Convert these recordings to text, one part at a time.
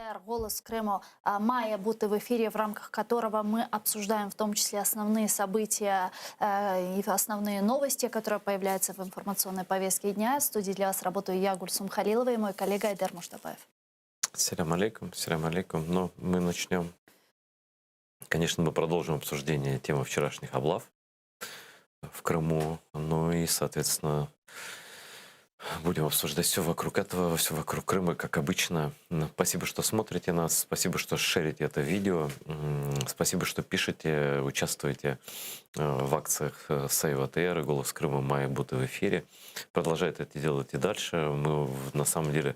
АТР «Голос Крыма» має бути в эфире, в рамках которого мы обсуждаем в том числе основные события э, и основные новости, которые появляются в информационной повестке дня. В студии для вас работаю я, Гульсум Халилова, и мой коллега Айдер Муштабаев. Селям алейкум, селям алейкум. Но мы начнем, конечно, мы продолжим обсуждение темы вчерашних облав в Крыму. Ну и, соответственно, будем обсуждать все вокруг этого, все вокруг Крыма, как обычно. Спасибо, что смотрите нас, спасибо, что шерите это видео, спасибо, что пишете, участвуете э, в акциях э, Save ATR, «Голос Крыма» має бути в эфире. Продолжайте это делать и дальше. Мы на самом деле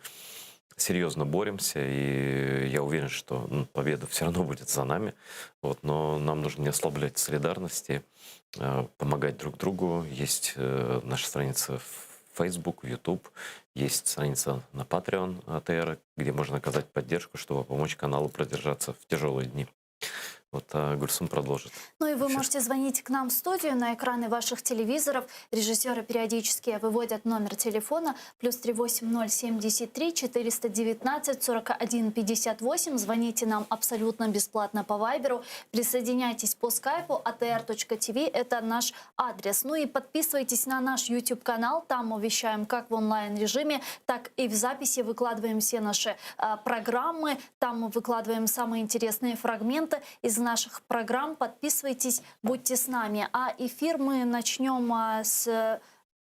серьезно боремся, и я уверен, что ну, победа все равно будет за нами. Вот, но нам нужно не ослаблять солидарности, э, помогать друг другу. Есть наша страница в Facebook, YouTube, есть страница на Patreon АТР, где можно оказать поддержку, чтобы помочь каналу продержаться в тяжелые дни. Вот а Гульсум продолжит. Ну и вы можете звонить к нам в студию на экраны ваших телевизоров. Режиссеры периодически выводят номер телефона плюс 38073 419 41 58. Звоните нам абсолютно бесплатно по Вайберу. Присоединяйтесь по скайпу atr.tv. Это наш адрес. Ну и подписывайтесь на наш YouTube-канал. Там мы вещаем как в онлайн-режиме, так и в записи. Выкладываем все наши э, программы. Там мы выкладываем самые интересные фрагменты из наших программ. Подписывайтесь, будьте с нами. А эфир мы начнем а, с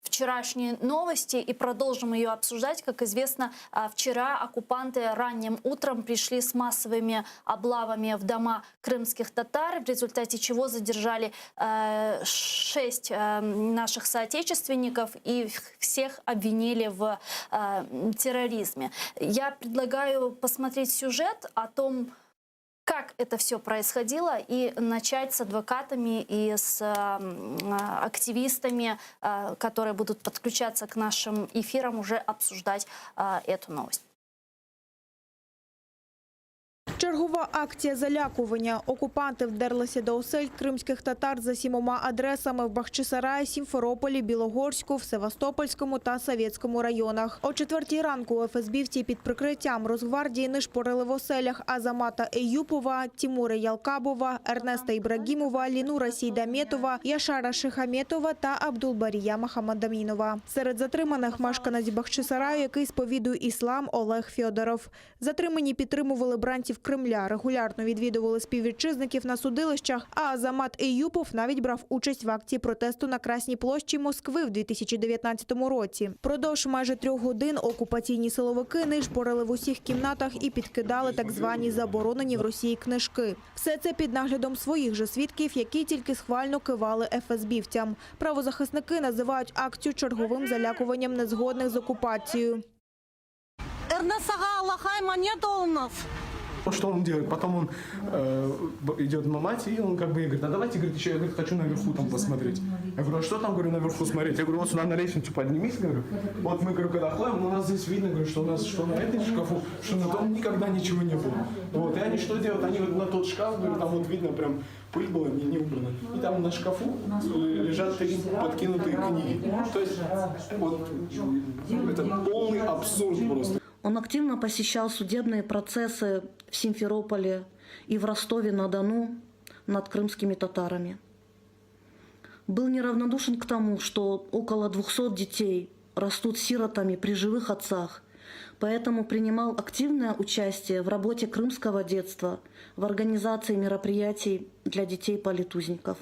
вчерашней новости и продолжим ее обсуждать. Как известно, а, вчера оккупанты ранним утром пришли с массовыми облавами в дома крымских татар, в результате чего задержали э, шесть э, наших соотечественников и всех обвинили в э, терроризме. Я предлагаю посмотреть сюжет о том, как это все происходило, и начать с адвокатами и с активистами, э, которые будут подключаться к нашим эфирам, уже обсуждать э, эту новость. Чергова акція залякування. Окупанти вдерлися до осель кримських татар за сімома адресами в Бахчисараї, Сімферополі, Білогорську, в Севастопольському та Совєтському районах. О четвертій ранку ФСБівці під прикриттям Росгвардії нишпорили в оселях Азамата Еюпова, Тімура Ялкабова, Ернеста Ібрагімова, Лінура Сейдаметова, Яшара Шихаметова та Абдулбарія Махамадамінова. Серед затриманих мешканець Бахчисараю, який сповідує іслам Олег Фьодоров. Затримані підтримували бранців Кремля, регулярно відвідували співвітчизників на судилищах, а Азамат Еюпов навіть брав участь в акції протесту на Красній площі Москви в 2019 році. Продовж майже трьох годин окупаційні силовики нишпорили в усіх кімнатах і підкидали так звані заборонені в Росії книжки. Все це під наглядом своїх же свідків, які тільки схвально кивали ФСБівцям. Правозахисники називають акцію черговим залякуванням незгодних з окупацією. Эрнест ağa Allahqa emanet oluñız. Что он делает? Потом он э, идет на мать, и он как бы говорит, а давайте, говорит, еще я говорит, хочу наверху там посмотреть. Я говорю, а что там, говорю, наверху смотреть? Я говорю, вот сюда на лестницу поднимись, говорю. Вот мы, говорю, когда ходим, у нас здесь видно, говорю, что у нас что на этом шкафу, что на том никогда ничего не было. Вот, и они что делают? Они вот на тот шкаф, говорю, там вот видно прям пыль была не, не убрана. И там на шкафу э, лежат три подкинутые книги. То есть вот это полный абсурд просто. Он активно посещал судебные процессы в Симферополе и в Ростове-на-Дону над крымскими татарами. Был неравнодушен к тому, что около 200 детей растут сиротами при живых отцах, поэтому принимал активное участие в работе крымского детства, в организации мероприятий для детей-политузников.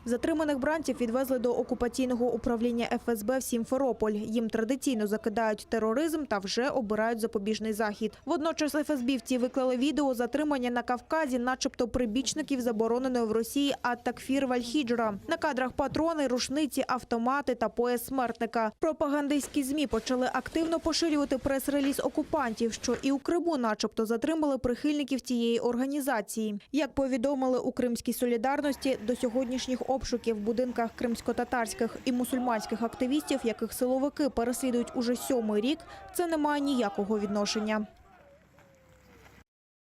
Затриманих бранців відвезли до окупаційного управління ФСБ в Сімферополь. Їм традиційно закидають тероризм та вже обирають запобіжний захід. Водночас ФСБівці виклали відео затримання на Кавказі, начебто прибічників забороненої в Росії Ат-Такфір Валь-Хіджра. На кадрах патрони, рушниці, автомати та пояс смертника. Пропагандистські ЗМІ почали активно поширювати прес-реліз окупантів, що і у Криму начебто затримали прихильників цієї організації. Як повідомили у Кримській солідарності, до сьогоднішніх обшуків в будинках кримськотатарських і мусульманських активістів, яких силовики переслідують уже сьомий рік, це не має ніякого відношення.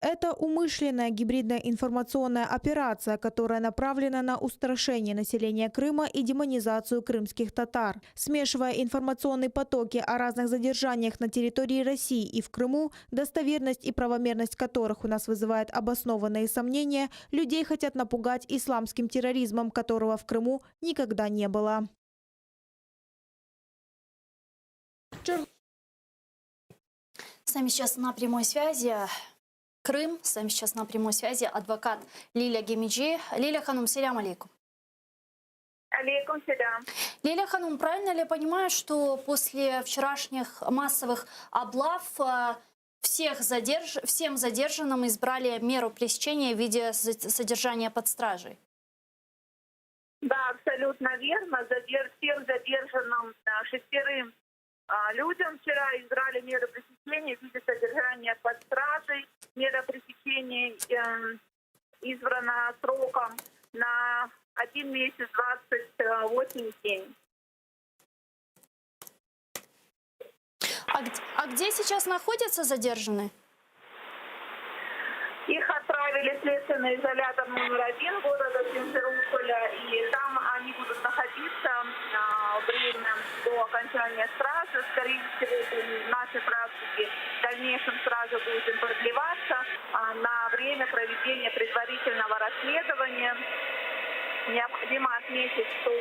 Это умышленная гибридная информационная операция, которая направлена на устрашение населения Крыма и демонизацию крымских татар. Смешивая информационные потоки о разных задержаниях на территории России и в Крыму, достоверность и правомерность которых у нас вызывает обоснованные сомнения, людей хотят напугать исламским терроризмом, которого в Крыму никогда не было. С нами сейчас на прямой связи Крым. С нами сейчас на прямой связи адвокат Лиля Гемиджи. Лиля Ханум, selâm aleyküm. Aleyküm selâm. Лиля Ханум, правильно ли я понимаю, что после вчерашних массовых облав э, всех задерж... всем задержанным избрали меру пресечения в виде содержания под стражей? Да, абсолютно верно. Задерж... Всем задержанным э, шестерым а, людям вчера избрали меру пресечения в виде содержания под стражей. Мера пресечения эм, избрана сроком на 1 месяц 28 дней. А, а где сейчас находятся задержанные? Их отправили в следственный изолятор номер один города Симферополя, и там они будут находиться а, время до окончания стражи. Скорее всего, по нашей практике в дальнейшем стража будет им продлеваться а, на время проведения предварительного расследования. Необходимо отметить, что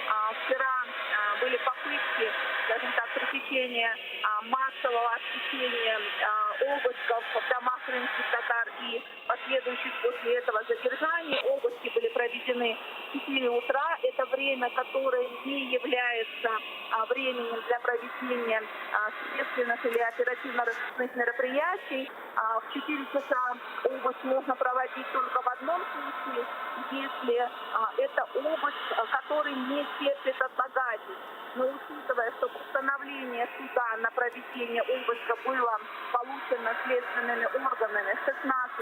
а, вчера а, были попытки, скажем так, пресечения а, массового отсечения а, обысков в домах крымских татар и последующих после этого задержаний. Обыски были проведены в 4 утра. Это время, которое не является а, временем для проведения а, следственных или оперативно-розыскных мероприятий. А, в 4 часа обыск можно проводить только в одном случае, если а, это обыск, который не терпит отлагательств. Но учитывая, что постановление суда на проведение обыска было получено следственными органами 16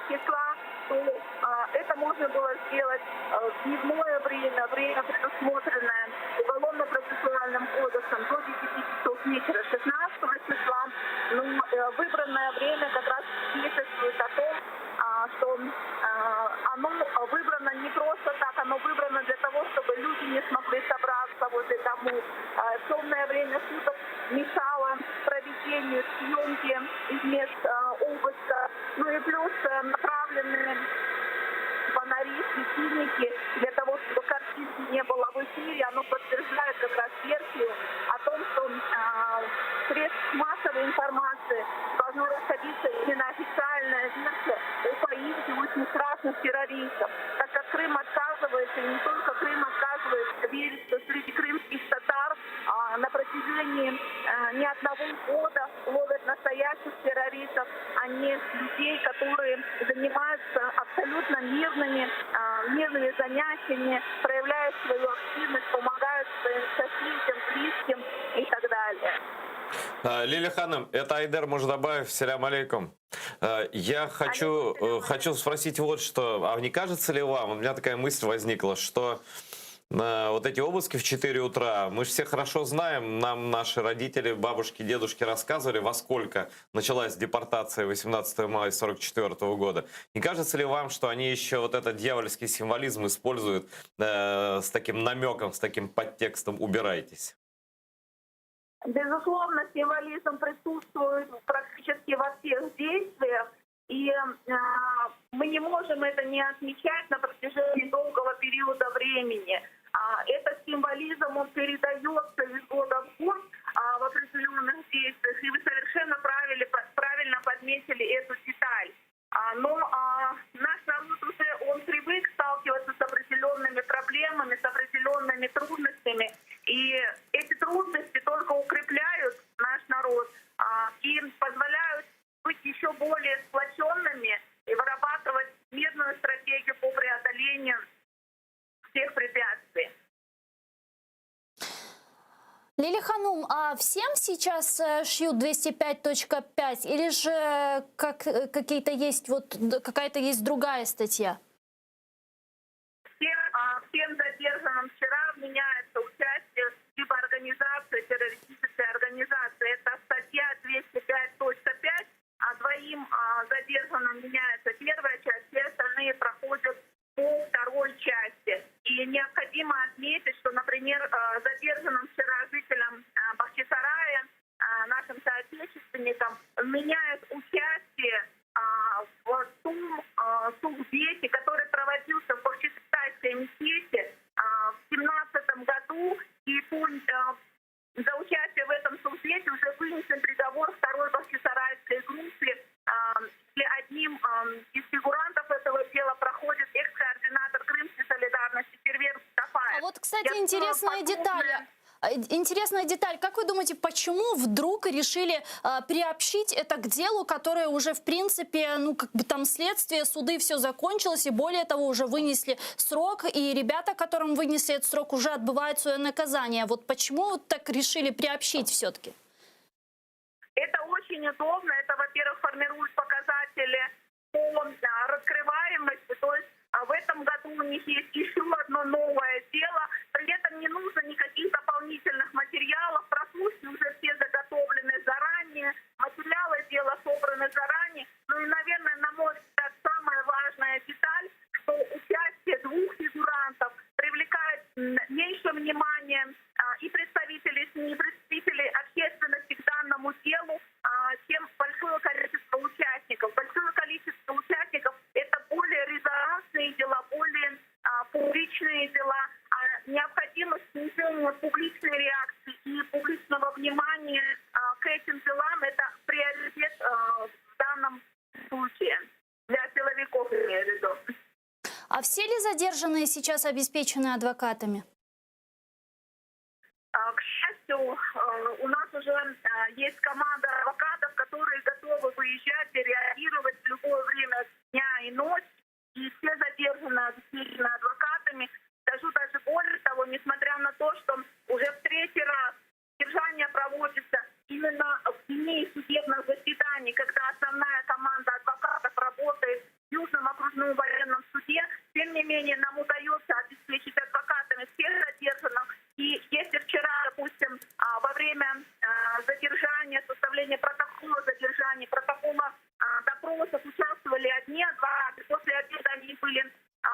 числа, то а, это можно было сделать а, в дневное время, время, предусмотренное Уголовно-процессуальным кодексом до 10 часов вечера 16 числа. Но э, выбранное время как раз свидетельствует о том, а, что а, оно выбрано не просто так, оно выбрано для того, чтобы люди не смогли собраться возле домов. А, темное время суток мешало проведению съемки из мест обыска. Ну и плюс э, направленные фонари, светильники для того, чтобы картинки не было в эфире, оно подтверждает как раз версию о том, что э, средств массовой информации должна расходиться именно официальная версия о поимке очень страшных террористов. Так как Крым отказывается, и не только Крым отказывается верить, что среди крымских татар а, на протяжении а, не одного года ловят настоящих террористов, а не людей, которые занимаются абсолютно мирными, а, мирными занятиями, проявляют свою активность, помогают своим соседям, близким и так далее. Лиля Ханым, это Айдер Муждабаев, selâm aleyküm. Я хочу, э, хочу спросить вот что. А не кажется ли вам, у меня такая мысль возникла, что вот эти обыски в 4 утра, мы же все хорошо знаем, нам наши родители, бабушки, дедушки рассказывали, во сколько началась депортация 18 мая 44 года. Не кажется ли вам, что они еще вот этот дьявольский символизм используют э, с таким намеком, с таким подтекстом «убирайтесь»? Безусловно, символизм присутствует практически во всех действиях. И э, мы не можем это не отмечать на протяжении долгого периода времени. А, этот символизм, он передается из года в год а, в определенных действиях. И вы совершенно правильно, правильно подметили эту деталь. А, но а, наш народ уже, он привык сталкиваться с определенными проблемами, с определенными трудностями. И эти трудности только укрепляют наш народ а, и позволяют быть еще более сплоченными и вырабатывать мирную стратегию по преодолению всех препятствий. Лили Ханум, а всем сейчас э, шьют 205.5 или же как, э, какие-то есть вот какая-то есть другая статья? Всем, а, всем задержанным вчера вменяется участие либо организации, террористической организации. Это статья 205.5, а двоим а, задержанным. Например, задержанным вчера жителям Бахчисарая, нашим соотечественникам, вменяют участие в том сухбете, который проводился в Бахчисарайской мечети в 2017 году. И по, за участие в этом сухбете уже вынесен приговор второй Бахчисарайской группе. И одним из фигурантов этого дела проходит экс-координатор Крымской солидарности Сервер Мустафаев. А вот, кстати, Я интересная подробно... деталь. Интересная деталь. Как вы думаете, почему вдруг решили э, приобщить это к делу, которое уже, в принципе, ну, как бы там следствие, суды, все закончилось, и более того, уже вынесли срок, и ребята, которым вынесли этот срок, уже отбывают свое наказание. Вот почему вот так решили приобщить все-таки? Это очень удобно. Это, во-первых, формирует показатели по раскрываемости. То есть в этом году у них есть еще одно новое дело. При этом не нужно никаких дополнительных материалов. Прослушки уже все заготовлены заранее. Материалы дела собраны заранее. Ну и, наверное, на мой взгляд, самая важная деталь, что участие двух фигурантов привлекает меньше внимания и представителей СМИ, и представителей общественности к данному делу, чем большое количество участников. Большое количество участников – это более резонансные дела, более публичные дела. А необходимость снижения публичной реакции и публичного внимания к этим делам – это приоритет в данном случае для силовиков, имею в виду. А все ли задержанные сейчас обеспечены адвокатами? К счастью, у нас уже есть команда адвокатов, которые готовы выезжать и реагировать в любое время дня и ночи. И все задержаны, обеспечены адвокатами. Скажу даже более того, несмотря на то, что уже в третий раз задержание проводится именно в дни судебных заседаний, когда основная команда адвокатов работает в Южном окружном военном суде, тем не менее нам удается обеспечить адвокатами всех задержанных. И если вчера, допустим, во время задержания, составления протокола задержания, протокола допросов участвовали одни адвокаты, после обеда они были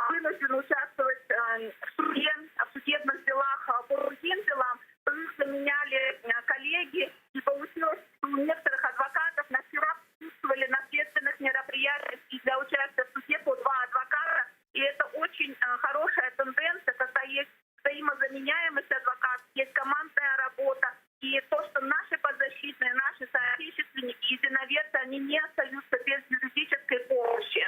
вынуждены участвовать в суде, в судебных делах по другим делам, то их заменяли коллеги, и получилось, что у некоторых адвокатов на вчера присутствовали на следственных мероприятиях и для участия в суде по два адвоката. И это очень хорошая тенденция, когда есть взаимозаменяемость адвокатов, есть командная работа. И то, что наши подзащитные, наши соотечественники, единоверцы, они не остаются без юридической помощи.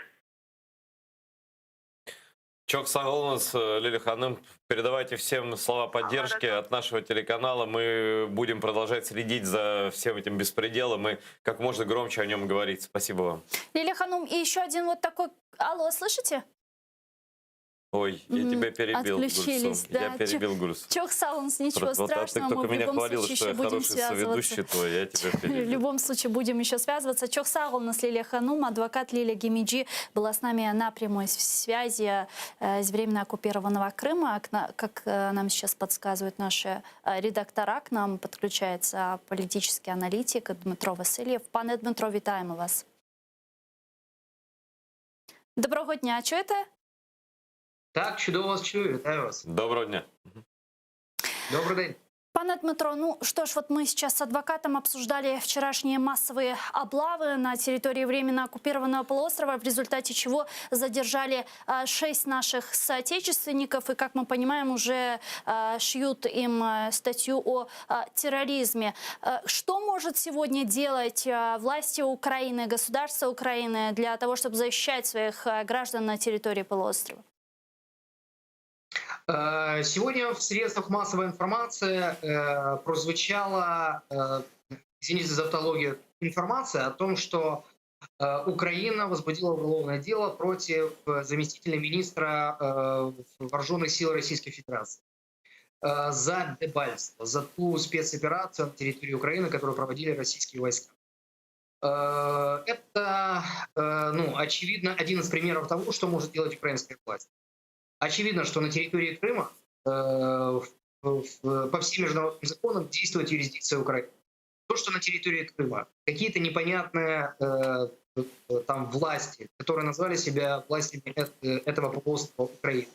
Çoq sağ oluñız, Лилия Hanım. Передавайте всем слова поддержки от нашего телеканала. Мы будем продолжать следить за всем этим беспределом и как можно громче о нем говорить. Спасибо вам. Лилия Hanım, и еще один вот такой... Алло, слышите? Ой, я тебя перебил, Отключились, Гульсум. да. Я перебил Гульсум. Çoq sağ oluñız, ничего Вот, а ты страшного, мы только в меня любом хвалила, случае что еще я будем хороший связываться. соведущий твой, я тебя В перебил. любом случае будем еще связываться. Çoq sağ oluñız, Лилия Hanım, адвокат Лилия Гемиджи была с нами на прямой связи э, из временно оккупированного Крыма. Как э, нам сейчас подсказывают наши э, редактора, к нам подключается политический аналитик Дмитро Васильєв. Пане Дмитро, вітаємо вас. Доброго дня, чуєте? Так, чудово вас чую, вітаю вас. Доброго дня. Добрий день. Пане Дмитро, ну что ж, вот мы сейчас с адвокатом обсуждали вчерашние массовые облавы на территории временно оккупированного полуострова, в результате чего задержали э, шесть наших соотечественников и, как мы понимаем, уже э, шьют им э, статью о терроризме. Что может сегодня делать власти Украины, государство Украины для того, чтобы защищать своих граждан на территории полуострова? Сегодня в средствах массовой информации э, прозвучала, э, извините за тавтологию, информация о том, что Украина возбудила уголовное дело против заместителя министра вооруженных сил Российской Федерации за Дебальцево, за ту спецоперацию на территории Украины, которую проводили российские войска. Это, ну, очевидно, один из примеров того, что может делать украинская власть. Очевидно, что на территории Крыма э, по всем международным законам действует юрисдикция Украины. То, что на территории Крыма какие-то непонятные э, там власти, которые назвали себя властями этого полуострова Украины,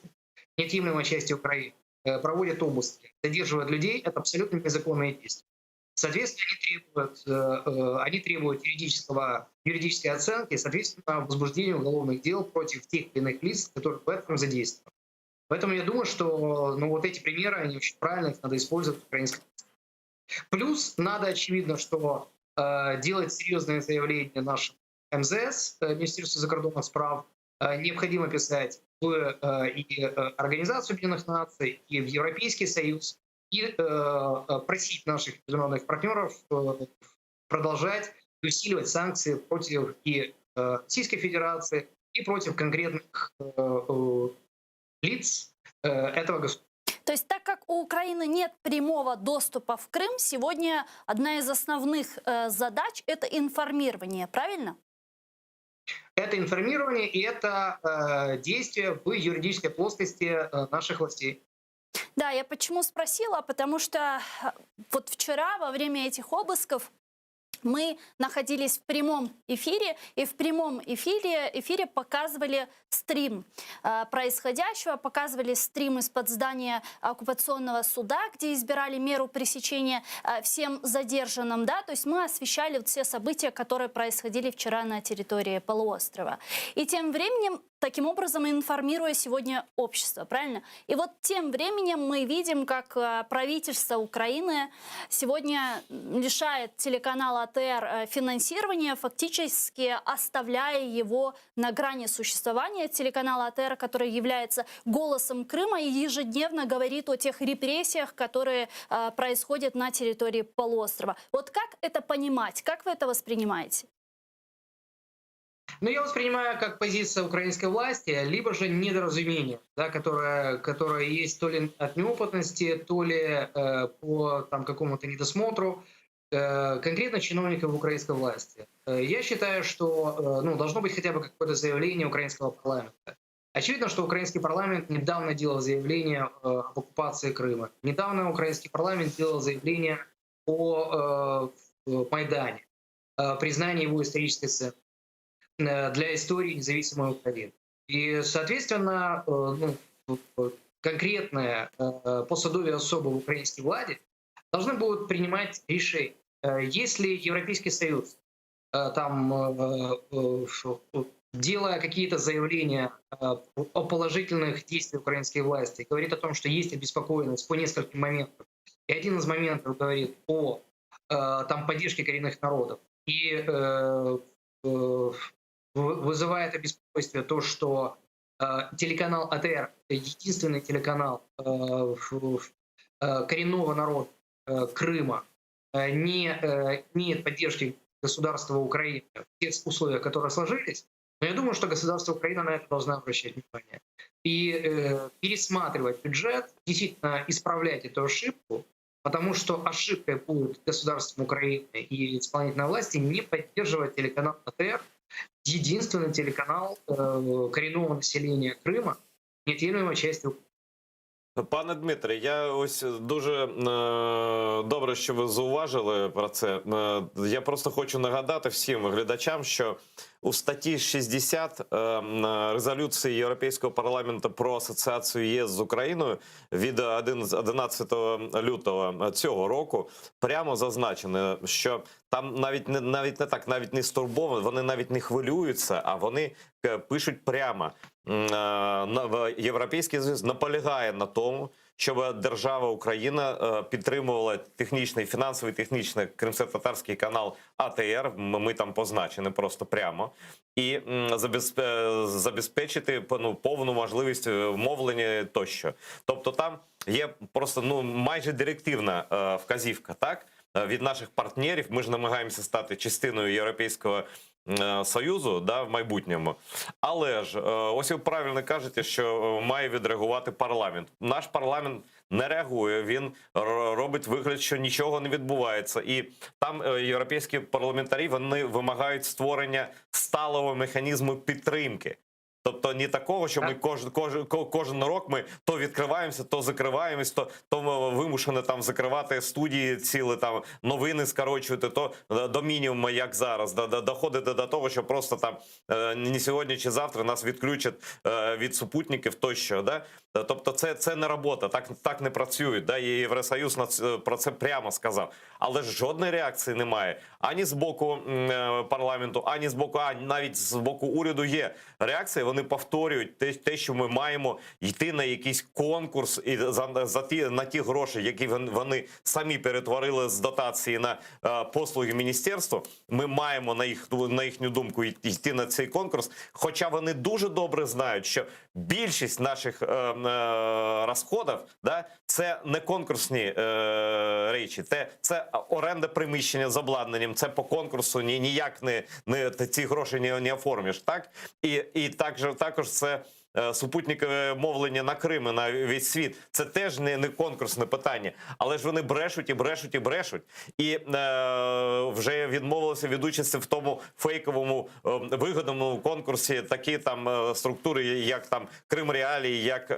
неотъемлемой части Украины, проводят обыски, задерживают людей, это абсолютно незаконные действия. Соответственно, они требуют юридической оценки, соответственно, возбуждения уголовных дел против тех или иных лиц, которые в этом задействованы. Поэтому я думаю, что, ну, вот эти примеры, они очень правильные, их надо использовать в украинском. Плюс надо, очевидно, что делать серьезные заявления нашим МЗС, Министерству закордонных справ, необходимо писать в и Организацию Объединенных Наций, и в Европейский Союз, и просить наших международных партнеров продолжать и усиливать санкции против и Российской Федерации, и против конкретных лиц этого государства. То есть так как у Украины нет прямого доступа в Крым, сегодня одна из основных задач – это информирование, правильно? Это информирование и это действие в юридической плоскости наших властей. Да, я почему спросила, потому что вот вчера во время этих обысков мы находились в прямом эфире, и в прямом эфире показывали стрим происходящего, показывали стрим из-под здания оккупационного суда, где избирали меру пресечения всем задержанным, да, то есть мы освещали вот все события, которые происходили вчера на территории полуострова. И тем временем, таким образом, информируя сегодня общество, правильно? И вот тем временем мы видим, как правительство Украины сегодня лишает телеканал АТР финансирования, фактически оставляя его на грани существования. Телеканал АТР, который является голосом Крыма и ежедневно говорит о тех репрессиях, которые происходят на территории полуострова. Вот как это понимать? Как вы это воспринимаете? Ну, я воспринимаю как позиция украинской власти, либо же недоразумение, да, которое есть то ли от неопытности, то ли по там, какому-то недосмотру конкретно чиновников украинской власти. Я считаю, что ну, должно быть хотя бы какое-то заявление украинского парламента. Очевидно, что украинский парламент недавно делал заявление об оккупации Крыма. Недавно украинский парламент делал заявление о Майдане, признании его исторической ценности для истории независимой Украины. И, соответственно, ну, конкретные посадові особи в українській владі должны будут принимать решения. Если Европейский Союз там, делая какие-то заявления о положительных действиях украинской власти, говорит о том, что есть обеспокоенность по нескольким моментам, и один из моментов говорит о там, поддержке коренных народов, и вызывает обеспокойство то, что телеканал АТР единственный телеканал коренного народа Крыма, не имеет поддержки государства Украины в тех условиях, которые сложились, но я думаю, что государство Украина на это должно обращать внимание. И пересматривать бюджет, действительно исправлять эту ошибку, потому что ошибкой будет государством Украины и исполнительной власти не поддерживать телеканал АТР, единственный телеканал коренного населения Крыма, неотъемлемой части Украины. Пане Дмитре, я ось дуже добре, що ви зауважили про це. Я просто хочу нагадати всім глядачам, що у статті 60 резолюції Європейського парламенту про асоціацію ЄС з Україною від 11 лютого цього року прямо зазначено, що там навіть не так, навіть не стурбовані, вони навіть не хвилюються, а вони пишуть прямо: Європейський Союз наполягає на тому, щоб держава Україна підтримувала технічний, фінансовий, технічний кримсько-татарський канал АТР. Ми там позначені просто прямо, і забезпечити, ну, повну можливість мовлення тощо. Тобто там є просто, ну, майже директивна вказівка, так, від наших партнерів. Ми ж намагаємося стати частиною Європейського Союзу, да, в майбутньому. Але ж ось ви правильно кажете, що має відреагувати парламент. Наш парламент не реагує. Він робить вигляд, що нічого не відбувається. І там європейські парламентарі, вони вимагають створення сталого механізму підтримки. Тобто не такого, що ми кожен, кожен, кожен рок ми то відкриваємося, то закриваємось, то, то ми вимушені там закривати студії ціли, там новини скорочувати, то е, до мінімуму, як зараз, до, до, доходити до того, що просто там е, не сьогодні чи завтра нас відключать е, від супутників тощо. Да? Тобто це, це не робота, так, так не працюють. Да? І Євросоюз на це- про це прямо сказав. Але ж жодної реакції немає ані з боку м, парламенту, ані з боку, а навіть з боку уряду є реакція. Вони повторюють те, те, що ми маємо йти на якийсь конкурс і за, за ті на ті гроші, які вони самі перетворили з дотації на е, послуги міністерства. Ми маємо на їх на їхню думку йти на цей конкурс. Хоча вони дуже добре знають, що більшість наших е, е, розходів, да, це не конкурсні е, речі, це, це оренда приміщення з обладнанням, це по конкурсу ні, ніяк не, не ці гроші не, не оформиш. Так? І, і також, також це е, супутникове мовлення на Крим і на весь світ. Це теж не, не конкурсне питання. Але ж вони брешуть і брешуть і брешуть. І е, вже відмовилися від участі в тому фейковому е, вигаданому конкурсі такі там е, структури, як там Крим Реалії, як е,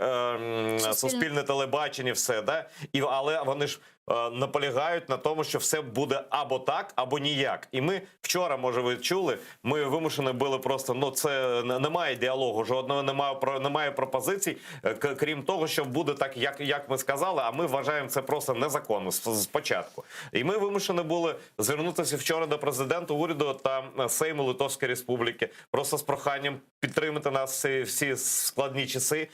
Суспільне, Суспільне телебачення, все. Да? І, але вони ж е, наполягають на тому, що все буде або так, або ніяк. І ми вчора, може, ви чули, ми вимушені були просто, ну це немає діалогу, жодного немає, про немає пропозицій, е, крім того, що буде так, як, як ми сказали, а ми вважаємо це просто незаконно спочатку. І ми вимушені були звернутися вчора до президента уряду та е, Сейму Литовської Республіки, просто з проханням підтримати нас всі, всі складні часи.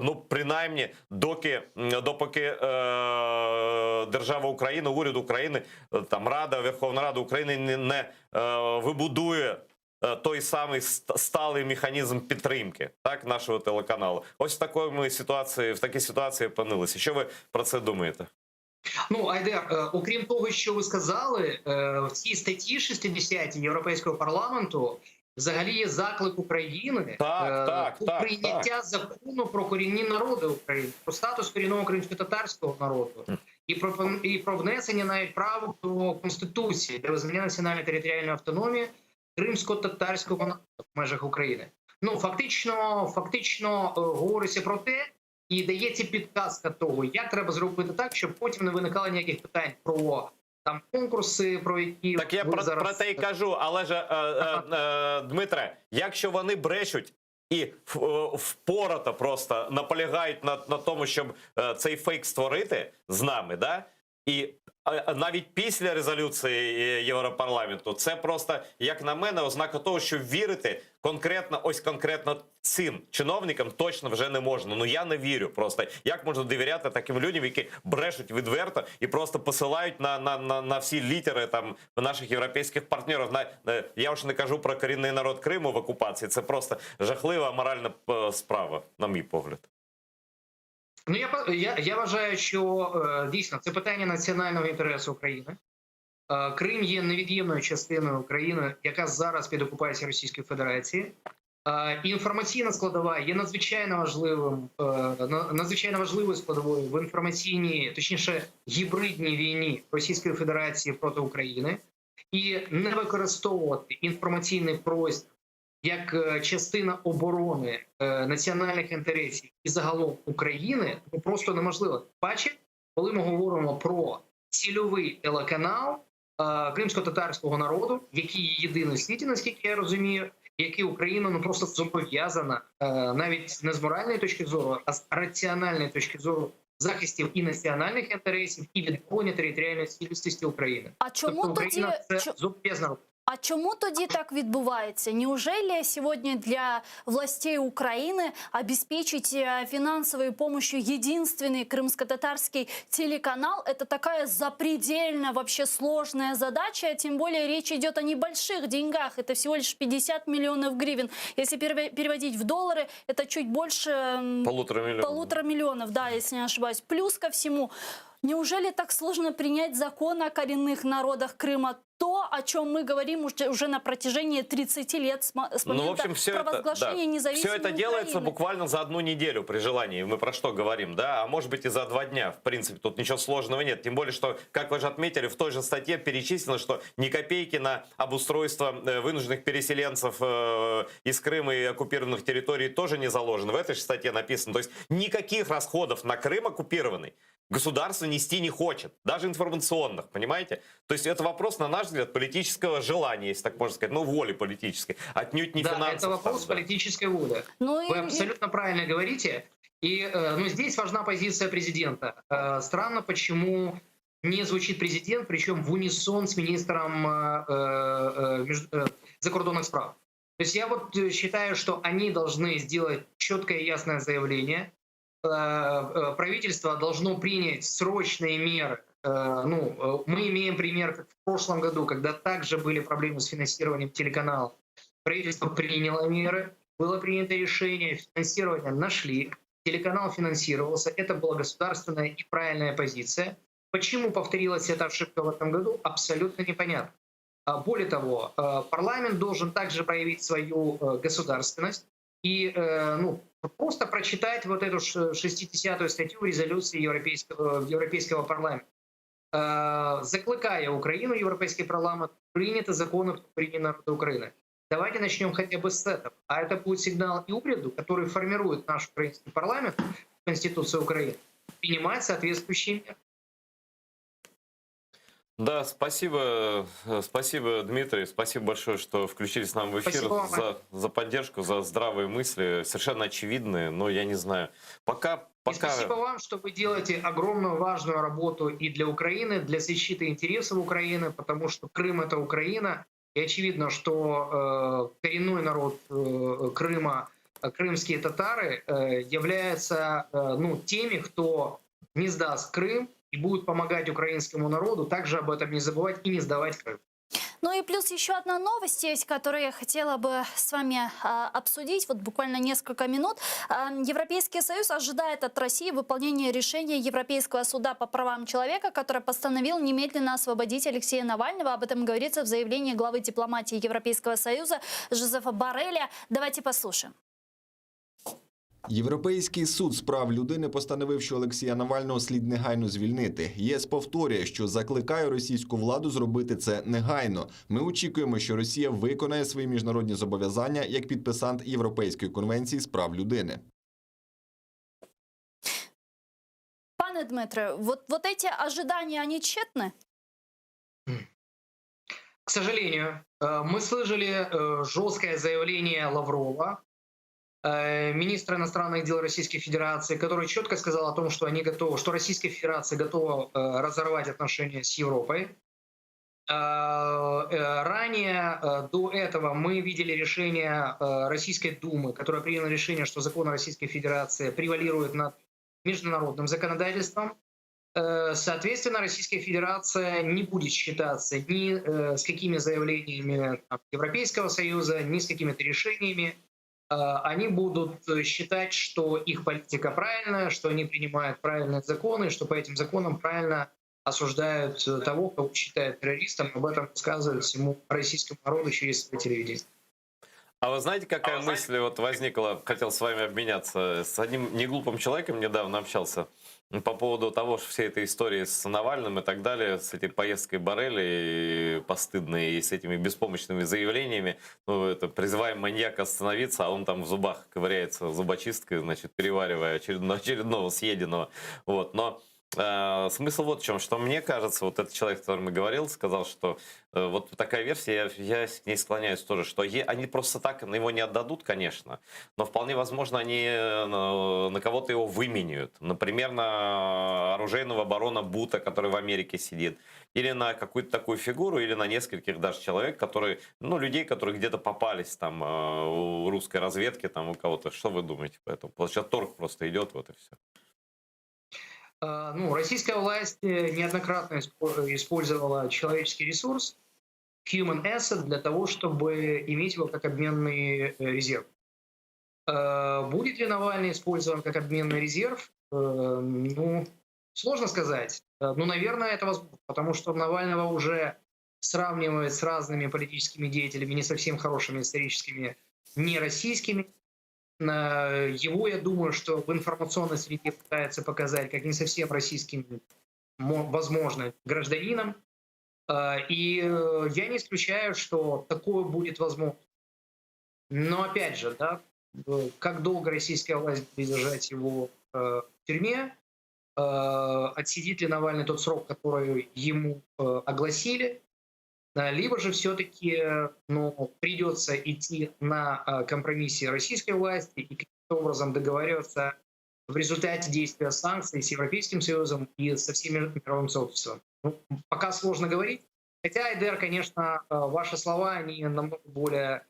Ну, принаймні, доки, допоки е, держава України, уряд України, е, там Рада, Верховна Рада України не, не е, вибудує е, той самий сталий механізм підтримки так, нашого телеканалу. Ось в такої ми ситуації, в такій ситуації опинилися. Що ви про це думаєте? Ну, Айдер, е, окрім того, що ви сказали, в цій статті 60 Європейського парламенту взагалі є заклик України Так, так, у так, прийняття закону про корінні народи України, про статус корінного кримсько-татарського народу і про і про внесення навіть правок до Конституції для визнання національної територіальної автономії кримсько-татарського народу в межах України. Ну фактично, фактично е, говориться про те, і дається підказка того, як треба зробити так, щоб потім не виникало ніяких питань про там конкурси, про які Так я ви про, зараз... про те й кажу, але ж е, е, е, Дмитре, якщо вони брешуть і е, впорото просто наполягають на, на тому, щоб е, цей фейк створити з нами, да? І навіть після резолюції е, Європарламенту, це просто, як на мене, ознака того, що вірити конкретно, ось конкретно цим чиновникам точно вже не можна. Ну я не вірю просто. Як можна довіряти таким людям, які брешуть відверто і просто посилають на, на, на, на всі літери там наших європейських партнерів. На, я вже не кажу про корінний народ Криму в окупації. Це просто жахлива моральна е, справа, на мій погляд. Ну я я, я вважаю, що е, дійсно це питання національного інтересу України. Е, Крим є невід'ємною частиною України, яка зараз під окупацією Російської Федерації. Е, Інформаційна складова є надзвичайно важливим, надзвичайно важливою складовою в інформаційній, точніше, гібридній війні Російської Федерації проти України, і не використовувати інформаційний простір як е, частина оборони е, національних інтересів і загалом України ну, просто неможливо. Паче, коли ми говоримо про цільовий телеканал е, кримсько-татарського народу, який є єдиний в світі, наскільки я розумію, який Україна ну просто зобов'язана навіть не з моральної точки зору, а з раціональної точки зору захистів і національних інтересів, і відновлення територіальної цілісності України. А чому тобто Україна тоді це зобов'язана. А чому тоді так відбувається? Неужели сегодня для властей Украины обеспечить э, финансовой помощью единственный крымско-татарский телеканал – это такая запредельно вообще сложная задача, тем более речь идет о небольших деньгах, это всего лишь 50 миллионов гривен. Если переводить в доллары, это чуть больше Полутора миллионов. полутора миллионов, да, если не ошибаюсь. Плюс ко всему, неужели так сложно принять закон о коренных народах Крыма? то, о чем мы говорим уже на протяжении 30 лет с Ну, в момента общем, все это, да, провозглашения независимой все это делается Украины. Буквально за одну неделю при желании. Мы про что говорим, да? А может быть, и за 2 дня. В принципе, тут ничего сложного нет. Тем более, что, как вы же отметили, в той же статье перечислено, что ни копейки на обустройство вынужденных переселенцев из Крыма и оккупированных территорий тоже не заложено. В этой же статье написано. То есть никаких расходов на Крым оккупированный государство нести не хочет, даже информационных, понимаете? То есть это вопрос, на наш взгляд, политического желания, если так можно сказать, ну, воли политической, отнюдь не Да, финансов. Это вопрос там, да. политической воли. Ну Вы абсолютно правильно говорите. И ну, здесь важна позиция президента. Странно, почему не звучит президент, причем в унисон с министром закордонних справ. То есть я вот считаю, что они должны сделать четкое и ясное заявление. Правительство должно принять срочные меры. Ну, мы имеем пример, как в прошлом году, когда также были проблемы с финансированием телеканала. Правительство приняло меры, было принято решение, финансирование нашли, телеканал финансировался, это была государственная и правильная позиция. Почему повторилась эта ошибка в этом году, абсолютно непонятно. Более того, парламент должен также проявить свою государственность и ну, просто прочитать вот эту 60-ю статью в резолюции Европейского парламента. Закликає Україну Європейський парламент прийняти закони про корінні народи України. Давайте начнем хотя бы с этого. А это будет сигнал и уряду, который формирует наш украинский парламент, Конституцию Украины, принимать соответствующие меры. Да, спасибо, спасибо, Дмитрий, спасибо большое, что включились к нам в эфир, Спасибо вам. за поддержку, за здравые мысли, совершенно очевидные, но я не знаю. Пока, И пока. спасибо вам, что вы делаете огромную важную работу и для Украины, для защиты интересов Украины, потому что Крым — это Украина. И очевидно, что коренной народ Крыма, крымские татары, являются ну, теми, кто не сдаст Крым и будет помогать украинскому народу, также об этом не забывать и не сдавать Крым. Ну и плюс еще одна новость есть, которую я хотела бы с вами обсудить, вот буквально несколько минут. Европейский Союз ожидает от России выполнения решения Европейского суда по правам человека, который постановил немедленно освободить Алексея Навального. Об этом говорится в заявлении главы дипломатии Европейского Союза Жозефа Борреля. Давайте послушаем. Європейський суд з прав людини постановив, що Олексія Навального слід негайно звільнити. ЄС повторює, що закликає російську владу зробити це негайно. Ми очікуємо, що Росія виконає свої міжнародні зобов'язання як підписант Європейської конвенції з прав людини. Пане Дмитре, вот эти ожидания, они тщетны? К сожалению, мы слышали жесткое заявление Лаврова, министра иностранных дел Российской Федерации, который четко сказал о том, что они готовы, что Российская Федерация готова разорвать отношения с Европой. Ранее до этого мы видели решение Российской Думы, которая приняла решение, что закон Российской Федерации превалирует над международным законодательством. Соответственно, Российская Федерация не будет считаться ни с какими заявлениями там, Европейского Союза, ни с какими-то решениями. Они будут считать, что их политика правильная, что они принимают правильные законы, что по этим законам правильно осуждают того, кого считают террористом, об этом рассказывают всему российскому народу через свое телевидение. А вы знаете, какая мысль вот возникла, хотел с вами обменяться. С одним неглупым человеком недавно общался по поводу того, что всей этой истории с Навальным и так далее, с этой поездкой Борреля и постыдной, и с этими беспомощными заявлениями, ну, это призываем маньяка остановиться, а он там в зубах ковыряется зубочисткой, значит, переваривая очередного съеденного. Вот, но смысл вот в чем, что мне кажется, вот этот человек, с которым я говорил, сказал, что вот такая версия, я к ней склоняюсь тоже, что они просто так его не отдадут, конечно, но вполне возможно, они на кого-то его выменяют. Например, на оружейного барона Бута, который в Америке сидит, или на какую-то такую фигуру, или на нескольких даже человек, которые, ну, людей, которые где-то попались там у русской разведки, там у кого-то. Что вы думаете по этому? Потому что сейчас торг просто идет, вот и все. Ну, российская власть неоднократно использовала человеческий ресурс, human asset, для того, чтобы иметь его как обменный резерв. Будет ли Навальный использован как обменный резерв? Ну, сложно сказать. Ну, наверное, это возможно, потому что Навального уже сравнивают с разными политическими деятелями, не совсем хорошими историческими, не российскими. Э, Его, я думаю, что в информационной среде пытаются показать как не совсем российским, возможно, гражданином. Э, И э, я не исключаю, что такое будет возможно. Но опять же, да, э, как долго российская власть будет держать его э, в тюрьме, э, отсидит ли Навальный тот срок, который ему э, огласили, э, либо же все-таки ну, придется идти на э, компромиссе российской власти и каким-то образом договариваться в результате действия санкций с Европейским Союзом и со всем мировым сообществом. Ну, пока сложно говорить. Хотя, Айдер, конечно, э, ваши слова, они намного более,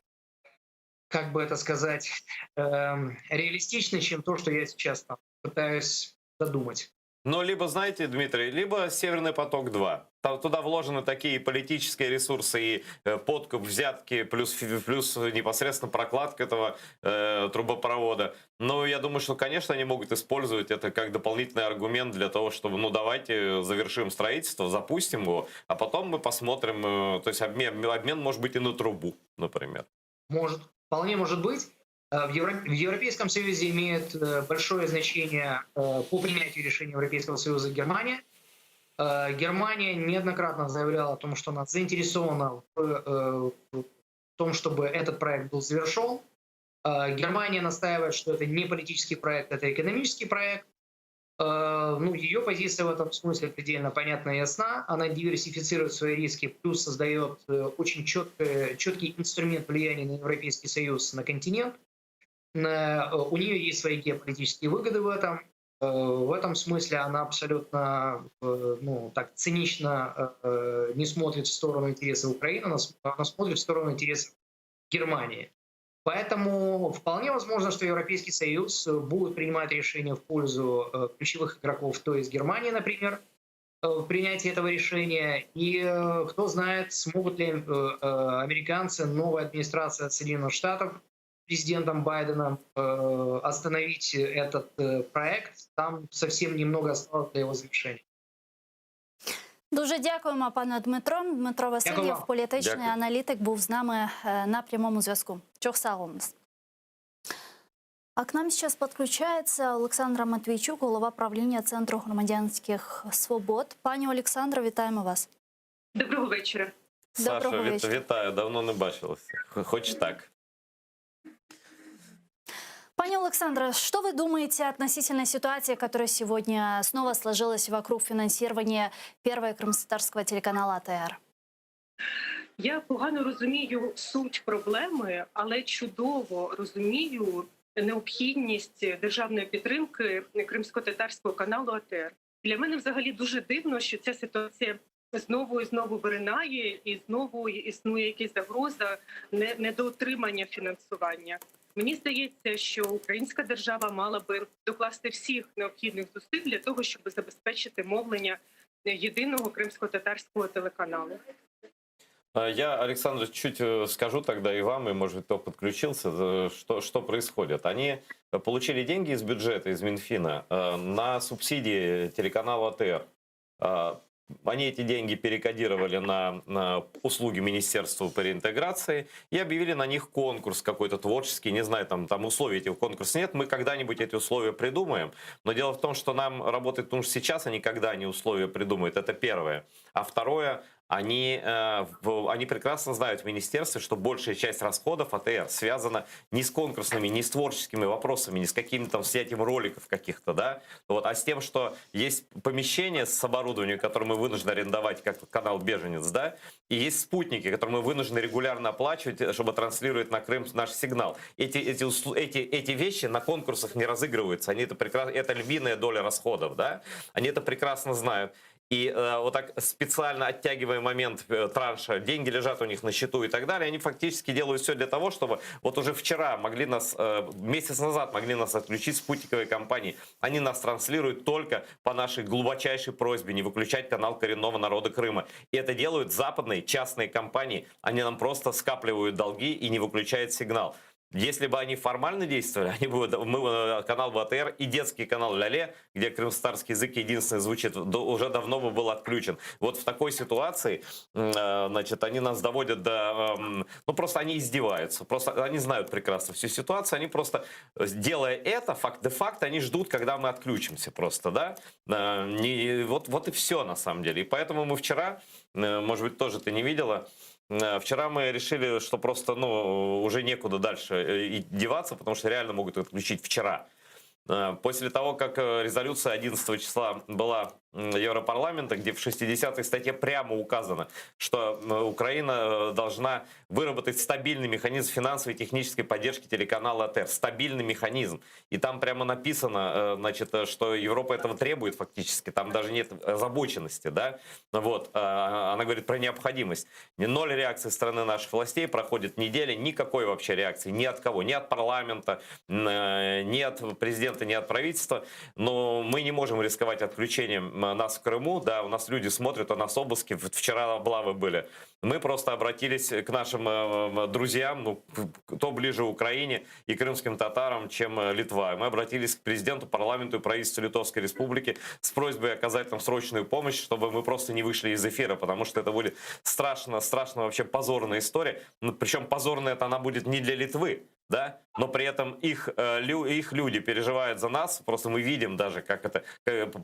как бы это сказать, эм, реалистичны, чем то, что я сейчас там пытаюсь додумать. Но либо, знаете, Дмитрий, либо Северный поток-2. Там, туда вложены такие политические ресурсы и э, подкуп, взятки, плюс, фи- плюс непосредственно прокладка этого э, трубопровода. Но я думаю, что, конечно, они могут использовать это как дополнительный аргумент для того, чтобы, ну, давайте завершим строительство, запустим его, а потом мы посмотрим, э, то есть обмен, обмен может быть и на трубу, например. Может, вполне может быть. Э, В, Евро- в Европейском Союзе имеет э, большое значение э, по принятию решения Европейского Союза Германия. Э, Германия неоднократно заявляла о том, что она заинтересована в, э, в том, чтобы этот проект был завершен. Э, Германия настаивает, что это не политический проект, это экономический проект. Э, Ну, ее позиция в этом смысле предельно понятна и ясна. Она диверсифицирует свои риски, плюс создает э, очень четкий, четкий инструмент влияния на Европейский Союз, на континент. Э, У нее есть свои геополитические выгоды в этом. Э, В этом смысле она абсолютно э, ну, так цинично э, не смотрит в сторону интересов Украины, она с- она смотрит в сторону интересов Германии. Поэтому вполне возможно, что Европейский Союз э, будет принимать решения в пользу э, ключевых игроков, то есть Германии, например, э, в принятии этого решения. И э, кто знает, смогут ли э, э, американцы, новая администрация Соединенных Штатов президентом Байденом э, остановить этот э, проект. Там совсем немного осталось для его завершения. Дуже дякуємо, пане Дмитро. Дмитро Васильєв, вам. політичний Дякую. аналітик, був з нами е, на прямому зв'язку. Çoq sağ oluñız. А к нам сейчас подключается Олександра Матвійчук, голова правління Центру громадянських свобод. Пані Олександро, вітаємо вас. Доброго вечора. Саша, Доброго віт- вечора. вітаю, давно не бачилися. Хоч так. Пані Александра, что вы думаете относительно ситуации, которая сегодня снова сложилась вокруг финансирования первого крымско-татарского телеканала АТР? Я погано розумію суть проблеми, але чудово розумію необхідність державної підтримки кримсько-татарського каналу АТР. Для мене взагалі дуже дивно, що ця ситуація знову і знову виринає, і знову існує якась загроза не- недоотримання фінансування. Мені здається, що українська держава мала би докласти всіх необхідних зусиль для того, щоб забезпечити мовлення єдиного кримсько-татарського телеканалу. А Я, Александр, чуть э, скажу тогда и вам, и, может быть, кто подключился, э, что, что происходит. Они получили деньги из бюджета, из Минфина, э, на субсидии телеканала АТР. Э, Они эти деньги перекодировали на, на услуги Министерства по реинтеграции и объявили на них конкурс какой-то творческий, не знаю, там, там условий этих конкурсов нет, мы когда-нибудь эти условия придумаем, но дело в том, что нам работать нужно сейчас, а не когда они условия придумают, это первое. А второе, они, э, в- они прекрасно знают в министерстве, что большая часть расходов АТР связана не с конкурсными, не с творческими вопросами, не с каким-то там снятием роликов каких-то, да, вот, а с тем, что есть помещение с оборудованием, которое мы вынуждены арендовать, как канал «Беженец», да, и есть спутники, которые мы вынуждены регулярно оплачивать, э, чтобы транслировать на Крым наш сигнал. Эти, эти, услу- эти, эти вещи на конкурсах не разыгрываются, они это, прекрасно, это львиная доля расходов, да, они это прекрасно знают. И э, вот так специально оттягивая момент э, транша, деньги лежат у них на счету и так далее, они фактически делают все для того, чтобы вот уже вчера могли нас, э, месяц назад могли нас отключить спутниковые компании. Они нас транслируют только по нашей глубочайшей просьбе не выключать канал коренного народа Крыма. И это делают западные частные компании. Они нам просто скапливают долги и не выключают сигнал. Если бы они формально действовали, они бы, мы, э, канал БТР и детский канал Ляле, где крымскотатарский язык единственный звучит, уже давно бы был отключен. Вот в такой ситуации, э, значит, они нас доводят до... Эм, ну, просто они издеваются. Просто они знают прекрасно всю ситуацию. Они просто, э, делая это, факт де-факто, они ждут, когда мы отключимся просто, да? Не, вот, вот и все на самом деле. И поэтому мы вчера, может быть, тоже ты не видела, Вчера мы решили, что просто ну, уже некуда дальше э, деваться, потому что реально могут отключить вчера. Э, после того, как резолюция 11 числа была Европарламента, где в 60-й статье прямо указано, что Украина должна выработать стабильный механизм финансовой и технической поддержки телеканала АТР. Стабильный механизм. И там прямо написано, значит, что Европа этого требует фактически. Там даже нет озабоченности. Да? Вот. Она говорит про необходимость. Ноль реакции стороны наших властей, проходит неделя, никакой вообще реакции ни от кого, ни от парламента, ни от президента, ни от правительства. Но мы не можем рисковать отключением нас в Крыму, да, у нас люди смотрят, у нас обыски, вчера облавы были. Мы просто обратились к нашим э, друзьям, ну, кто ближе Украине и крымским татарам, чем э, Литва. Мы обратились к президенту, парламенту и правительству Литовской Республики с просьбой оказать нам срочную помощь, чтобы мы просто не вышли из эфира, потому что это будет страшно, страшно вообще позорная история. Ну, причем позорная это она будет не для Литвы, да, но при этом их, э, их люди переживают за нас, просто мы видим даже, как это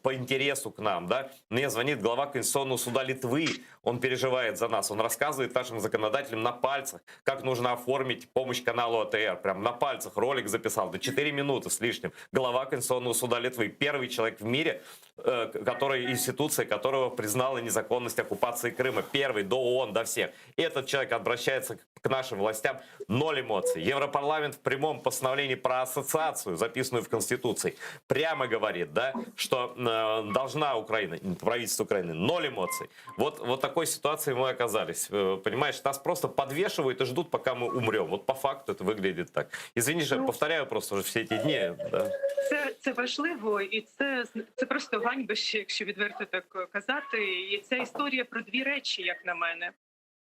по интересу к нам, да. Мне звонит глава Конституционного суда Литвы, он переживает за нас, он рассказывает нашим законодателям на пальцах, как нужно оформить помощь каналу АТР, прям на пальцах ролик записал, до 4 минуты с лишним. Глава Конституционного суда Литвы, первый человек в мире, э, который, институция которого признала незаконность оккупации Крыма, первый до ООН, до всех. Этот человек обращается к нашим властям, ноль эмоций. Европарламент в прямом постановлении про ассоциацию, записанную в Конституции, прямо говорит, да, что э, должна Украина, правительство Украины, ноль эмоций. Вот, вот такой ситуации мы оказались. Э, понимаешь, нас просто подвешивают и ждут, пока мы умрем. Вот по факту это выглядит так. Извини, же, ну, повторяю просто уже все эти дни. Да. Це, це важливо і це, це просто ганьбище, якщо відверто так казати. І ця історія про дві речі, як на мене.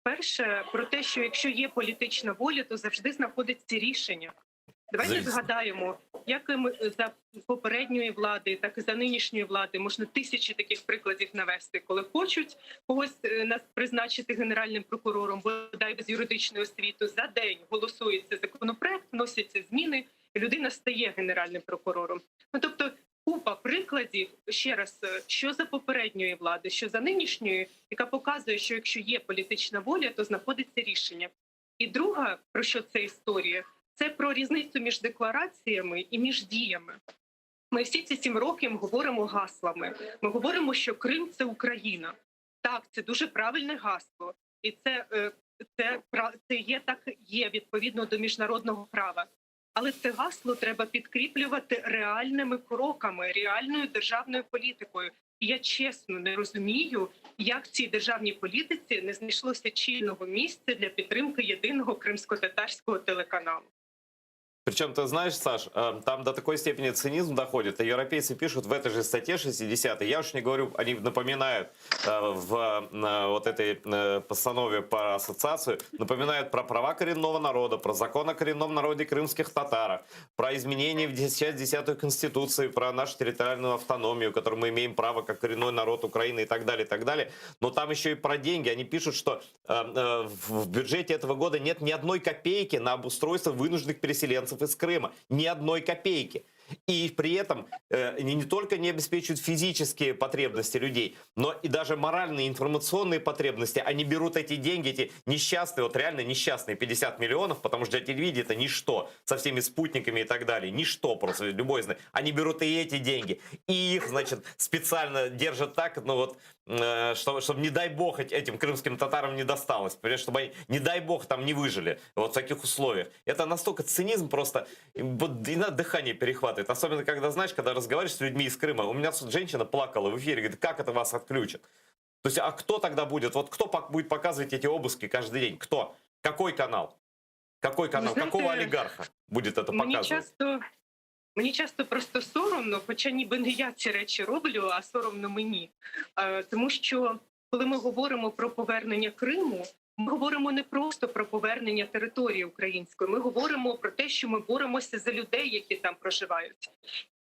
Перше, про те, що якщо є політична воля, то завжди знаходиться рішення. Давайте Звісно. згадаємо, як і ми за попередньої влади, так і за нинішньої влади можна тисячі таких прикладів навести, коли хочуть когось е, нас призначити генеральним прокурором, бодай без юридичної освіти, за день голосується законопроект, вносяться зміни, і людина стає генеральним прокурором. Ну тобто, купа прикладів ще раз, е, що за попередньої влади, що за нинішньої, яка показує, що якщо є політична воля, то знаходиться рішення. І друга, про що це історія, це про різницю між деклараціями і між діями. Ми всі ці сім років говоримо гаслами. Ми говоримо, що Крим це Україна. Так, це дуже правильне гасло, і це, е, це, це є так, є відповідно до міжнародного права. Але це гасло треба підкріплювати реальними кроками, реальною державною політикою. І я чесно не розумію, як в цій державній політиці не знайшлося чільного місця для підтримки єдиного кримсько-татарського телеканалу. Причем, ты знаешь, Саш, э, там до такой степени цинизм доходит. И европейцы пишут в этой же статье 60 я уж не говорю, они напоминают э, в э, вот этой постанове по ассоциацию, напоминают про права коренного народа, про закон о коренном народе крымских татарах, про изменения в часть 10 Конституции, про нашу территориальную автономию, которую мы имеем право как коренной народ Украины и так далее, и так далее. Но там еще и про деньги. Они пишут, что в бюджете этого года нет ни одной копейки на обустройство вынужденных переселенцев из Крыма. Ни одной копейки. И при этом э, не, не только не обеспечивают физические потребности людей, но и даже моральные, информационные потребности. Они берут эти деньги, эти несчастные, вот реально несчастные 50 миллионов, потому что для телевидения это ничто, со всеми спутниками и так далее, ничто просто, любой знает. Они берут и эти деньги, и их, значит, специально держат так, ну вот, э, чтобы, чтобы не дай бог этим крымским татарам не досталось, понимаешь, чтобы они, не дай бог, там не выжили вот в таких условиях. Это настолько цинизм просто, вот и на дыхание перехватывает. Особенно, когда, знаешь, когда разговариваешь с людьми из Крыма. У меня тут женщина плакала в эфире, говорит, как это вас отключат? То есть, а кто тогда будет? Вот кто будет показывать эти обыски каждый день? Кто? Какой канал? Какой канал? знаете, Какого олигарха будет это Мені показывать? часто, мені часто просто соромно, хоча ніби не я ці речі роблю, а соромно мені. Е, Тому що коли ми говоримо про повернення Криму, Ми говоримо не просто про повернення території української, ми говоримо про те, що ми боремося за людей, які там проживають.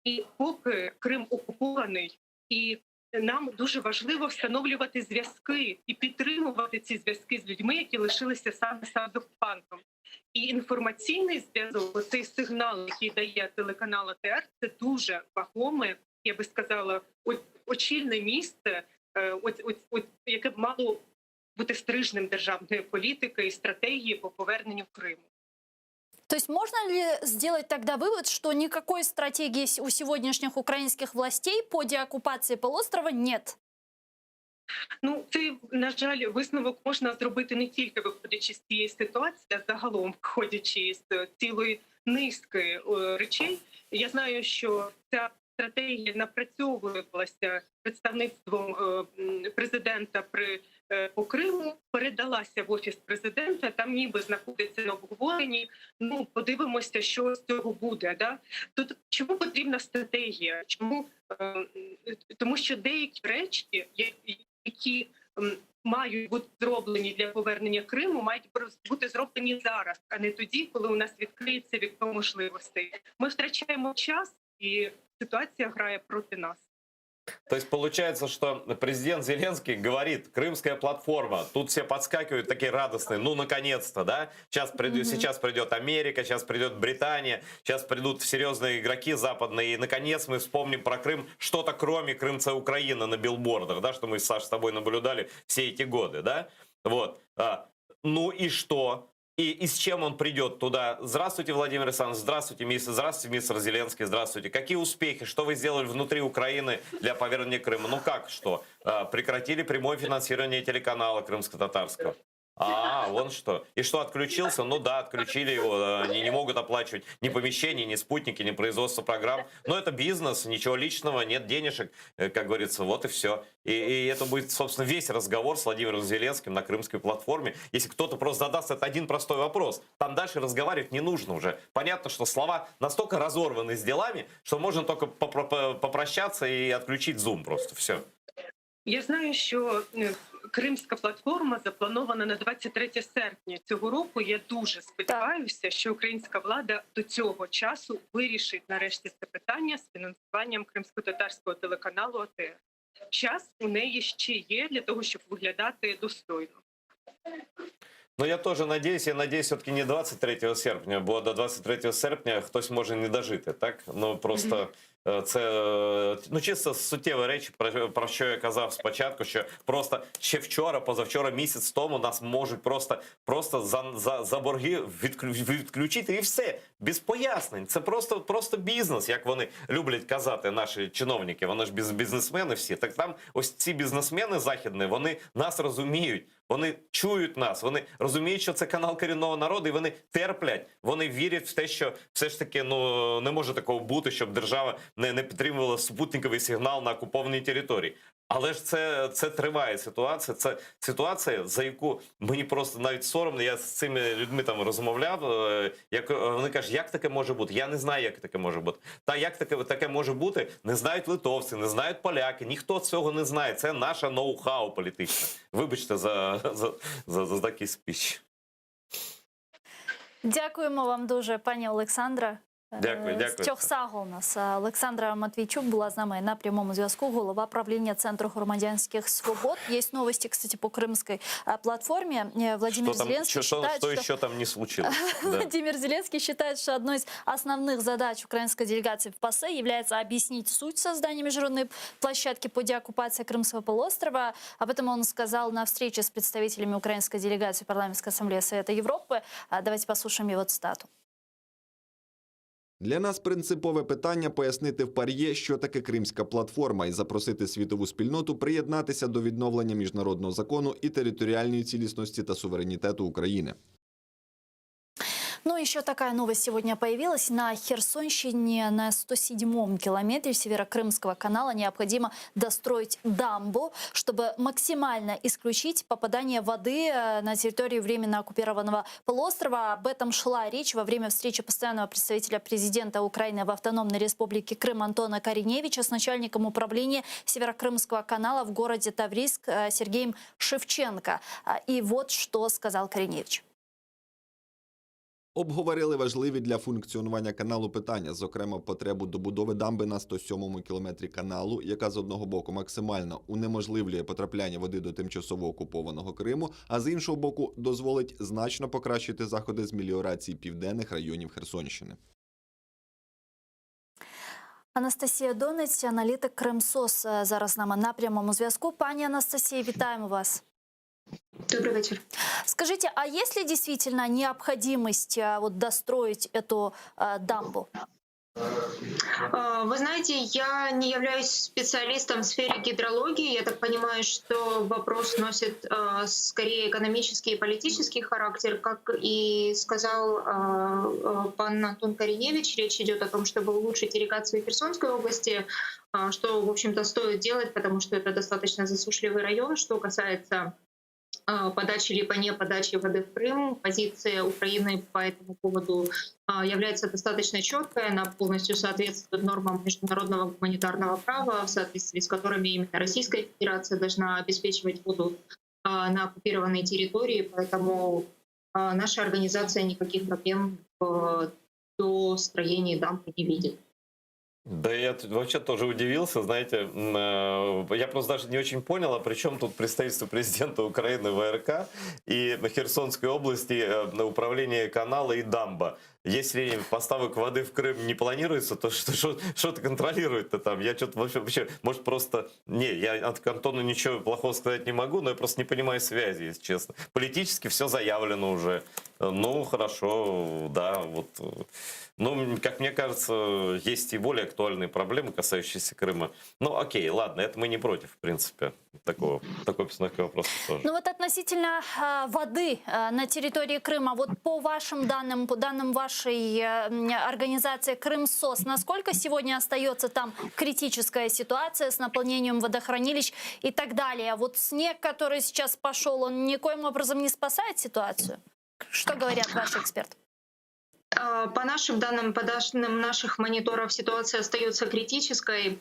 І поки Крим окупований, і нам дуже важливо встановлювати зв'язки і підтримувати ці зв'язки з людьми, які лишилися сам на сам з окупантом. І інформаційний зв'язок, цей сигнал, який дає телеканал АТР, це дуже вагоме, я би сказала, о- очільне місце, е, от, от, от, яке б мало бути стрижнем державної політики і стратегії по поверненню Криму. То есть можно ли сделать тогда вывод, что никакой стратегии с- у сегодняшних украинских властей по деоккупации полуострова нет? Ну, це, на жаль, висновок можна зробити не тільки виходячи з цієї ситуації, а загалом виходячи з е, цілої низки е, речей. Я знаю, що ця стратегія напрацьовувалася представництвом е, м, президента при е, по Криму, передалася в офіс президента. Там ніби знаходиться на обговоренні. Ну, подивимося, що з цього буде. Да? Тут чому потрібна стратегія? Чому Е, м, тому, що деякі речі, я- які м, мають бути зроблені для повернення Криму, мають бути зроблені зараз, а не тоді, коли у нас відкриється вікно можливостей. Ми втрачаємо час, і ситуація грає проти нас. То есть получается, что президент Зеленский говорит, крымская платформа, тут все подскакивают такие радостные, ну наконец-то, да, сейчас, придет, Мгм. сейчас придет Америка, сейчас придет Британия, сейчас придут серьезные игроки западные, и наконец мы вспомним про Крым что-то кроме Крым це Україна на билбордах, да, что мы, Саш, с тобой наблюдали все эти годы, да, вот. А, ну и что? И, и с чем он придет туда? Здравствуйте, Владимир Александрович, здравствуйте, мистер, здравствуйте, мистер Зеленский, здравствуйте. Какие успехи, что вы сделали внутри Украины для повернения Крыма? Ну как что? А, Прекратили прямое финансирование телеканала крымско-татарского. А, вон что. И что, отключился? Ну да, отключили его. Они не могут оплачивать ни помещение, ни спутники, ни производство программ. Но это бизнес, ничего личного, нет денежек, э, как говорится, вот и все. И, и это будет, собственно, весь разговор с Владимиром Зеленским на крымской платформе. Если кто-то просто задаст этот один простой вопрос, там дальше разговаривать не нужно уже. Понятно, что слова настолько разорваны с делами, что можно только попро- попрощаться и отключить Zoom просто. Все. Я знаю, що е, Кримська платформа запланована на 23 серпня цього року. Я дуже сподіваюся, що українська влада до цього часу вирішить нарешті це питання з фінансуванням кримсько-татарського телеканалу АТР. Час у неї ще є для того, щоб виглядати достойно. Но я тоже надеюсь, я надеюсь, все-таки не 23 серпня, бо до 23 серпня хтось може не дожити, так? Ну просто е, це е, ну чисто суттєві речі, про, про що я казав спочатку, що просто ще вчора, позавчора, місяць тому нас можуть просто, просто за, за, за борги відклю, відключити і все, без пояснень. Це просто, просто бізнес, як вони люблять казати, наші чиновники. Вони ж біз- бізнесмени всі. Так там ось ці бізнесмени західні, вони нас розуміють. Вони чують нас, вони розуміють, що це канал корінного народу, і вони терплять. Вони вірять в те, що все ж таки ну не може такого бути, щоб держава не, не підтримувала супутниковий сигнал на окупованій території. Але ж це, це триває ситуація. Це ситуація, за яку мені просто навіть соромно. Я з цими людьми там розмовляв. е, Як вони кажуть, як таке може бути? Я не знаю, як таке може бути. Та як таке таке може бути, не знають литовці, не знають поляки. Ніхто цього не знає. Це наша ноу-хау політична. Вибачте за, за, за, за такий спіч. Дякуємо вам дуже, пані Олександра. Дякую, дякую. Çoq sağ oluñız. Олександра Матвійчук була з нами на прямому зв'язку, голова правління Центру громадянських свобод. Есть новости, кстати, по крымской э, платформе. Э, Владимир Что там, Зеленский что, что, считает, что что еще там не случилось? Да. Владимир Зеленский считает, что одной из основных задач украинской делегации в ПАСЕ является объяснить суть создания международной площадки по деоккупации Крымского полуострова. Об этом он сказал на встрече с представителями украинской делегации Парламентской ассамблеи Совета Европы. А, Давайте послушаем его цитату. Для нас принципове питання пояснити в ПАРЄ, що таке Кримська платформа, і запросити світову спільноту приєднатися до відновлення міжнародного закону і територіальної цілісності та суверенітету України. Ну, еще такая новость сегодня появилась. На Херсонщине на 107-м километре Северокрымского канала необходимо достроить дамбу, чтобы максимально исключить попадание воды э, на территорию временно оккупированного полуострова. Об этом шла речь во время встречи постоянного представителя президента Украины в Автономной Республике Крым Антона Кориневича с начальником управления Северокрымского канала в городе Таврийск э, Сергеем Шевченко. А, И вот что сказал Кориневич. Обговорили важливі для функціонування каналу питання, зокрема потребу добудови дамби на 107-му кілометрі каналу, яка з одного боку максимально унеможливлює потрапляння води до тимчасово окупованого Криму, а з іншого боку дозволить значно покращити заходи з меліорації південних районів Херсонщини. Анастасія Донець, аналітик Кримсос, е, зараз з нами на прямому зв'язку. Пані Анастасія, вітаємо вас. Добрый вечер. Скажите, а есть ли действительно необходимость э, вот достроить эту э, дамбу? А, Вы знаете, я не являюсь специалистом в сфере гидрологии. Я так понимаю, что вопрос носит а, скорее экономический и политический характер. Как и сказал а, а, пан Антон Кориневич, речь идет о том, чтобы улучшить ирригацию Херсонской области, а, что, в общем-то, стоит делать, потому что это достаточно засушливый район. Что касается а, подачи либо не подачи воды в Крым, позиция Украины по этому поводу а, является достаточно четкой, она полностью соответствует нормам международного гуманитарного права, в соответствии с которыми именно Российская Федерация должна обеспечивать воду а, на оккупированной территории, поэтому а, наша организация никаких проблем в достроении дамбы не видит. Да я тут вообще тоже удивился, знаете, м, э, я просто даже не очень понял, а при чем тут представительство президента Украины в АРК и на Херсонской области э, на управление канала и дамба. Если поставок воды в Крым не планируется, то что, что, что ты контролирует-то там? Я что-то вообще, вообще, может просто... Не, я от Антона ничего плохого сказать не могу, но я просто не понимаю связи, если честно. Политически все заявлено уже. Э, Ну, хорошо, да, вот. э, Ну, как мне кажется, есть и более актуальные проблемы, касающиеся Крыма. Ну, окей, ладно, это мы не против, в принципе, такого, такой постановки вопроса тоже. Ну вот относительно э, воды э, на территории Крыма, вот по вашим данным, по данным вашей э, м, организации Крымсос, насколько сегодня остается там критическая ситуация с наполнением водохранилищ и так далее? Вот снег, который сейчас пошел, он никоим образом не спасает ситуацию? Что говорят ваши эксперты? А, По нашим данным, по данным наших мониторов, ситуация остается критической.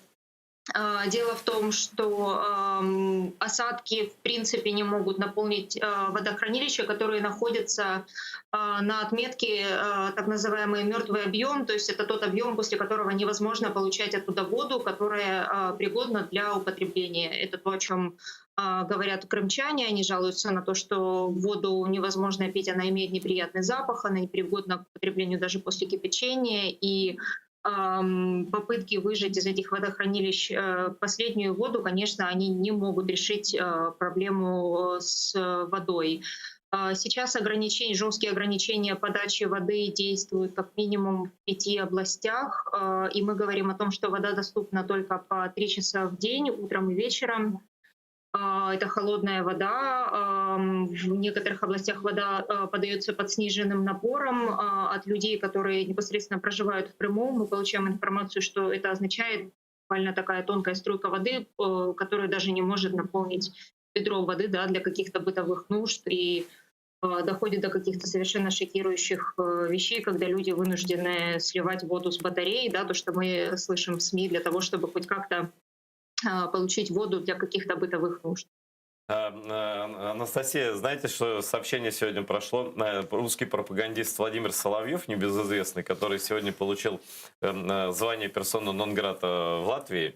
А, Дело в том, что ам, осадки в принципе не могут наполнить а, водохранилища, которые находятся а, на отметке а, так называемый мертвый объем, то есть это тот объем, после которого невозможно получать оттуда воду, которая а, пригодна для употребления. Это то, о чем а, говорят крымчане, они жалуются на то, что воду невозможно пить, она имеет неприятный запах, она непригодна к употреблению даже после кипячения, и ам, попытки выжать из этих водохранилищ э, последнюю воду, конечно, они не могут решить э, проблему э, с водой. А Сейчас ограничения, жесткие ограничения подачи воды действуют как минимум в пяти областях, э, и мы говорим о том, что вода доступна только по три часа в день, утром и вечером. А, Это холодная вода. Ам, В некоторых областях вода а, подается под сниженным напором а, от людей, которые непосредственно проживают в Крыму. Мы получаем информацию, что это означает буквально такая тонкая струйка воды, э, которая даже не может наполнить ведро воды да, для каких-то бытовых нужд. И э, доходит до каких-то совершенно шокирующих э, вещей, когда люди вынуждены сливать воду с батареи, да, то, что мы слышим в СМИ, для того, чтобы хоть как-то а, получить воду для каких-то бытовых нужд. А, а, Анастасия, знаете, что сообщение сегодня прошло? Э, Русский пропагандист Владимир Соловьев, небезызвестный, который сегодня получил э, э, звание персона нон грата в Латвии,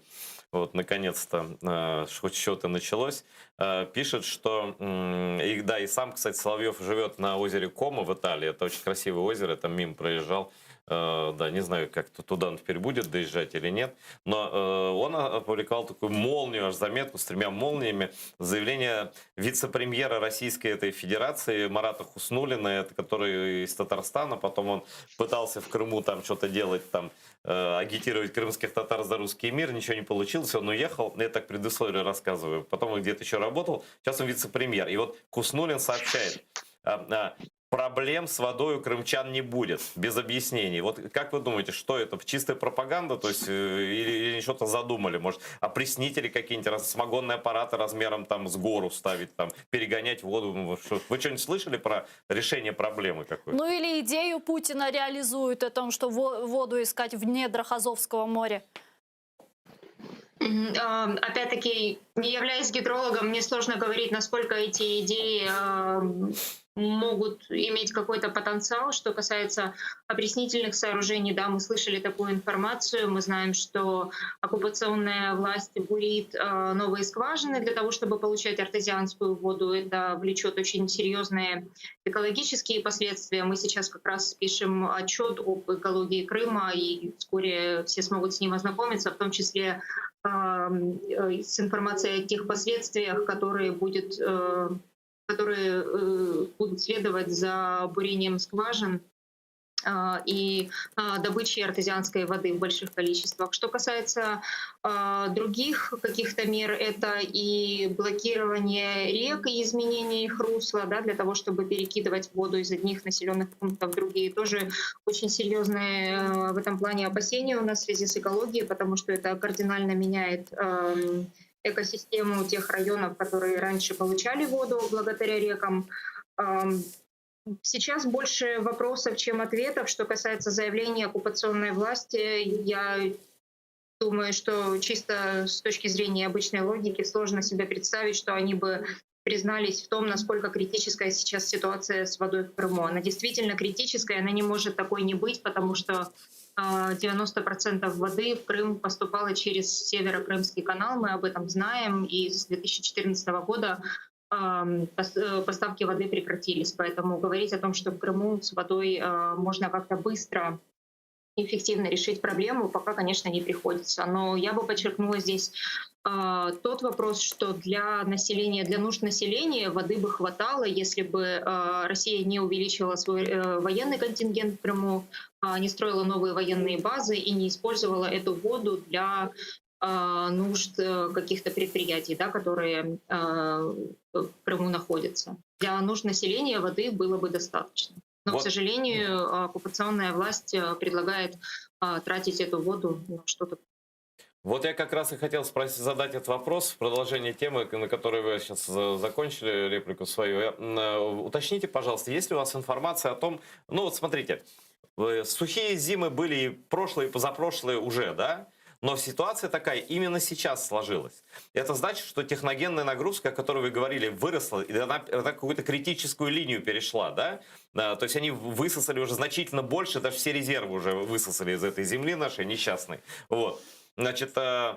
вот, наконец-то, э, хоть что-то началось, э, пишет, что, м, и, да, и сам, кстати, Соловьев живет на озере Комо в Италии, это очень красивое озеро, я там мимо проезжал, Э, да, не знаю, как туда он теперь будет доезжать или нет, но э, он опубликовал такую молнию, аж заметку с тремя молниями, заявление вице-премьера Российской этой Федерации Марата Хуснуллина, это который из Татарстана, потом он пытался в Крыму там что-то делать, там э, агитировать крымских татар за русский мир, ничего не получилось, он уехал, я так предысторию рассказываю, потом он где-то еще работал, сейчас он вице-премьер. И вот Хуснуллин сообщает, а, а, Проблем с водой у крымчан не будет, без объяснений. Вот как вы думаете, что это? Чистая пропаганда, то есть, э, или, или что-то задумали? Может, опреснители какие-нибудь, самогонные аппараты размером там с гору ставить, там, перегонять воду? Ну, вы что-нибудь слышали про решение проблемы какой-то? Ну или идею Путина реализуют о том, что воду искать в недрах Азовского моря. Опять-таки, не являясь гидрологом, мне сложно говорить, насколько эти идеи могут иметь какой-то потенциал. Что касается опреснительных сооружений, да, мы слышали такую информацию, мы знаем, что оккупационная власть бурит новые скважины для того, чтобы получать артезианскую воду. Это влечет очень серьезные экологические последствия. Мы сейчас как раз пишем отчет об экологии Крыма, и вскоре все смогут с ним ознакомиться, в том числе с информацией о тех последствиях, которые будет которые э, будут следовать за бурением скважин а, и а, добычей артезианской воды в больших количествах. Что касается а, других каких-то мер, это и блокирование рек и изменение их русла, да, для того, чтобы перекидывать воду из одних населенных пунктов в другие. Тоже очень серьезные э, в этом плане опасения у нас в связи с экологией, потому что это кардинально меняет эм, экосистему тех районов, которые раньше получали воду благодаря рекам. Сейчас больше вопросов, чем ответов. Что касается заявления оккупационной власти, я думаю, что чисто с точки зрения обычной логики сложно себе представить, что они бы признались в том, насколько критическая сейчас ситуация с водой в Крыму. Она действительно критическая, она не может такой не быть, потому что 90% воды в Крым поступало через Северо-Крымский канал, мы об этом знаем, и с 2014 года э, поставки воды прекратились. Поэтому говорить о том, что в Крыму с водой а, можно как-то быстро эффективно решить проблему, пока, конечно, не приходится. Но я бы подчеркнула здесь э, тот вопрос, что для населения, для нужд населения воды бы хватало, если бы э, Россия не увеличивала свой э, военный контингент в Крыму, э, не строила новые военные базы и не использовала эту воду для э, нужд каких-то предприятий, да, которые э, в Крыму находятся. Для нужд населения воды было бы достаточно. Но, вот. к сожалению, оккупационная власть э, предлагает а, тратить эту воду на что-то. Вот я как раз и хотел спросить, задать этот вопрос в продолжение темы, на которой вы сейчас закончили реплику свою. Э, уточните, пожалуйста, есть ли у вас информация о том, ну вот смотрите, сухие зимы были и прошлые, и позапрошлые уже, да? Но ситуация такая именно сейчас сложилась. Это значит, что техногенная нагрузка, о которой вы говорили, выросла, и она, она какую-то критическую линию перешла, да? То есть они высосали уже значительно больше, даже все резервы уже высосали из этой земли нашей несчастной. Вот. Значит, э,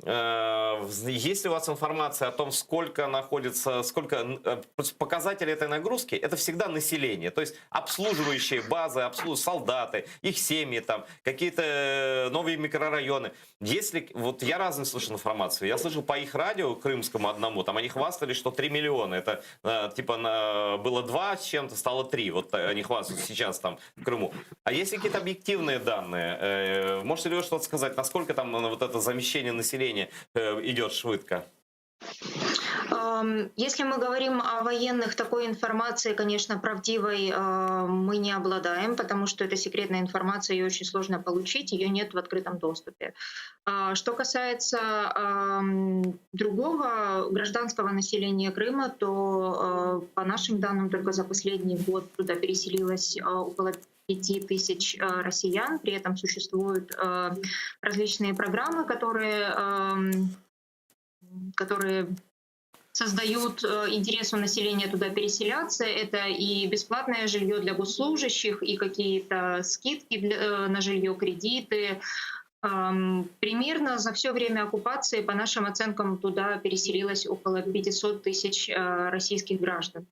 э, есть ли у вас информация о том, сколько находится, сколько э, показатели этой нагрузки, это всегда население, то есть обслуживающие базы, обслуж... солдаты, их семьи, там, какие-то новые микрорайоны. Если, вот я разную слышал информацию, я слышал по их радио, крымскому одному, там они хвастались, что 3 миллиона, это типа на, было 2 с чем-то, стало 3, вот они хвастаются сейчас там в Крыму. А есть какие-то объективные данные? Можете ли вы что-то сказать, насколько там вот это замещение населения идет швидко? Если мы говорим о военных, такой информации, конечно, правдивой э, мы не обладаем, потому что это секретная информация, ее очень сложно получить, ее нет в открытом доступе. А, что касается другого гражданского населения Крыма, то э, по нашим данным только за последний год туда переселилось э, около 5000 россиян. При этом существуют различные программы, которые, которые создают э, интерес у населения туда переселяться. Это и бесплатное жилье для госслужащих, и какие-то скидки для, э, на жилье, кредиты. Примерно за все время оккупации, по нашим оценкам, туда переселилось около 500 тысяч э, российских граждан.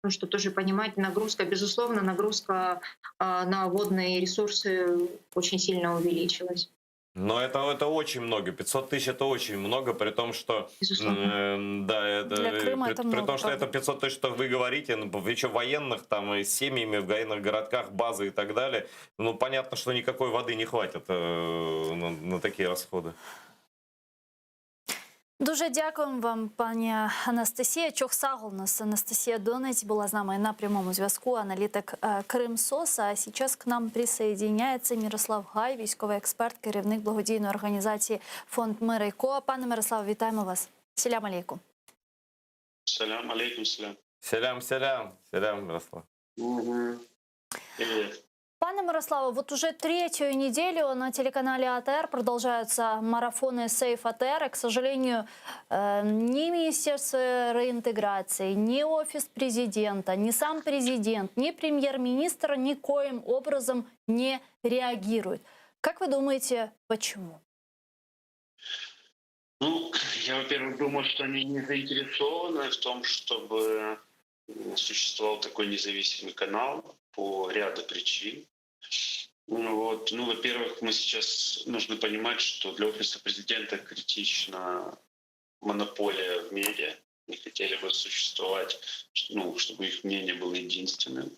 Ну, чтобы тоже понимать, нагрузка, безусловно, нагрузка на водные ресурсы очень сильно увеличилась. Но это, это очень много. 500 тысяч это очень много, при том, что... Э, да, это, Для Крыма при, это при много, том, что правда. это 500 тысяч, что вы говорите, ну, еще военных там и с семьями в военных городках, базы и так далее. Ну, понятно, что никакой воды не хватит э, на, на такие расходы. Дуже дякуємо вам, пані Анастасія. Çoq sağ oluñız. Анастасия Донець була з нами на прямому зв'язку, аналітик е, Крим.СОС. А сейчас к нам присоединяется Мирослав Гай, військовий експерт, керівник благодійної організації Фонд Мира і Ко. Пане Мирославе, вітаємо вас. Селям алейкум. Салям алейкум, салям. Селям, селям, селям, Мирослав. Угу. Привет. Пане Мирославе, вот уже третью неделю на телеканале АТР продолжаются марафоны Сейв АТР. И, к сожалению, э, ни Министерство реинтеграции, ни Офис президента, ни сам президент, ни премьер-министр никоим образом не реагируют. Как вы думаете, почему? Ну, я, во-первых, думаю, что они не заинтересованы в том, чтобы существовал такой независимый канал по ряду причин. Ну, вот. Ну, во-первых, мы сейчас нужно понимать, что для офиса президента критична монополия в медиа. Не хотели бы существовать, ну, чтобы их мнение было единственным.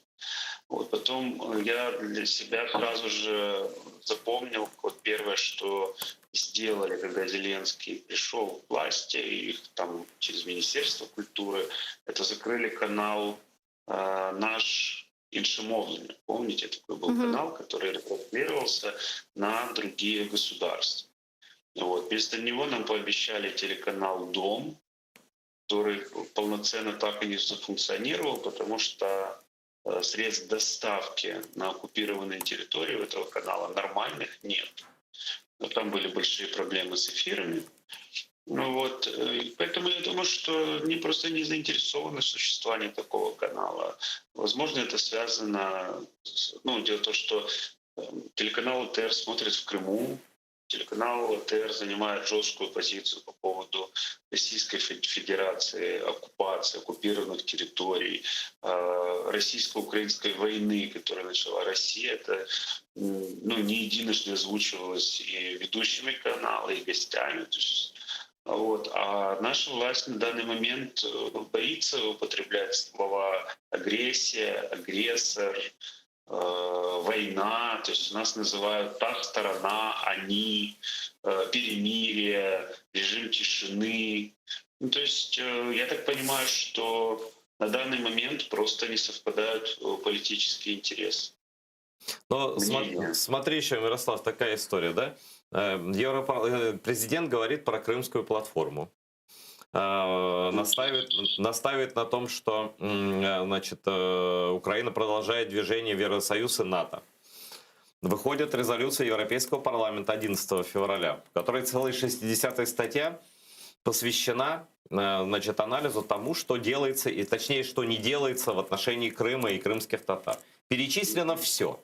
Вот. Потом э, я для себя сразу же запомнил, вот первое, что сделали, когда Зеленский пришел к власти, их там через Министерство культуры, это закрыли канал э, наш Іншомовлення. Помните, такой был Мгм. канал, который ретранслировался на другие государства. Вот. Вместо него нам пообещали телеканал «Дом», который полноценно так и не зафункционировал, потому что э, средств доставки на оккупированные территории у этого канала нормальных нет. Но там были большие проблемы с эфирами. Ну вот, э, и поэтому я думаю, что они просто не заинтересованы в существовании такого канала. Возможно, это связано, с, ну, дело в том, что э, телеканал АТР смотрит в Крыму, телеканал АТР занимает жесткую позицию по поводу Российской Федерации, оккупации, оккупированных территорий, э, российско-украинской войны, которую начала Россия. Это ну, не единожды озвучивалось и ведущими канала, и гостями. То есть, вот. А наша власть на данный момент э, боится употреблять слова агрессия, агрессор, э, война. То есть у нас называют та сторона, они, э, перемирие, режим тишины. Ну, то есть э, я так понимаю, что на данный момент просто не совпадают э, политические интересы. Но Мнение. смотри еще, Мирослав, такая история, да? Э, Европар... э, Президент говорит про крымскую платформу. Э, Настаивает, настаивает на том, что м, э, значит, э, Украина продолжает движение в Евросоюз и НАТО. Выходит резолюция Европейского парламента 11 февраля, в которой целая 60-я статья посвящена э, значит, анализу тому, что делается, и точнее, что не делается в отношении Крыма и крымских татар. Перечислено все.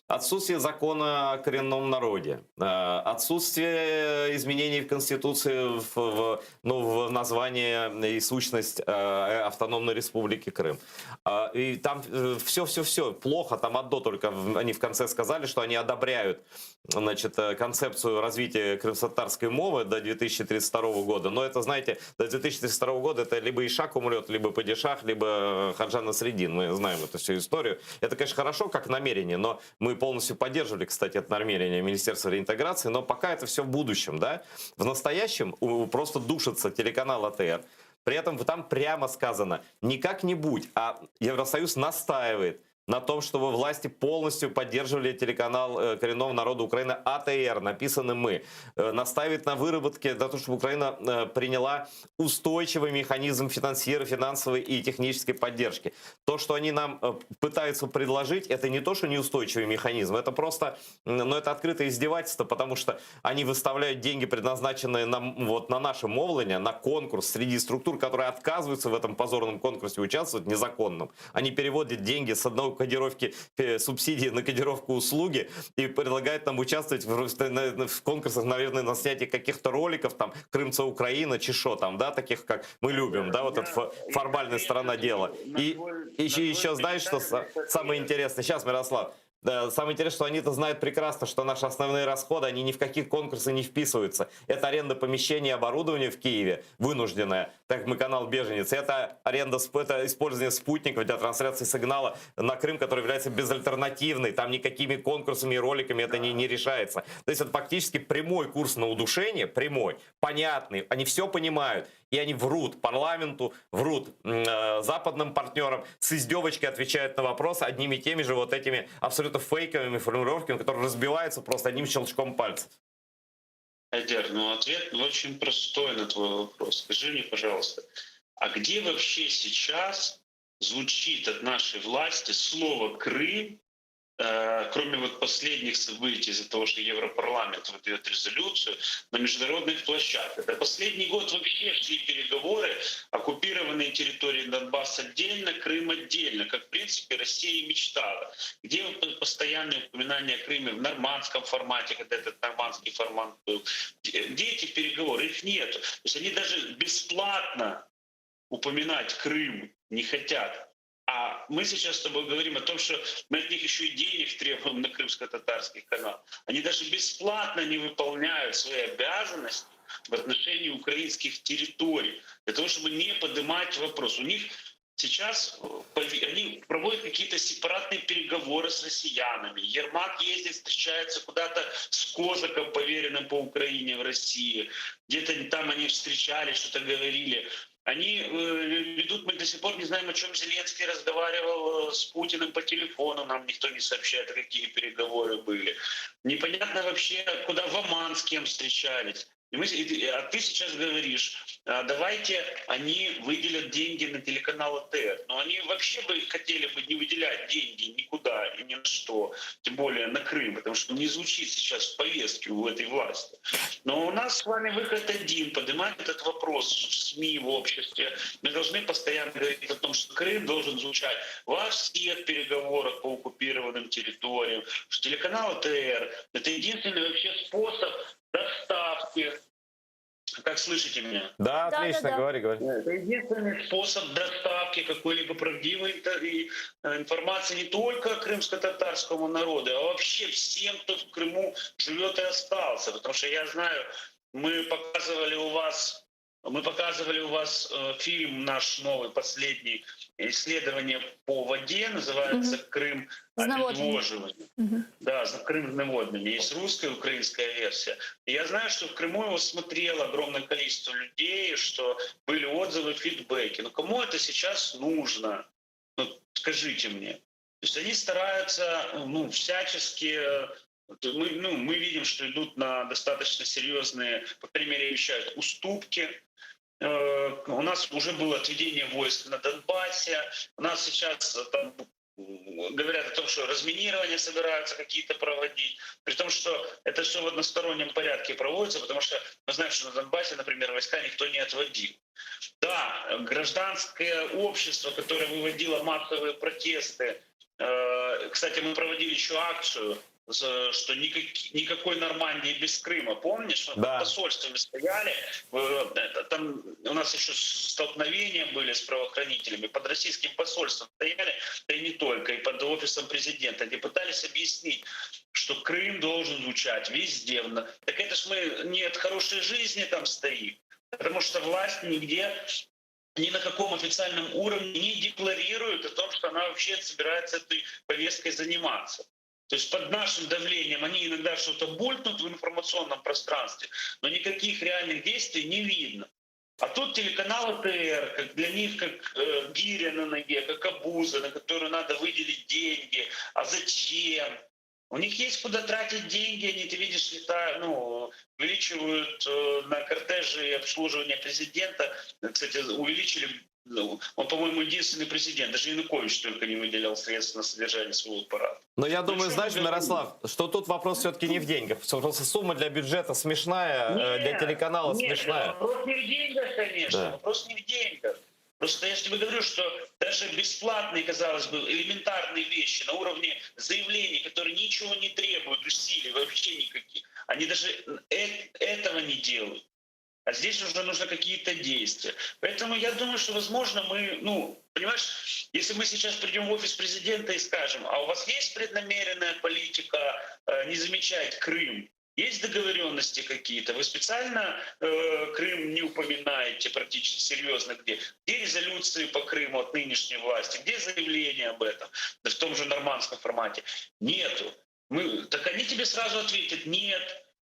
Отсутствие закона о коренном народе, э, отсутствие изменений в Конституции в, в, ну, в название и сущность э, Автономной Республики Крым. А, И там все-все-все плохо, там одно только в- они в конце сказали, что они одобряют значит, э, концепцию развития крымско-татарской мовы до 2032 года. Но это, знаете, до 2032 года это либо Ишак умрет, либо Падишах, либо э, Ходжа Насреддин. Мы знаем эту всю историю. Это, конечно, хорошо как намерение, но мы полностью поддерживали, кстати, это намерение Министерства реинтеграции, но пока это все в будущем, да. В настоящем у- просто душится телеканал АТР. При этом там прямо сказано, не как-нибудь, а Евросоюз настаивает на том, чтобы власти полностью поддерживали телеканал э, коренного народа Украины АТР, написаны мы, Э, настаивает на выработке, для того, чтобы Украина э, приняла устойчивый механизм финансирования, финансовой и технической поддержки. То, что они нам э, пытаются предложить, это не то, что неустойчивый механизм, это просто, м, ну, это открытое издевательство, потому что они выставляют деньги, предназначенные нам, вот, на наше мовлення, на конкурс среди структур, которые отказываются в этом позорном конкурсе участвовать, незаконном. Они переводят деньги с одной кодировки э, субсидии на кодировку услуги и предлагают нам участвовать в, на- на- в конкурсах, наверное, на снятие каких-то роликов, там, Крымца Украина, чешо там, да, таких, как мы любим, да, вот эта фо- формальная сторона дела. И еще, еще знаешь, что са- самое интересное? Сейчас, Мирослав, Да, самое интересное, что они-то знают прекрасно, что наши основные расходы, они ни в какие конкурсы не вписываются. Это аренда помещения и оборудования в Киеве, вынужденная, так как мы канал «Беженец». Это аренда, это использование спутников для трансляции сигнала на Крым, который является безальтернативной. Там никакими конкурсами и роликами это не решается. То есть это фактически прямой курс на удушение, прямой, понятный. Они все понимают. И они врут парламенту, врут западным партнерам, с издевочкой отвечают на вопросы одними и теми же вот этими абсолютно фейковыми формулировками, которые разбиваются просто одним щелчком пальцев. Айдер, ну ответ очень простой на твой вопрос. Скажи мне, пожалуйста, а где вообще сейчас звучит от нашей власти слово «Крым», кроме вот последних событий из-за того, что Европарламент выдает резолюцию на международных площадках? Да последний год вообще шли переговоры, оккупированные территории Донбасса отдельно, Крым отдельно, как в принципе Россия и мечтала. Где вот постоянные упоминания о Крыме в нормандском формате, когда этот нормандский формат был? Где эти переговоры? Их нет. То есть они даже бесплатно упоминать Крым не хотят. А мы сейчас с тобой говорим о том, что мы от них еще и денег требуем на крымско-татарский канал. Они даже бесплатно не выполняют свои обязанности в отношении украинских территорий, для того, чтобы не поднимать вопрос. У них сейчас они проводят какие-то сепаратные переговоры с россиянами. Ермак ездит, встречается куда-то с Козаком, поверенным по Украине в России. Где-то там они встречались, что-то говорили. Они ведут, мы до сих пор не знаем, о чем Зеленский разговаривал с Путиным по телефону, нам никто не сообщает, какие переговоры были. Непонятно вообще, куда в Оман с кем встречались. А ты сейчас говоришь, давайте они выделят деньги на телеканал АТР. Но они вообще бы хотели бы не выделять деньги никуда и ни на что, тем более на Крым, потому что не звучит сейчас в повестке у этой власти. Но у нас с вами выход один — поднимать этот вопрос в СМИ, в обществе. Мы должны постоянно говорить о том, что Крым должен звучать во всех переговорах по оккупированным территориям, что телеканал АТР — это единственный вообще способ доставки. Как слышите меня? Да, Да, отлично, да, да. говори, говори. Это единственный способ доставки какой-либо правдивой информации не только крымско-татарскому народу, а вообще всем, кто в Крыму живет и остался. Потому что я знаю, мы показывали у вас, мы показывали у вас фильм наш новый, последний, исследование по воде, называется «Крым Зневоднення. обезвоживание». Да, за Крым зневоднення. Есть русская и украинская версия. И я знаю, что в Крыму его смотрело огромное количество людей, что были отзывы, фидбэки. Но кому это сейчас нужно? Скажите мне. То есть они стараются, ну, всячески... Мы, ну, мы видим, что идут на достаточно серьезные, по крайней мере, обещают уступки. У нас уже было отведение войск на Донбассе. У нас сейчас говорят о том, что разминирование собираются какие-то проводить, при том, что это все в одностороннем порядке проводится, потому что мы знаем, что на Донбассе, например, войска никто не отводил. Да, гражданское общество, которое выводило массовые протесты, кстати, мы проводили еще акцию, что никакой Нормандии без Крыма, помнишь? Мы Да. под посольствами стояли, там у нас еще столкновения были с правоохранителями, под российским посольством стояли, да и не только, и под офисом президента, где пытались объяснить, что Крым должен звучать везде. Так это ж мы не от хорошей жизни там стоим, потому что власть нигде, ни на каком официальном уровне не декларирует о том, что она вообще собирается этой повесткой заниматься. То есть под нашим давлением они иногда что-то булькнут в информационном пространстве, но никаких реальных действий не видно. А тут телеканал АТР, как для них как гиря на ноге, как обуза, на которую надо выделить деньги. А зачем? У них есть куда тратить деньги, они, ты видишь, летают, увеличивают на кортежи обслуживание президента. Кстати, увеличили, он, по-моему, единственный президент, даже Янукович только не выделял средств на содержание своего аппарата. Но я думаю, Что мы говорим? Мирослав, что тут вопрос все-таки не в деньгах. Просто сумма для бюджета смешная, для Нет, телеканала нет, смешная. Вопрос не в деньгах, конечно, вопрос не в деньгах. Просто я же тебе говорю, что даже бесплатные, казалось бы, элементарные вещи на уровне заявлений, которые ничего не требуют, усилий вообще никаких, они даже этого не делают. А здесь уже нужно какие-то действия. Поэтому я думаю, что, возможно, мы, ну, понимаешь, если мы сейчас придем в офис президента и скажем, а у вас есть преднамеренная политика э, не замечать Крым? Есть договоренности какие-то? Вы специально э, Крым не упоминаете практически серьезно где? Где резолюции по Крыму от нынешней власти? Где заявления об этом? Да в том же нормандском формате. Нету. Мы, так они тебе сразу ответят, нет,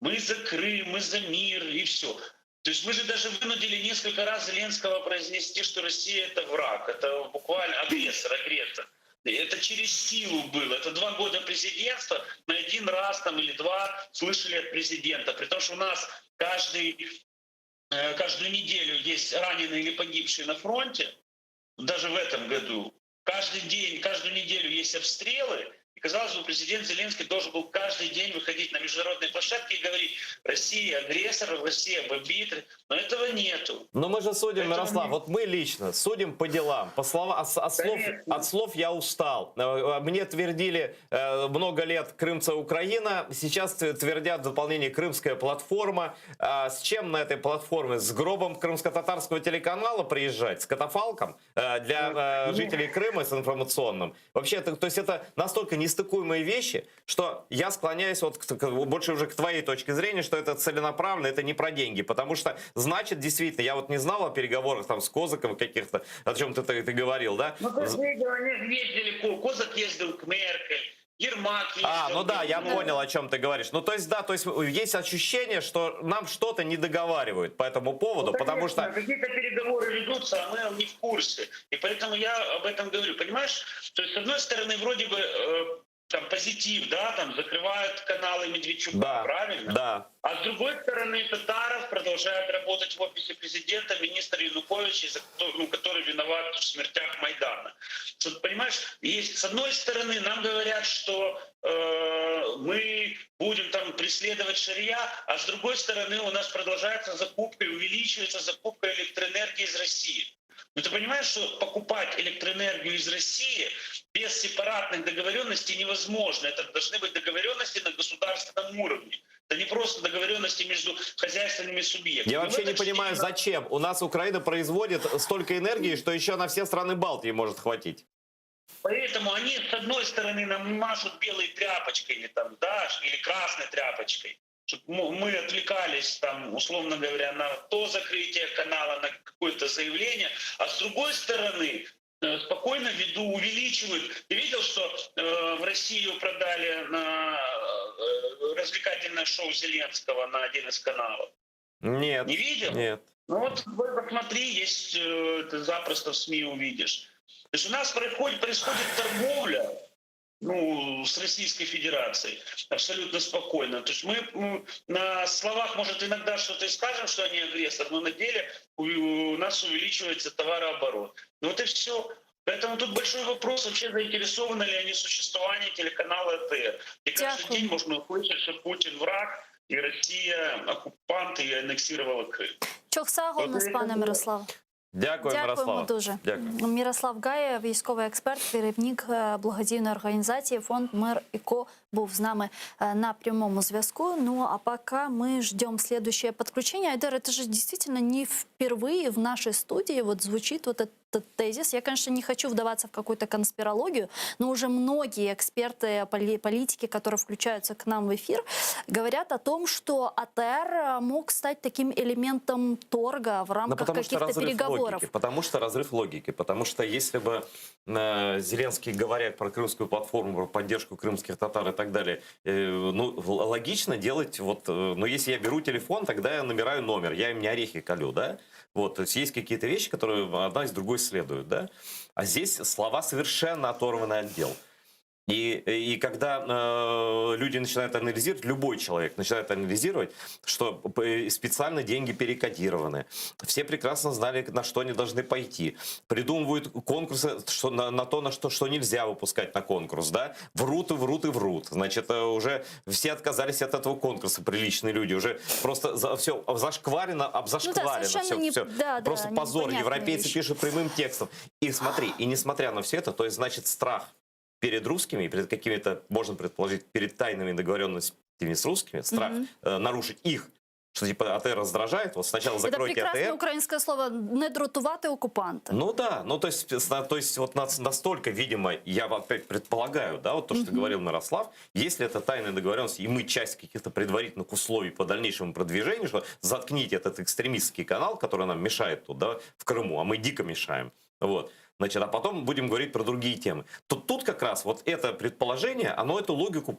мы за Крым, мы за мир и все. То есть мы же даже вынудили несколько раз Зеленского произнести, что Россия это враг, это буквально агрессор, агрессор. Это через силу было. Это два года президентства. Мы один раз там или два слышали от президента. При том, что у нас каждый, э, каждую неделю есть раненые или погибшие на фронте, даже в этом году. Каждый день, каждую неделю есть обстрелы. И, казалось бы, президент Зеленский должен был каждый день выходить на международные площадки и говорить, Россия агрессор, Россия бомбит. Но этого нету. Но мы же судим, Поэтому Мирослав, не- вот мы лично судим по делам, по словам, от, от слов, Конечно. от слов я устал. Э, Мне твердили э, много лет Крымца Украина, сейчас твердят в дополнение Крымская платформа. А С чем на этой платформе? С гробом крымско-татарского телеканала приезжать? С катафалком э, для э, жителей Крыма, с информационным? Вообще, это, то есть это настолько нестыкуемые вещи, что я склоняюсь вот к- к- больше уже к твоей точке зрения, что это целенаправленно, это не про деньги, потому что значит действительно, я вот не знал о переговорах там с Козаком каких-то, о чем ты, ты, ты говорил, да? Ну, ты же видел, они же ездили, Ко- Козак ездил к Меркель, Ермак ездил. А, ну да, я Ну, понял, о чем ты говоришь. Ну, то есть, да, то есть есть ощущение, что нам что-то не договаривают по этому поводу, Ну, потому конечно, что... Какие-то переговоры ведутся, а мы не в курсе. И поэтому я об этом говорю. Понимаешь, то есть, с одной стороны, вроде бы э, там позитив, да, там закрывают каналы Медведчука, Да, правильно? да. А с другой стороны, Татаров продолжает работать в офисе президента, министр Янукович, из-за которого- ну, который виноват в смертях Майдана. Что, понимаешь, есть, с одной стороны, нам говорят, что э, мы будем там преследовать шария, а с другой стороны, у нас продолжается закупка и увеличивается закупка электроэнергии из России. Но ты понимаешь, что покупать электроэнергию из России без сепаратных договоренностей невозможно. Это должны быть договоренности на государственном уровне. Это не просто договоренности между хозяйственными субъектами. Я Ну, вообще в не этом понимаю, же- зачем. У нас Украина производит столько энергии, что еще на все страны Балтии может хватить. Поэтому они, с одной стороны, нам машут белой тряпочкой или, там, да, или красной тряпочкой, чтобы мы отвлекались, там, условно говоря, на то закрытие канала, на какое-то заявление, а с другой стороны, э, спокойно ввиду увеличивают. Ты видел, что э, в Россию продали на э, развлекательное шоу Зеленского на один из каналов? Нет. Не видел? Нет. Ну вот посмотри, есть, э, ты запросто в СМИ увидишь. То есть у нас происходит, происходит торговля ну, с Российской Федерацией абсолютно спокойно. То есть мы ну, на словах, может, иногда что-то и скажем, что они агрессор, но на деле у, у нас увеличивается товарооборот. Ну вот и все. Поэтому тут большой вопрос, вообще заинтересованы ли они в существовании телеканала АТР. И каждый Дякую. день можно услышать, что Путин враг, и Россия оккупант и аннексировала Крым. Çoq sağ oluñız, пане Мирославе. Дякую, Дякуємо Мирослава. дуже. Дякую. Мирослав Гая, військовий експерт, керівник е, благодійної організації Фонд Мир і Ко був з нами е, на прямому зв'язку. Ну а пока мы ждем следующее подключение. Айдер, это же действительно не впервые в нашей студии вот звучит вот этот тезис. Я, конечно, не хочу вдаваться в какую-то конспирологию, но уже многие эксперты, поли- политики, которые включаются к нам в эфир, говорят о том, что АТР мог стать таким элементом торга в Ну, рамках потому что каких-то разрыв переговоров. логики. Потому что разрыв логики. Потому что если бы э, Зеленский, говоря про крымскую платформу, про поддержку крымских татар и так далее, э, ну, л- логично делать вот... э, ну, если я беру телефон, тогда я набираю номер, я им не орехи колю, да? Вот, то есть есть какие-то вещи, которые одна из другой следуют, да? А здесь слова совершенно оторваны от дел. И, и когда э, люди начинают анализировать, любой человек начинает анализировать, что п- специально деньги перекодированы, все прекрасно знали, на что они должны пойти, придумывают конкурсы что, на, на то, на что, что нельзя выпускать на конкурс, да, врут и врут и врут, значит, э, уже все отказались от этого конкурса, приличные люди, уже просто за, все зашкварено, обзашкварено, Ну совершенно все, не- все. да, да, просто позор, непонятная европейцы вещь. пишут прямым текстом. И смотри, и несмотря на все это, то есть, значит, страх перед русскими, перед какими-то, можно предположить, перед тайными договоренностями с русскими, страх Мгм. э, нарушить их. Что типа АТР раздражает, вот сначала Это закройте прекрасное АТР. украинское слово «не дратувати оккупанта». Ну да, ну то есть, то есть вот настолько, видимо, я опять предполагаю, да, вот то, что говорил Мирослав, если это тайная договоренность, и мы часть каких-то предварительных условий по дальнейшему продвижению, что заткните этот экстремистский канал, который нам мешает тут, да, в Крыму, а мы дико мешаем, вот, значит, а потом будем говорить про другие темы, то тут как раз вот это предположение, оно эту логику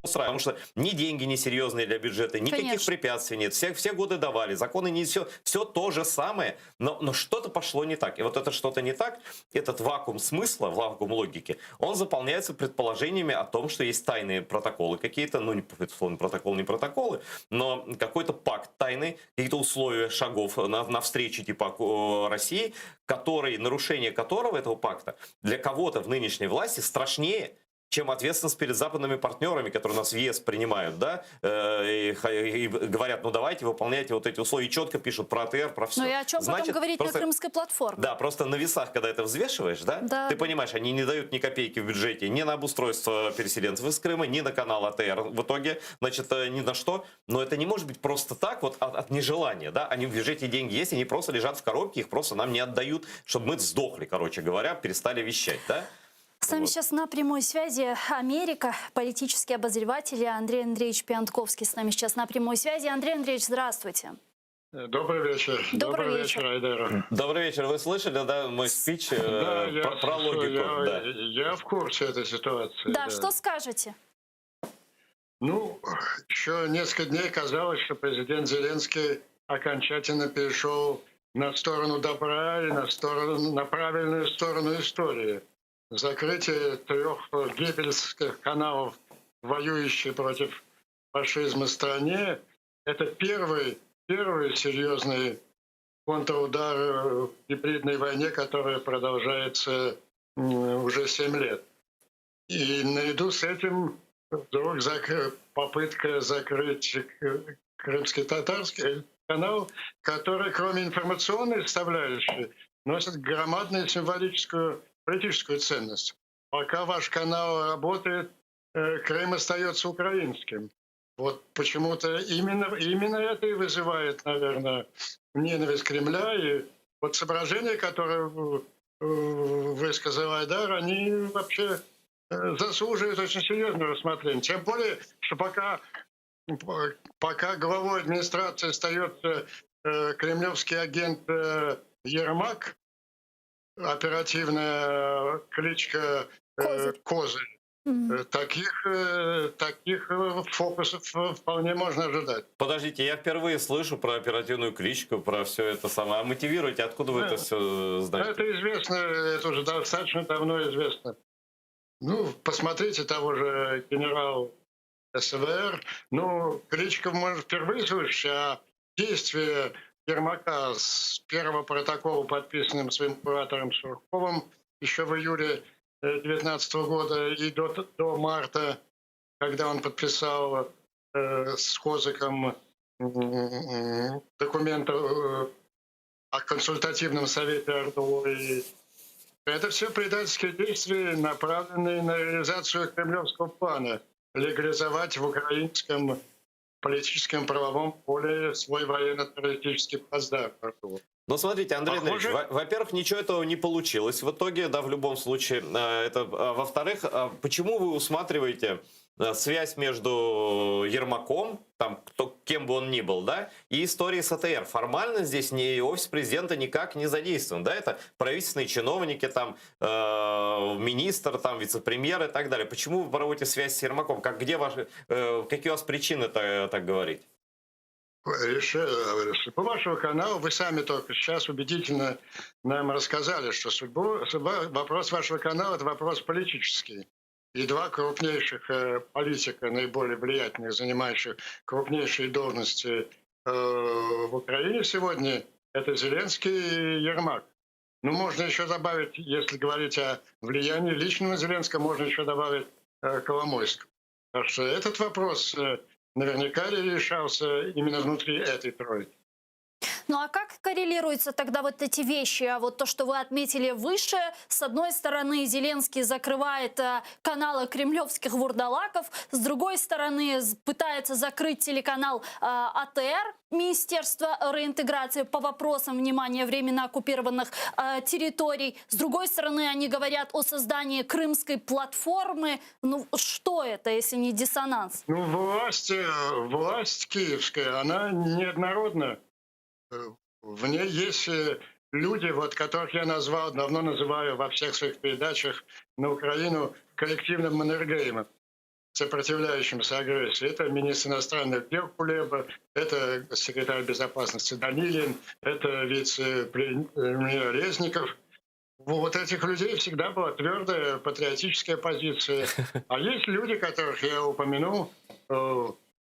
устраивает, потому что ни деньги не серьезные для бюджета, никаких Конечно. препятствий нет, все, все годы давали, законы не все, все то же самое, но, но что-то пошло не так. И вот это что-то не так, этот вакуум смысла, вакуум логики, он заполняется предположениями о том, что есть тайные протоколы какие-то, ну, не, условно, протокол не протоколы, но какой-то пакт тайный, какие-то условия шагов на, на встрече типа э, России, который, нарушение которого, этого пакта, для кого-то в нынешней власти страшнее, чем ответственность перед западными партнерами, которые нас в ЕС принимают, да, э, и, и говорят, ну давайте выполняйте вот эти условия, и четко пишут про АТР, про все. Ну и о чем Значит, потом говорить просто- на крымской платформе? Да, просто на весах, когда это взвешиваешь, да, Да. ты понимаешь, они не дают ни копейки в бюджете ни на обустройство переселенцев из Крыма, ни на канал АТР в итоге, значит, э, ни на что. Но это не может быть просто так, вот от, от нежелания, да, они в бюджете деньги есть, они просто лежат в коробке, их просто нам не отдают, чтобы мы сдохли, короче говоря, перестали вещать, да. С нами Вот. сейчас на прямой связи Америка, политический обозреватель Андрей Андреевич Пионтковский с нами сейчас на прямой связи. Андрей Андреевич, здравствуйте. Добрый вечер. Добрый вечер. вечер, Айдара. Добрый вечер. Вы слышали, да, мой спич э, Да, я, про, про слышу, логику? Я, да. я в курсе этой ситуации. Да, что скажете? Ну, еще несколько дней казалось, что президент Зеленский окончательно перешел на сторону добра и на, сторону, на правильную сторону истории. Закрытие трех геббельских каналов, воюющей против фашизма стране, это первый, первый серьезный контрудар в гибридной войне, которая продолжается м, уже 7 лет. И наряду с этим вдруг зак- попытка закрыть к- крымский татарский канал, который, кроме информационной составляющей, носит громадную символическую политическую ценность. Пока ваш канал работает, э, Крым остается украинским. Вот почему-то именно, именно это и вызывает, наверное, ненависть Кремля. И вот соображения, которые э, высказал Айдар, они вообще э, заслуживают очень серьезного рассмотрения. Тем более, что пока, пока главой администрации остается э, кремлевский агент э, Ермак, оперативная кличка э, Козырь. Козырь, Мгм. э, таких, э, таких э, фокусов э, вполне можно ожидать. Подождите, я впервые слышу про оперативную кличку, про все это самое. А мотивируйте, откуда вы Да. это все знаете? Это известно, это уже достаточно давно известно. Ну, посмотрите того же генерал СВР. Ну, кличку, может, впервые слышите, а действия Ермака с первого протокола, подписанным своим куратором Сурковым еще в июле 2019 года и до, до марта, когда он подписал э, с Козыком м, документ э, о консультативном совете ОРДЛО. И это все предательские действия, направленные на реализацию кремлевского плана легализовать в украинском политическом правовом поле свой военно-террористический плацдарм. Ну, смотрите, Андрей Похоже- Андреевич, во- во-первых, ничего этого не получилось в итоге, да, в любом случае. Э, Это, а во-вторых, а почему вы усматриваете э, связь между Ермаком, там, кто, кем бы он ни был, да, и историей с АТР? Формально здесь ни офис президента никак не задействован, да, это правительственные чиновники, там, э, министр, там, вице-премьер и так далее. Почему вы проводите связь с Ермаком? Как, где ваши, э, какие у вас причины так, так говорить? Реше- Судьбу вашего канала вы сами только сейчас убедительно нам рассказали, что судьбу, судьба, вопрос вашего канала – это вопрос политический. И два крупнейших э, политика, наиболее влиятельных, занимающих крупнейшие должности э, в Украине сегодня – это Зеленский и Ермак. Ну, можно еще добавить, если говорить о влиянии личного Зеленского, можно еще добавить э, Коломойского. Так что этот вопрос э, наверняка решался именно внутри этой тройки. Ну а как коррелируются тогда вот эти вещи? А вот то, что вы отметили выше, с одной стороны, Зеленский закрывает э, каналы кремлевских вурдалаков, с другой стороны, пытается закрыть телеканал э, АТР, Министерство реинтеграции по вопросам, внимания, временно оккупированных э, территорий. С другой стороны, они говорят о создании крымской платформы. Ну, что это, если не диссонанс? Ну, власть, э, власть киевская, она неоднородна. Э, в ней есть э, люди, вот, которых я назвал, давно называю во всех своих передачах на Украину коллективным Маннергеймом, сопротивляющимся агрессии. Это министр иностранных дел Кулеба, это секретарь безопасности Данилин, это вице-премьер Резников. Вот этих людей всегда была твердая патриотическая позиция. А есть люди, которых я упомянул, э,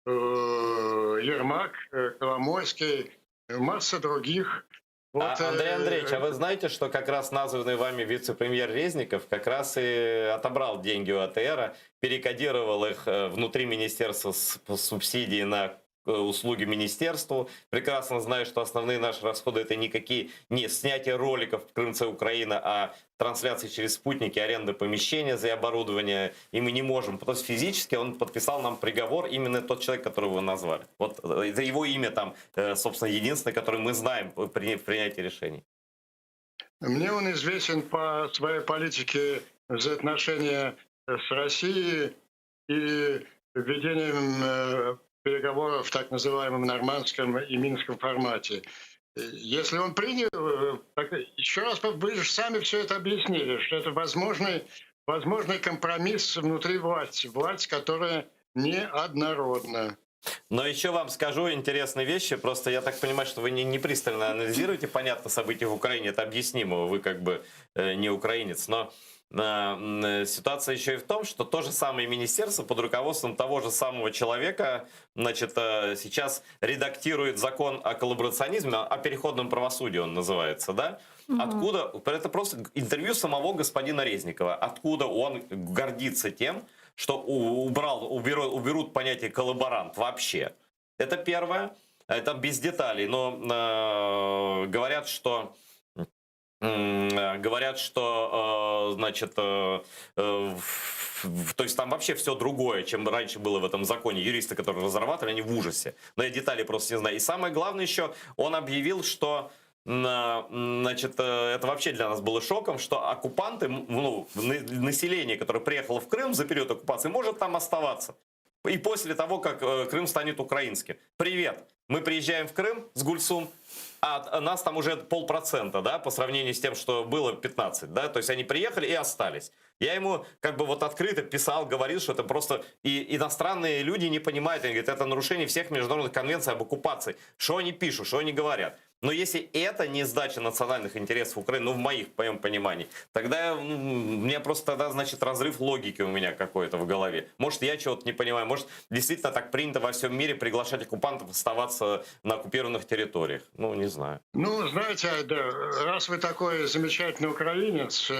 Ермак, Коломойский, масса других. Вот, а, Андрей Андреевич, а вы знаете, что как раз названный вами вице-премьер Резников как раз и отобрал деньги у АТР, перекодировал их э, внутри министерства с субсидии на э, услуги министерству. Прекрасно знаю, что основные наши расходы это никакие не снятие роликов в Крымце Украина, а трансляции через спутники, аренда помещения за оборудование, и мы не можем. То есть физически он подписал нам приговор именно тот человек, которого вы назвали. Вот э, это его имя там, э, собственно, единственное, которое мы знаем при принятии решений. Мне он известен по своей политике взаимоотношения с Россией и ведением э, переговоров в так называемом нормандском и минском формате. Если он принял, э, так, еще раз, вы же сами все это объяснили, что это возможный, возможный компромисс внутри власти, власть, которая неоднородна. Но еще вам скажу интересные вещи. Просто я так понимаю, что вы не, не пристально анализируете, понятно, события в Украине, это объяснимо, вы как бы э, не украинец. Но э, ситуация еще и в том, что то же самое министерство под руководством того же самого человека значит, э, сейчас редактирует закон о коллаборационизме, о переходном правосудии он называется, да? Угу. Откуда, это просто интервью самого господина Резникова, откуда он гордится тем, что убрал, уберут, уберут понятие коллаборант вообще. Это первое. Это без деталей, но э, говорят, что говорят, что, э, значит, э, э, то есть там вообще все другое, чем раньше было в этом законе. Юристы, которые разрабатывали, они в ужасе. Но я детали просто не знаю. И самое главное еще, он объявил, что значит, это вообще для нас было шоком, что оккупанты, ну, население, которое приехало в Крым за период оккупации, может там оставаться. И после того, как Крым станет украинским. Привет! Мы приезжаем в Крым с Гульсум, а нас там уже полпроцента, да, по сравнению с тем, что было 15, да, то есть они приехали и остались. Я ему как бы вот открыто писал, говорил, что это просто и иностранные люди не понимают, они говорят, это нарушение всех международных конвенций об оккупации. Что они пишут, что они говорят? Но если это не сдача национальных интересов Украины, ну, в моих, в моем понимании, тогда ну, у меня просто тогда, значит, разрыв логики у меня какой-то в голове. Может, я чего-то не понимаю, может, действительно так принято во всем мире приглашать оккупантов оставаться на оккупированных территориях. Ну, не знаю. Ну, знаете, да, раз вы такой замечательный украинец, э,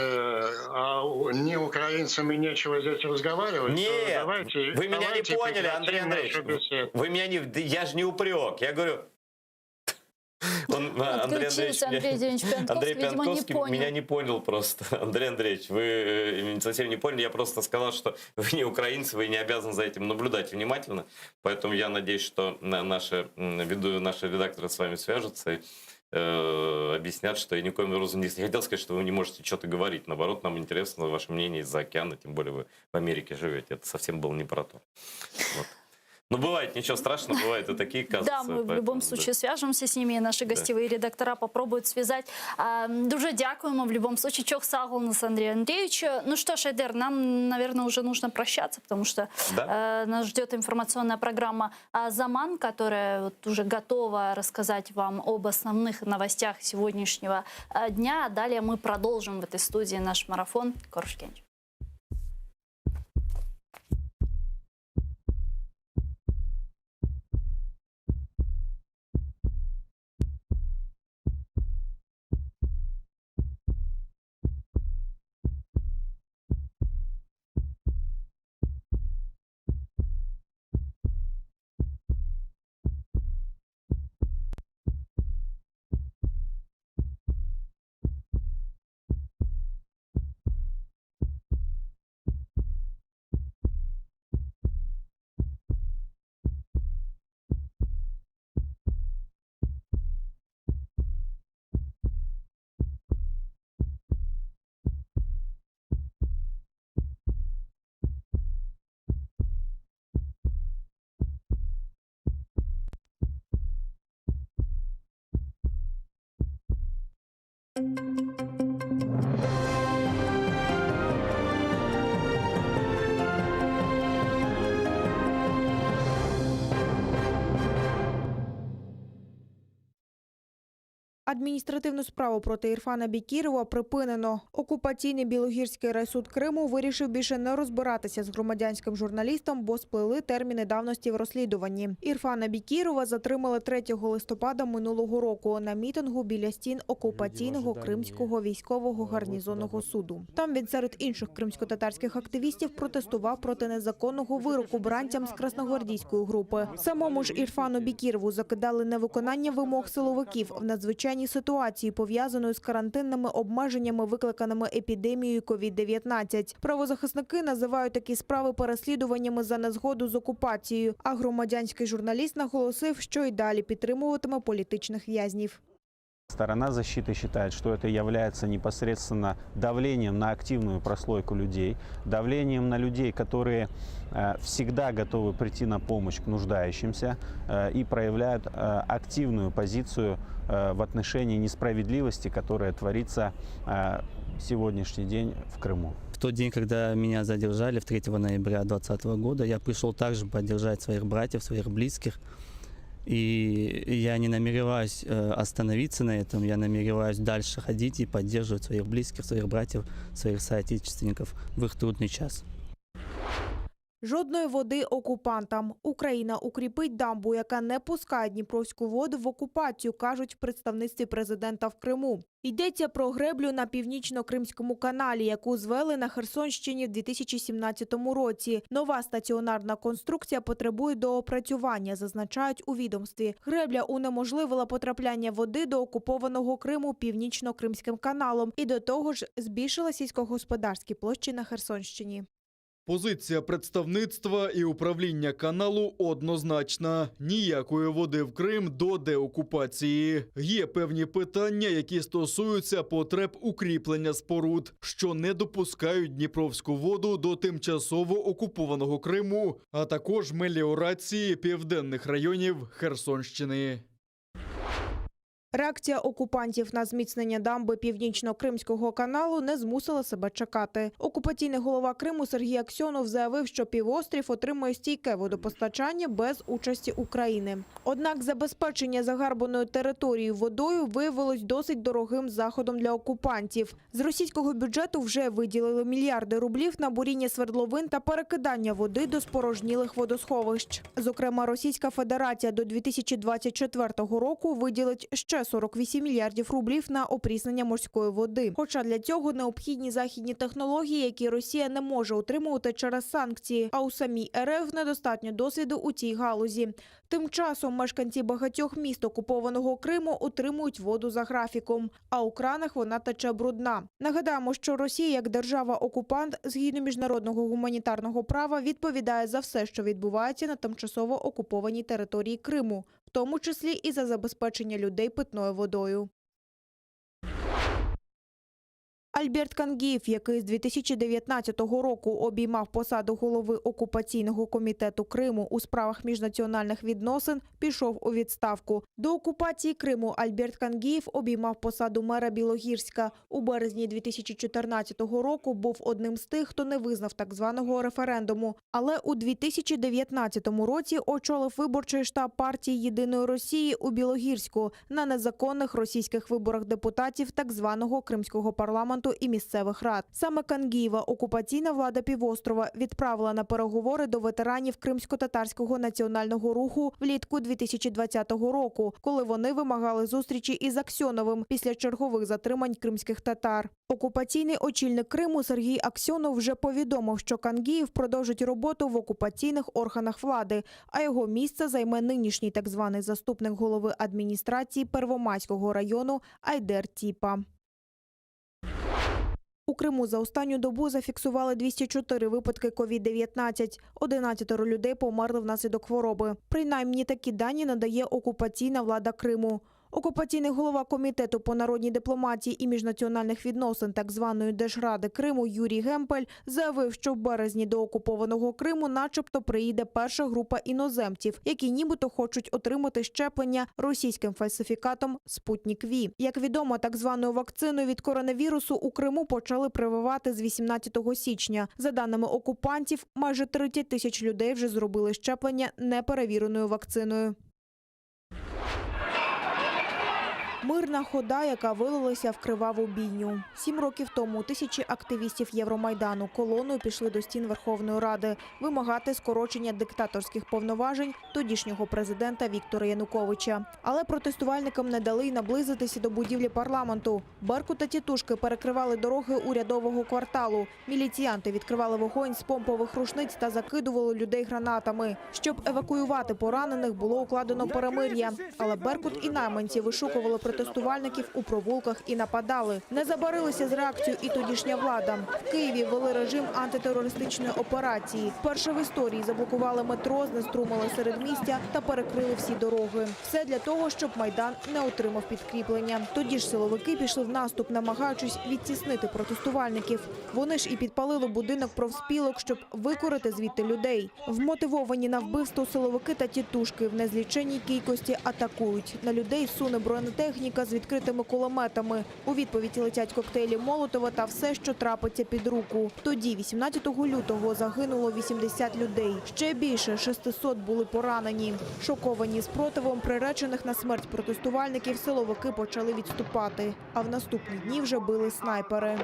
а не украинцам и нечего здесь разговаривать, Нет, давайте, вы меня давайте не поняли, Андрей Андреевич. Вы меня не... Я же не упрек. Я говорю, он, а, Андрей Андреевич, Андрей Андреевич Пионтковский, Андрей видимо, не Пионтковский понял. меня не понял просто. Андрей Андреевич, вы э, совсем не поняли. Я просто сказал, что вы не украинцы, вы не обязаны за этим наблюдать внимательно. Поэтому я надеюсь, что наши, веду, наши редакторы с вами свяжутся и э, объяснят, что я никоим образом не хотел сказать, что вы не можете что-то говорить. Наоборот, нам интересно ваше мнение из-за океана, тем более вы в Америке живете. Это совсем было не про то. Вот. Ну, бывает, ничего страшного, бывают и такие казусы. Да, мы в любом поэтому, случае свяжемся с ними, и наши гостевые редактора попробуют связать. А, Дуже дякуємо в любом случае. Çoq sağ oluñız, Андрей Андреевич. Ну что ж, Айдер, нам, наверное, уже нужно прощаться, потому что Да. э, нас ждет информационная программа а, «Заман», которая вот уже готова рассказать вам об основных новостях сегодняшнего э, дня. А далее мы продолжим в этой студии наш марафон «Körüşkence». Адміністративну справу проти Ірфана Бекірова припинено. Окупаційний Білогірський райсуд Криму вирішив більше не розбиратися з громадянським журналістом, бо сплили терміни давності в розслідуванні. Ірфана Бекірова затримали 3 листопада минулого року на мітингу біля стін окупаційного Кримського військового гарнізонного суду. Там він серед інших кримськотатарських активістів протестував проти незаконного вироку бранцям з красногвардійської групи. Самому ж Ірфану Бекірову закидали невиконання вимог силовиків в надзвичайній ситуації, пов'язаної з карантинними обмеженнями, викликаними епідемією COVID-19. Правозахисники називають такі справи переслідуваннями за незгоду з окупацією. А громадянський журналіст наголосив, що й далі підтримуватиме політичних в'язнів. Сторона защиты считает, что это является непосредственно давлением на активную прослойку людей, давлением на людей, которые э, всегда готовы прийти на помощь к нуждающимся э, и проявляют э, активную позицию э, в отношении несправедливости, которая творится э, сегодняшний день в Крыму. В тот день, когда меня задержали, в 3 ноября 2020 года, я пришел также поддержать своих братьев, своих близких. И я не намереваюсь э, остановиться на этом, я намереваюсь дальше ходить и поддерживать своих близких, своих братьев, своих соотечественников в их трудный час. Жодної води окупантам. Україна укріпить дамбу, яка не пускає Дніпровську воду в окупацію, кажуть в представництві президента в Криму. Йдеться про греблю на північно-кримському каналі, яку звели на Херсонщині в 2017 році. Нова стаціонарна конструкція потребує доопрацювання, зазначають у відомстві. Гребля унеможливила потрапляння води до окупованого Криму північно-кримським каналом і до того ж збільшила сільськогосподарські площі на Херсонщині. Позиція представництва і управління каналу однозначна: ніякої води в Крим до деокупації. Є певні питання, які стосуються потреб укріплення споруд, що не допускають дніпровську воду до тимчасово окупованого Криму, а також меліорації південних районів Херсонщини. Реакція окупантів на зміцнення дамби Північно-Кримського каналу не змусила себе чекати. Окупаційний голова Криму Сергій Аксьонов заявив, що півострів отримує стійке водопостачання без участі України. Однак забезпечення загарбаної території водою виявилось досить дорогим заходом для окупантів. З російського бюджету вже виділили мільярди рублів на буріння свердловин та перекидання води до спорожнілих водосховищ. Зокрема, Російська Федерація до 2024 року виділить ще 48 мільярдів рублів на опріснення морської води. Хоча для цього необхідні західні технології, які Росія не може отримувати через санкції. А у самій РФ недостатньо досвіду у цій галузі. Тим часом мешканці багатьох міст окупованого Криму отримують воду за графіком, а у кранах вона тече брудна. Нагадаємо, що Росія як держава-окупант згідно міжнародного гуманітарного права відповідає за все, що відбувається на тимчасово окупованій території Криму, в тому числі і за забезпечення людей питною водою. Альберт Кангієв, який з 2019 року обіймав посаду голови окупаційного комітету Криму у справах міжнаціональних відносин, пішов у відставку. До окупації Криму Альберт Кангієв обіймав посаду мера Білогірська. У березні 2014 року був одним з тих, хто не визнав так званого референдуму. Але у 2019 році очолив виборчий штаб партії Єдиної Росії у Білогірську на незаконних російських виборах депутатів так званого Кримського парламенту і місцевих рад. Саме Кангієва окупаційна влада півострова відправила на переговори до ветеранів кримсько-татарського національного руху влітку 2020 року, коли вони вимагали зустрічі із Аксьоновим після чергових затримань кримських татар. Окупаційний очільник Криму Сергій Аксьонов вже повідомив, що Кангієв продовжить роботу в окупаційних органах влади, а його місце займе нинішній так званий заступник голови адміністрації Первомайського району Айдер Тіпа. У Криму за останню добу зафіксували 204 випадки COVID-19. 11 людей померли внаслідок хвороби. Принаймні такі дані надає окупаційна влада Криму. Окупаційний голова комітету по народній дипломатії і міжнаціональних відносин так званої Держради Криму Юрій Гемпель заявив, що в березні до окупованого Криму, начебто, приїде перша група іноземців, які нібито хочуть отримати щеплення російським фальсифікатом «Спутнік Ві». Як відомо, так званою вакциною від коронавірусу у Криму почали прививати з 18 січня. За даними окупантів, майже 30 тисяч людей вже зробили щеплення неперевіреною вакциною. Мирна хода, яка вилилася в криваву бійню. Сім років тому тисячі активістів Євромайдану колоною пішли до стін Верховної Ради вимагати скорочення диктаторських повноважень тодішнього президента Віктора Януковича. Але протестувальникам не дали й наблизитися до будівлі парламенту. Беркут та тітушки перекривали дороги урядового кварталу. Міліціянти відкривали вогонь з помпових рушниць та закидували людей гранатами. Щоб евакуювати поранених, було укладено перемир'я. Але Беркут і найманці вишукували протестувальників у провулках і нападали. Не забарилися з реакцією і тодішня влада. В Києві ввели режим антитерористичної операції. Вперше в історії заблокували метро, знеструмили середмістя та перекрили всі дороги. Все для того, щоб Майдан не отримав підкріплення. Тоді ж силовики пішли в наступ, намагаючись відтіснити протестувальників. Вони ж і підпалили будинок профспілок, щоб викорити звідти людей. Вмотивовані на вбивство силовики та тітушки в незліченій кількості атакують. На людей суне бронетехніка з відкритими кулеметами. У відповідь летять коктейлі Молотова та все, що трапиться під руку. Тоді, 18 лютого, загинуло 80 людей. Ще більше 600 були поранені. Шоковані спротивом приречених на смерть протестувальників, силовики почали відступати. А в наступні дні вже били снайпери.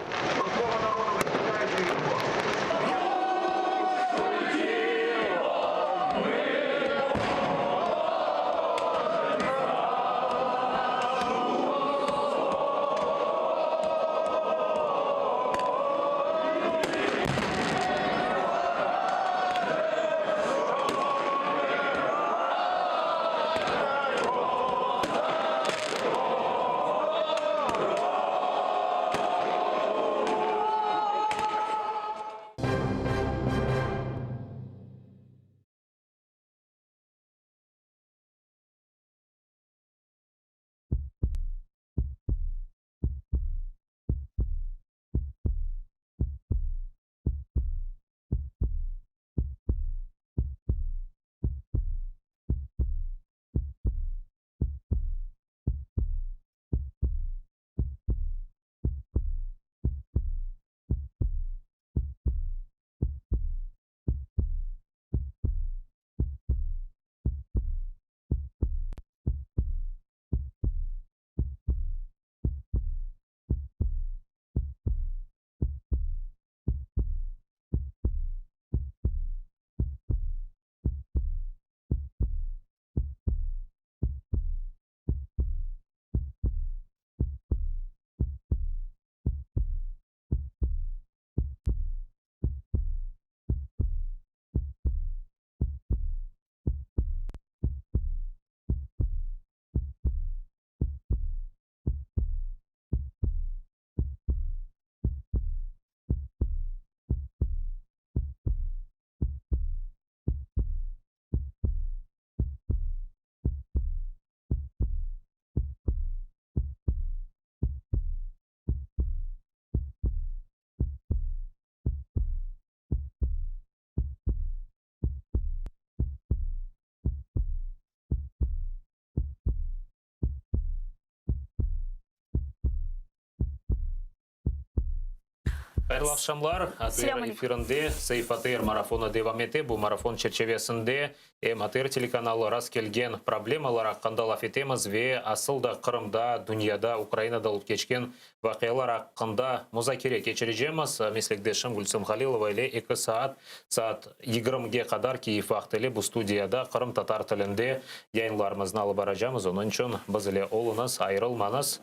Hayırlı aqşamlar. ATR Selâm aleyküm. efirinde Saif ATR marafonı devam ete. Bu marafon çerçevesinde em ATR telekanalı rast kelgen problemalar aqqında laf etemiz ve asıl da Qırımda, dünyada, Ukrainada olıp keçken vaqialar aqqında muzakere keçirecemiz. Meslekdeşim Gülsüm Halilova ile eki saat, saat yigirmige qadar Kiyev vaqtı ile bu studiyada qırımtatar tilinde yayınlarımıznı alıp baracamız. Onıñ içün biz ile oluñız, ayırılmañız.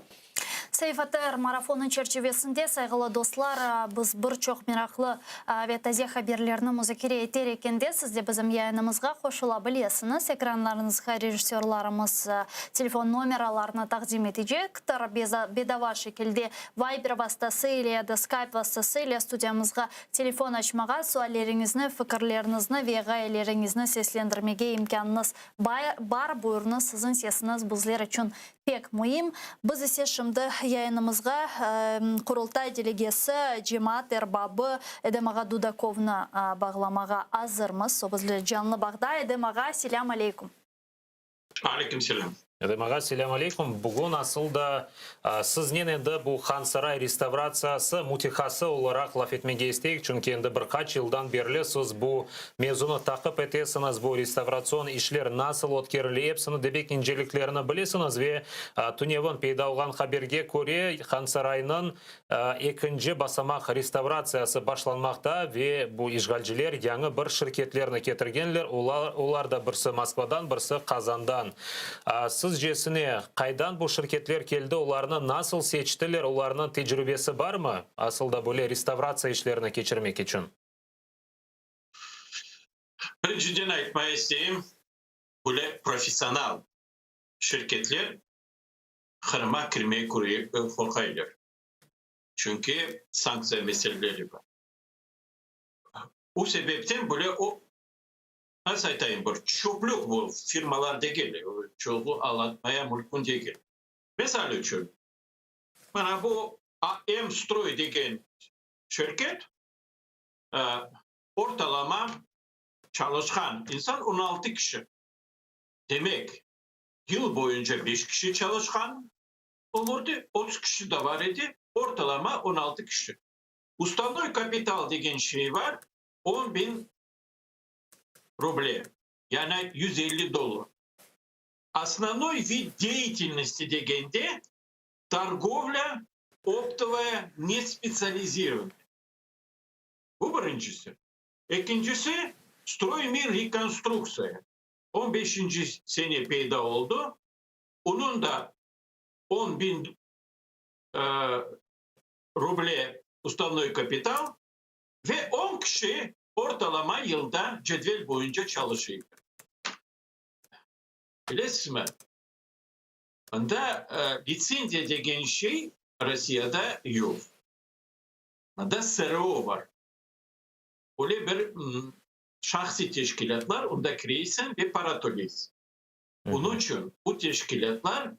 Saif ATR marafonı çerçivesinde, sayğılı dostlar, biz bir çoq meraqlı ve taze haberlerni muzakere eter ekende, siz de bizim yayınımızğa qoşula bilesiñiz. Ekranlarıñızğa rejissörlarımız telefon nomeralarını taqdim etecektir. Bedava şekilde Viber vastası ile ya da Skype vastası ile studiyamızğa telefon açmağa, sualleriñizni, fikirleriñizni ve ğayeleriñizni seslendirmege imkânıñız bar. Buyurıñız, siziñ sesiñiz bizler içün. Pek müim. Biz ise şimdi yayınımızğa Qurultay delegesi, cemaat erbabı Edem ağa Dudakovnı bağlamağa azırmız. O bizle canlı bağda. Edem ağa, selâm aleykum. Aleyküm selâm. Edem ağa, selâm aleykum. Bugün asıl da siznen endi bu Hansaray restavratsiyası mütehası olaraq laf etmege isteyik, çünki endi bir qaç yıldan berli siz bu Mevzunı taqip etesiñiz, bu restavratsion işler nasıl ötkerile, epsini de bek inceliklerini bilesiñiz ve tünevin peyda olğan haberge köre, Hansaraynıñ ekinci basamaq restavratsiyası başlanmaqta ve bu işğalciler yañı bir şirketlerni ketirgenler, olar da birsi Moskvadan, birsi Qazandan. Sizcesine, qaydan bu şirketler keldi, olarnı nasıl seçtiler, olarnıñ tecrübesi barmı, asıl da böyle restavratsiya işlerini keçirmek içün? Birinciden aytmağa isteyim, böyle professional şirketler Qırıma kirmege qorqaylar, çünki sanktsiya meseleleri bar. O sebepten böyle o, nasıl aytayım, bir çöplük bu firmalar degil, çoğu añlatmaya mümkün degil. Misal içün, mana bu AM Stroy degen şirket Ortalama çalışqan insan 16 kişi. Demek, yıl boyunca beş kişi çalışqan olurdı, 30 kişi de bar edi, ortalama 16 kişi. Ustavnoy kapital degen şey bar, on biñ ruble, yani 150 dollar. Osnovnoy vid deyatelnosti degende, torgovlâ optovaya nespetsializirovanaya. Bu birincisi. Ekincisi, Stroymir rekonstruktsiya on beşinci sene peyda oldı. Onıñ da on biñ ruble ustavnoy kapital ve on kişi ortalama yılda cedvel boyunca çalışıyor. Bilesizmi, anda litsenziya degen şey Rossiyada yoq. Anda SRO bar. Öyle bir şahsiy teşkilâtlar, onda kireysiñ ve para töleysiñ. Onıñ içün bu teşkilâtlar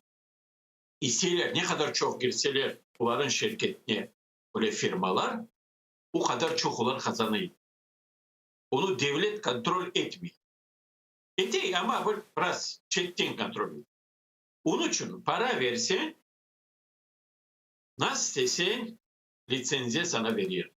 isteler, ne qadar çoq kirseler olarnıñ şirketine öyle firmalar, o qadar çoq olar qazanay. Onı devlet kontrol etmey. Etey, amma bir biraz çetten kontrol ete. Onıñ içün para verseñ, nasıl isteseñ, litsenziya sana berir.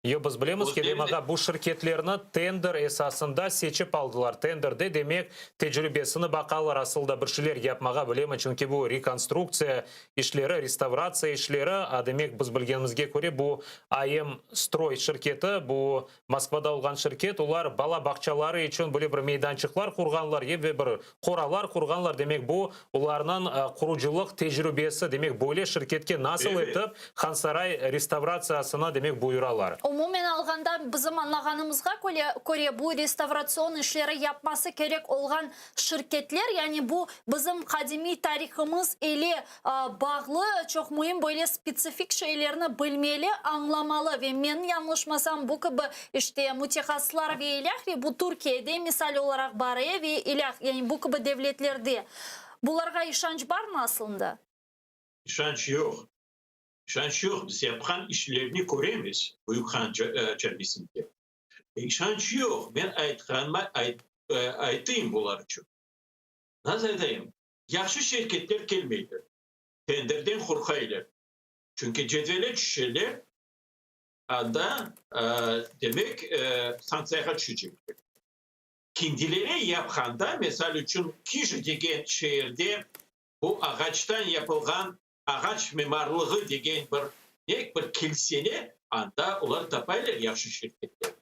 Yoq, biz bilemiz ki, Edem ağa, bu şirketlerni tender esasında seçip aldılar. Tenderde, demek, tecrübesini baqalar, asıl da bir şeyler yapmağa bilemi, çünki bu rekonstruktsiya işleri, restavratsiya işleri, a demek, biz bilgenimizge köre, bu AM Stroy şirketi, bu Moskvada olğan şirket, olar bala bağçaları içün böyle bir meydançıqlar qurğanlar ve bir qoralar qurğanlar, demek, bu olarnıñ qurucılıq tecrübesi, demek, böyle şirketke nasıl etip Hansaray restavratsiyasını, demek, buyuralar. Umumen alğanda, bizim añlağanımızğa köre, bu restavratsion işleri yapması kerek olğan şirketler, yani bu bizim qadimiy tarihımız ile bağlı çoq müim böyle spetsifik şeylerni bilmeli, añlamalı ve men yañlışmasam bu kibi işte mütehassıslar ve ilâhre bu Türkiyede misal olaraq bar e ve ilâh yani bu kibi devletlerde. Bularğa işanç barmı aslında? İşanç yoq. İşanç yoq. Biz yapqan işlerni köremiz Büyük Han camisinde. İşanç yoq. Men aytqanıma aytayım bular içün. Nasıl aytayım? Yahşı şirketler kelmeyler, tenderden qorqaylar. Çünki cedvele tüşseler, anda, demek, sanktsiyağa tüşecekler. Kendileri yapqanda, misal içün, Kij degen şeerde bu ağaçtan yapılğan ağaç mimarlığı degen bir ne bir kilseni, anda olar tapaylar yahşı şirketler.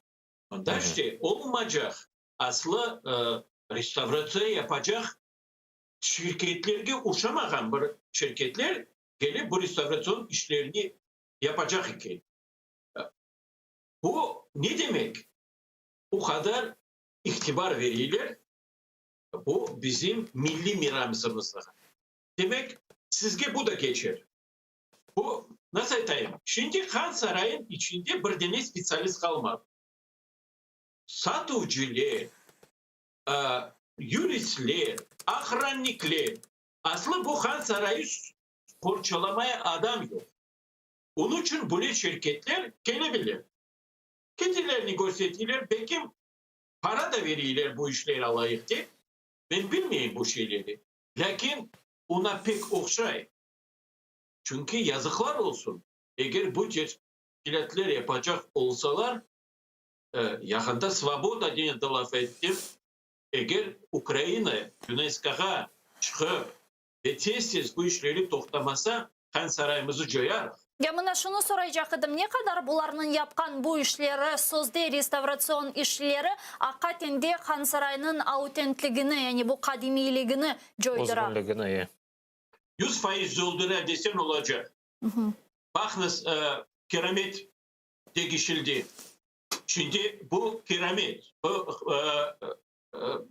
Anda işte olmacaq, aslı restavratsiya yapacaq şirketlerge oşamağan bir şirketler kelip bu restavratsion işlerini yapacaq eken. Bu ne demek? O qadar itibar bereyler bu bizim milliy miramızımızğa. Demek, sizge bu da keçer. Bu, nasıl aytayım, şimdi Han sarayın içinde bir dene spetsialist qalmadı. Satuvcıler, yuristler, ohrannikler. Aslı bu Han sarayı qorçalamaya adam yoq. Onıñ içün böyle şirketler kele bile. Kendilerini körsetiler, belki para da veriyler bu işler alayıq dep. Men bilmeyim bu şeyleri. Lâkin oña pek oqşay. Çünki yazıqlar olsun, eger bu teşkilâtler yapacaq olsalar, yaqında Svoboda denen de laf ettim, eger Ukraina YUNESKOğa çıqıp ve tez-tez bu işleri toqtamasa, Han sarayımızı coyarıq. Ya mına şunı soraycaq edim, ne qadar bularnıñ yapqan bu işleri, sözde restavratsion işleri, aqaten de Han saraynıñ autentligini, yani bu qadimiyligini coydıra? Özgünligini, e. 100% coldura desen olacaq. Baqıñız, kiramet degişildi. Şimdi bu kiramet, bu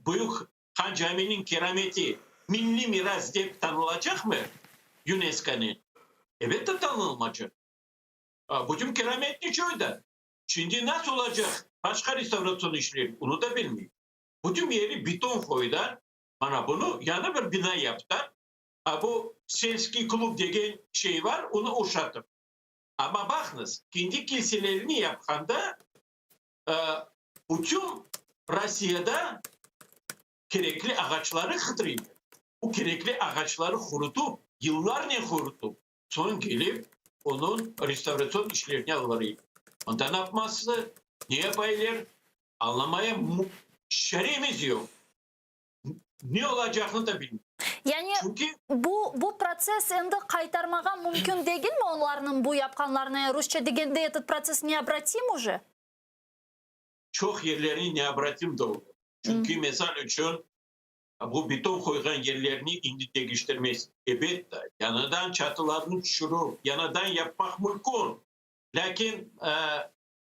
Büyük Han Caminiñ kirameti milliy miras dep tanılacaqmı YUNESKOnen? Elbette tanılmacaq. Bütün kirametni coydı. Şimdi nasıl olacaq başqa restavratsion işler, onı da bilmeyim. Bütün yeri beton qoydı, mana bunı yañı bir bina yaptı. Bu selskiy klub degen şey bar, onı oşatıp. Amma baqıñız, kendi kilselerini yapqanda bütün Rossiyada kerekli ağaçları qıdırıylar. Bu kerekli ağaçları qurutıp, yıllarnen qurutıp, soñ kelip onıñ restavratsion işlerini alırlar. Onda napması, ne yapaylar, añlamaya çaremiz yoq. Ne olacağını da bilmeymiz. Yani bu, bu protsess endi qaytarmağa mümkün degilmi onlarnıñ bu yapqanlarını, rusça degende etot protsess neobrotim uje? Çoq yerleri neobrotim da olur. Çünki, mesal içün, bu beton qoyğan yerlerni indi degiştirmez. Ebet, yañıdan çatılarnı tüşürüv, yañıdan yapmaq mümkün. Lâkin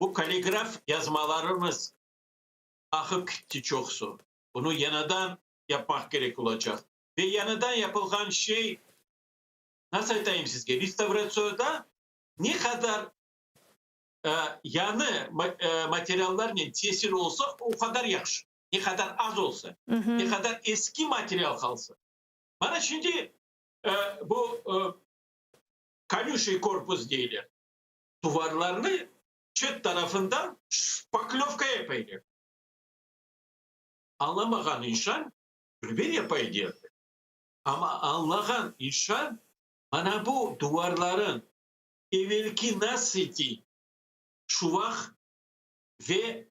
bu kalligraf yazmalarımız aqıp kitti çoqusı. Bunı yañıdan yapmaq kerek olacaq. Ve yañıdan yapılğan şey, nasıl aytayım sizge, restavratsiyada ne qadar yañı materiallarnen tesir olsa, o qadar yahşı. Ne qadar az olsa, ne qadar eski material qalsa. Mana şimdi bu konüşiy korpus deyler, duvarlarnı çet tarafından şpaklövka yapaylar. Añlamağan insan dülber yapay derdi. Amma añlağan insan mana bu duvarların evelki nasıl şuvaq ve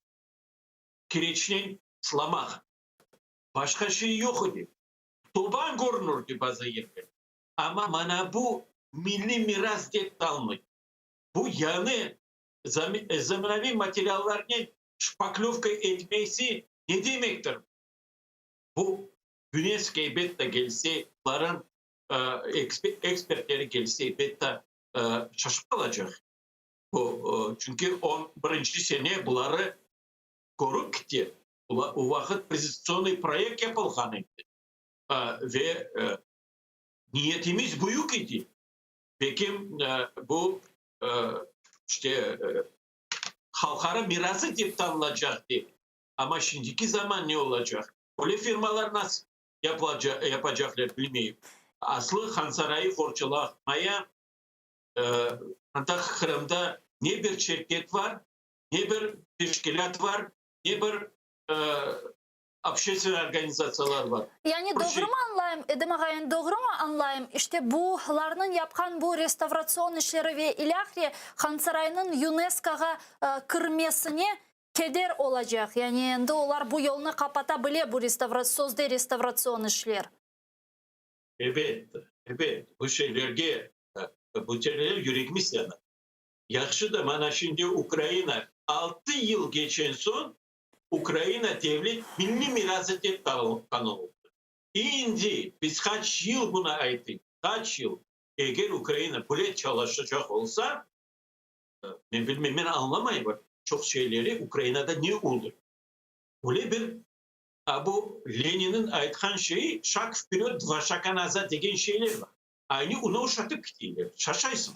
kireçnen sılamaq. Başqa şey yoq edi. Toban körünirdi bazı yerlerde. Amma mana bu milliy miras dep tanılmay. Bu yañı zamanaviy materiallarnen şpaklövka etmesi ne demektir? Bu UNESCO elbette kelse, buların ekspertleri kelse, elbette şaşıp qalacaq. Bu, çünki on birinci sene buları körip kite. O vaqıt prezentatsionıy proyekt yapılğan edi. Ve niyetimiz büyük edi. Peki, bu, işte, halqara mirası dep tanılacaq dep. Amma şimdiki zaman ne olacaq? Öyle firmalar nasıl yapacaqlar bilmeyim. Aslı Hansarayı qorçalamaya anda Qırımda ne bir şirket var, ne bir teşkilât var, ne bir Obşestvennoy organizatsiyalar bar. Yani doğrumı añlayım, Edem ağa, yani doğrumı añlayım, işte bularnıñ yapqan bu restavratsion işleri ve ilâhre Hansaraynıñ YUNESKOğa kirmesine keder olacaq, yani endi olar bu yolnı qapata bile bu sözde restavratsion işler. Ebet, ebet, bu şeylerge, bu şeylerge yüregimiz yana. Yahşı da mana şimdi Ukraina altı yıl keçen soñ Ukraina devlet milliy mirası dep tanıldı. Şimdi biz qaç yıl bunı ayttıq, qaç yıl. Eger Ukraina böyle çalışacaq olsa, men bilmeyim, men añlamayım çoq şeyleri, Ukrainada ne olur. Böyle bir, a bu Leninniñ aytqan şeyi, şag vpered, dva şaga nazad degen şeyler bar. Aynı onı oşatıp keteyler, şaşaysıñ.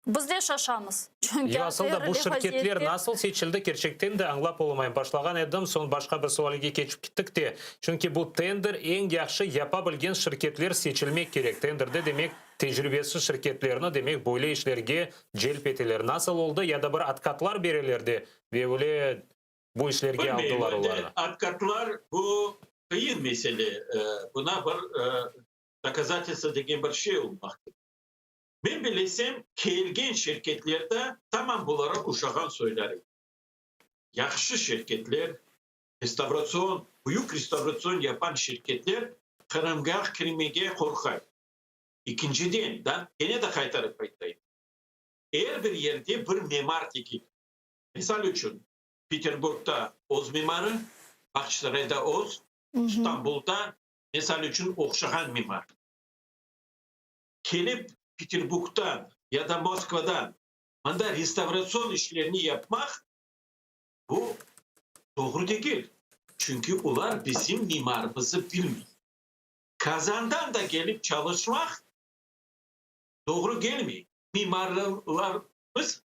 Biz de şaşamız. Çünki Yo, asıl da ATR bu ile şirketler vaziyette. nasıl seçildi, kerçekten de añlap olamayım. Başlağan edim, soñ başqa bir sualge keçip kittik de. Çünki bu tender eñ yahşı yapa bilgen şirketler seçilmek kerek. Tenderde, demek, tecribesiz şirketlerni, demek, böyle işlerge celp eteler. Nasıl oldı, ya da bir otkatlar bereler de ve öyle bu işlerge Bilmeyim, aldılar endi olarnı. otkatlar bu qıyın mesele. Buna bir dokazatelstvo degen bir şey olmaq kerek. Men bilesem, kelgen şirketler de tamam bulara uşağan soylar edi. Yahşı şirketler, restavratsion, büyük restavratsion yapan şirketler Qırımğa kirmege qorqay. İkinciden, da, kene de qaytarıp aytayım, er bir yerde bir mimar degil. Misal içün, Peterburgda öz mimarı, Bağçasarayda öz, Stambulda, misal içün, oqşağan mimar. Kelip Peterburgdan ya da Moskvadan mında restavratsion işlerni yapmaq, bu doğru degil. Çünki olar bizim mimarımızı bilmey. Kazandan da kelip çalışmaq doğru kelmey. Mimarlarımız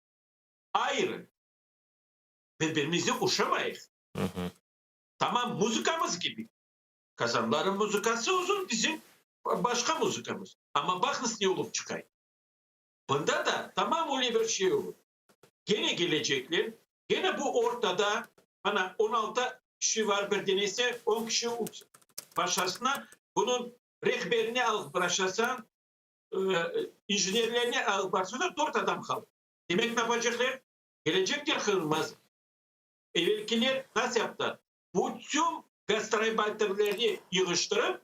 ayrı. Bir-birimize oşamayıq. Tamam muzıkamız kibi. Kazanların muzıkası uzun, bizim başqa muzıkamız. Amma baqıñız ne olıp çıqay. Bunda da tamam öyle bir şey olur. Kene kelecekler, kene bu ortada, mana 16 kişi var bir denese, on kişi başasına, bunıñ rehberini alıp bıraşasañ, injenerlerini alıp barsañ, dört adam qalır. Demek ne yapacaqlar? Kelecekler qırılmaz. Evelkiler nasıl yaptı? Bütün gastarbayterlerni yığıştırıp,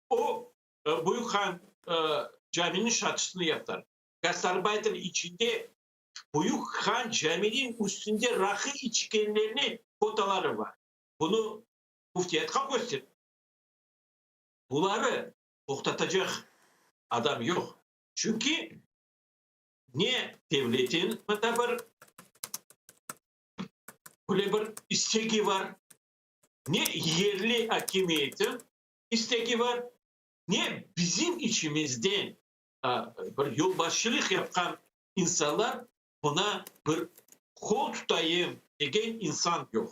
o Büyük Han caminiñ şatısını yaptılar. Gastarbayter içinde Büyük Han caminiñ üstünde raqı içkenlerniñ fotoları bar. Bunı müftiyatqa kösterdi. Buları toqtatacaq adam yoq. Çünki ne devletin mında bir böyle bir istegi bar, ne yerli akimiyetin istegi bar, ne bizim içimizden bir yolbaşçılıq yapqan insanlar buna bir qol tutayım degen insan yoq.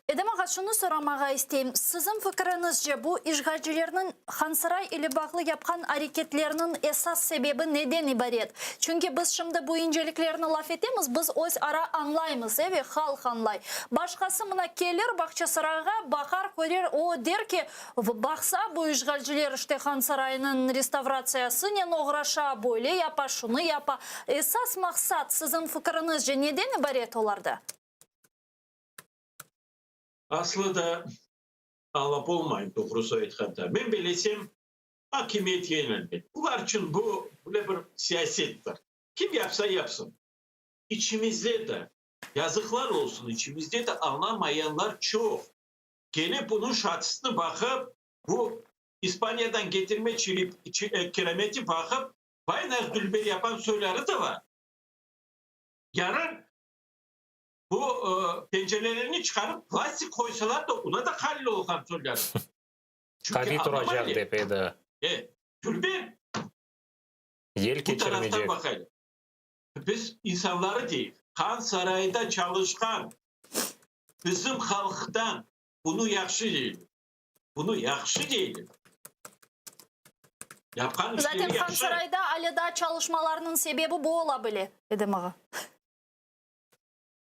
Edem ağa, şunı soramağa isteyim, siziñ fikiriñizce, bu işğalcilerniñ Hansaray ile bağlı yapqan areketleriniñ esas sebebi neden ibaret? Çünki biz şimdi bu inceliklerni laf etemiz, biz öz ara añlaymız, e, ve halq añlay. Başqası mına kelir Bağçasarayğa, baqar, körer, o, der ki, baqsa, bu işğalciler işte Hansaraynıñ restavratsiyasınen oğraşa, böyle yapa, şunı yapa. Esas maqsat, siziñ fikiriñizce, neden ibaret olarda? Aslı da añlap olmayım, doğrusı aytqanda. Men bilesem, akimiyet yenilmedi. Olar içün bu böyle bir siyasettir. Kim yapsa yapsın. İçimizde de, yazıqlar olsun, içimizde de añlamayanlar çoq. Kelip bunıñ şatısını baqıp, bu İspaniyadan getirme kirameti baqıp, baynaq dülber yapan soyları da bar. Yarın Bu pencerelerini çıqarıp plastik qoysalar da ona da halil olğan soyları. Qaviy turacaq dep edi. E, dülber. Yel keçirmeycek. Bu taraftan baqayıq. Biz insanları deyik. Han sarayda çalışqan bizim halqtan bunı yahşı deyler. Bunı yahşı deyler. Yapqan işleri Zaten yahşı. Hansarayda ale daa çalışmalarnıñ sebebi bu ola bile, Edem ağa.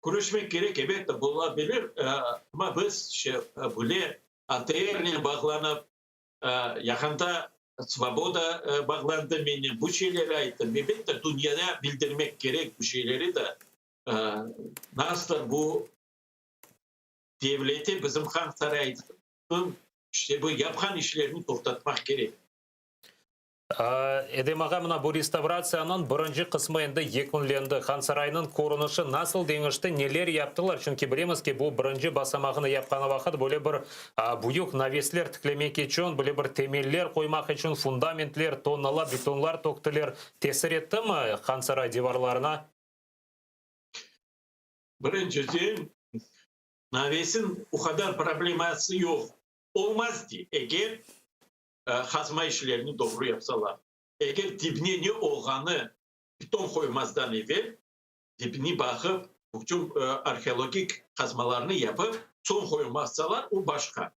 Küreşmek kerek, elbette, bola bilir, amma biz böyle ATRnen bağlanıp, yaqında Svoboda bağlandı mennen, bu şeyleri ayttım. Elbette, dünyaya bildirmek kerek bu şeyleri de, nasıldır bu devleti bizim Han sarayınıñ işte bu yapqan işlerini toqtatmaq kerek. Edem ağa, mına bu restavratsiyanıñ birinci qısmı endi yekünlendi. Hansaraynıñ körünişi nasıl deñişti, neler yaptılar? Çünki bilemiz ki, bu birinci basamağını yapqanı vaqıt böyle bir büyük navesler tiklemek içün, böyle bir temeller qoymaq içün fundamentler, tonnalap betonlar töktiler. Tesir ettimi Hansaray divarlarına? Birinciden, navesin o qadar probleması yoq. Olmaz ki, eger qazma işlerini doğru yapsalar, eger dibne ne olğanı. Beton qoymazdan evel dibini baqıp, bütün arheologik qazmalarnı yapıp, soñ qoymazsalar, o başqa.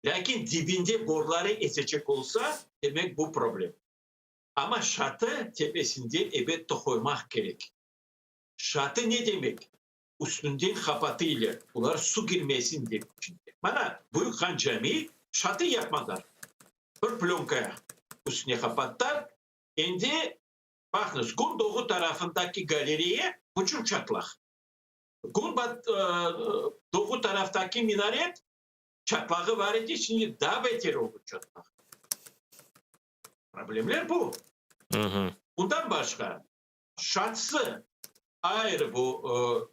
Lâkin dibinde borları esecek olsa, demek bu problem. Amma şatı tepesinden ebette qoymaq kerek. Şatı ne demek? Üstünden qapatıylar, olar su kirmesin dep içinde. Mana, Büyük Han Cami şatı yapmadan bir plönka üstüne qapattılar. Endi baqıñız, kün doğu tarafındaki galereya bütün çatlaq. Kün doğu taraftaki minaret çatlağı bar edi, şimdi daa beter oldı çatlaq. Problemler bu. Bundan başqa, şatsı ayrı bu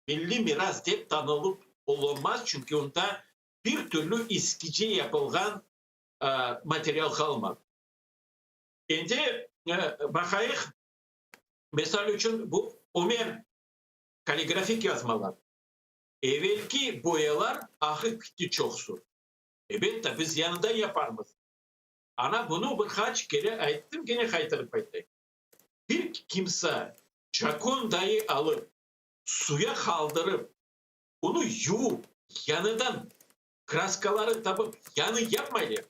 milliy miras dep tanılıp olunmaz, çünki onda bir türlü eskice yapılğan material qalmadı. Endi baqayıq, misal içün, bu Ömer kalligrafik yazmalar. Evelki boyalar ağıp gitti çoqsu. Elbette, biz yañıdan yaparmız. Ana, bunı bir qaç kere ayttım, kene qaytarıp aytayım. Bir kimse Cokondayı alıp, suya qaldırıp, onı yuvıp, yañıdan kraskaları tapıp, yañı yapmaylar.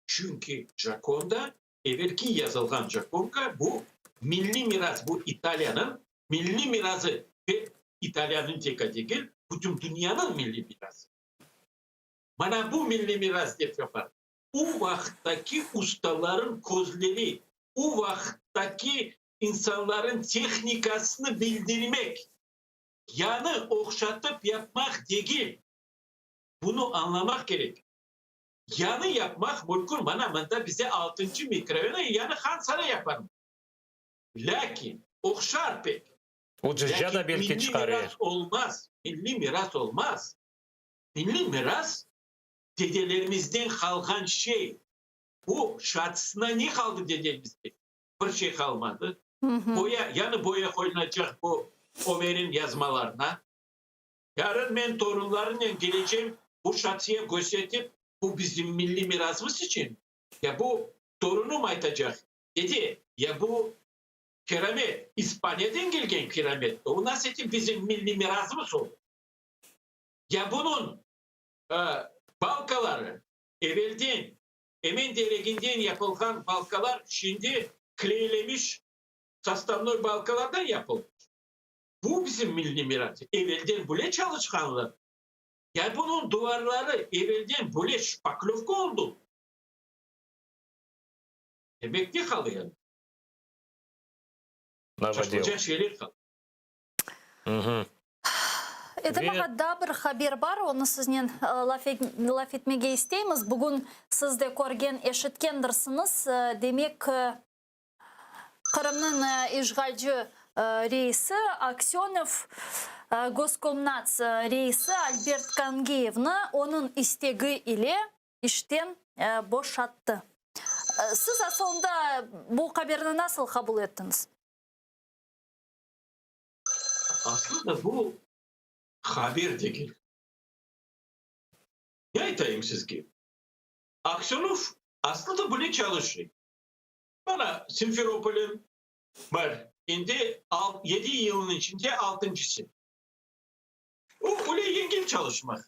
Çünki Cokonda, evelki yazılğan Cokonka, bu milliy miras, bu İtaliyanıñ milliy mirası ve İtaliyanıñ tek degil, bütün dünyanıñ milliy mirası. Mana bu milliy miras dep yapar. O vaqıttaki ustaların közleri, o vaqıttaki insanların tehnikasını bildirmek, yañı oqşatıp yapmaq degil. Bunı añlamaq kerek. Yañı yapmaq mümkün, mana mında bize altıncı mikrorayonda yañı Han saray yaparmız. Lâkin oqşar pek. Ucuzca da Lâkin belki milliy çıqarır. miras olmaz, milliy miras olmaz. Milliy miras dedelerimizden qalğan şey. Bu şatsına ne qaldı dedemizden? Bir şey qalmadı. Boya, yañı boya qoyulacaq bu Ömer'in yazmalarına. Yarın men torunlarınen kelecem, bu şatsiye köstertip, bu bizim milliy mirasımız içün, ya bu torunım aytacaq, dede, ya bu kiramet, İspaniyadan kelgen kiramet, o nasıl etip bizim milliy mirasımız oldı? Ya bunıñ balkaları evelden, emen tereginden yapılğan balkalar şimdi kleylemiş sostavnoy balkalardan yapılmış. Bu bizim milliy miras. Evelden böyle çalışqanlar. Ya bunıñ duvarları evelden böyle şpaklövka oldı. Demek ne qaldı yani? Şaşılacaq şeyler qaldı. Edem ağa, daa bir haber bar, onı siznen laf etmege isteymiz. Bugün siz de körgen, eşitkendirsiñiz. Demek, Qırımnıñ işğalci reisi Aksönov Goskomnats reisi Albert Kangiyevni onıñ istegi ile işten boşattı. Siz asılında bu haberni nasıl qabul ettiñiz? Aslında bu haber degil. Ne aytayım sizge? Aksönov aslında böyle çalışıy. Mana Simferopol'ın bar, endi yedi yılnıñ içinde altıncısı. O, öyle yengil çalışmaq.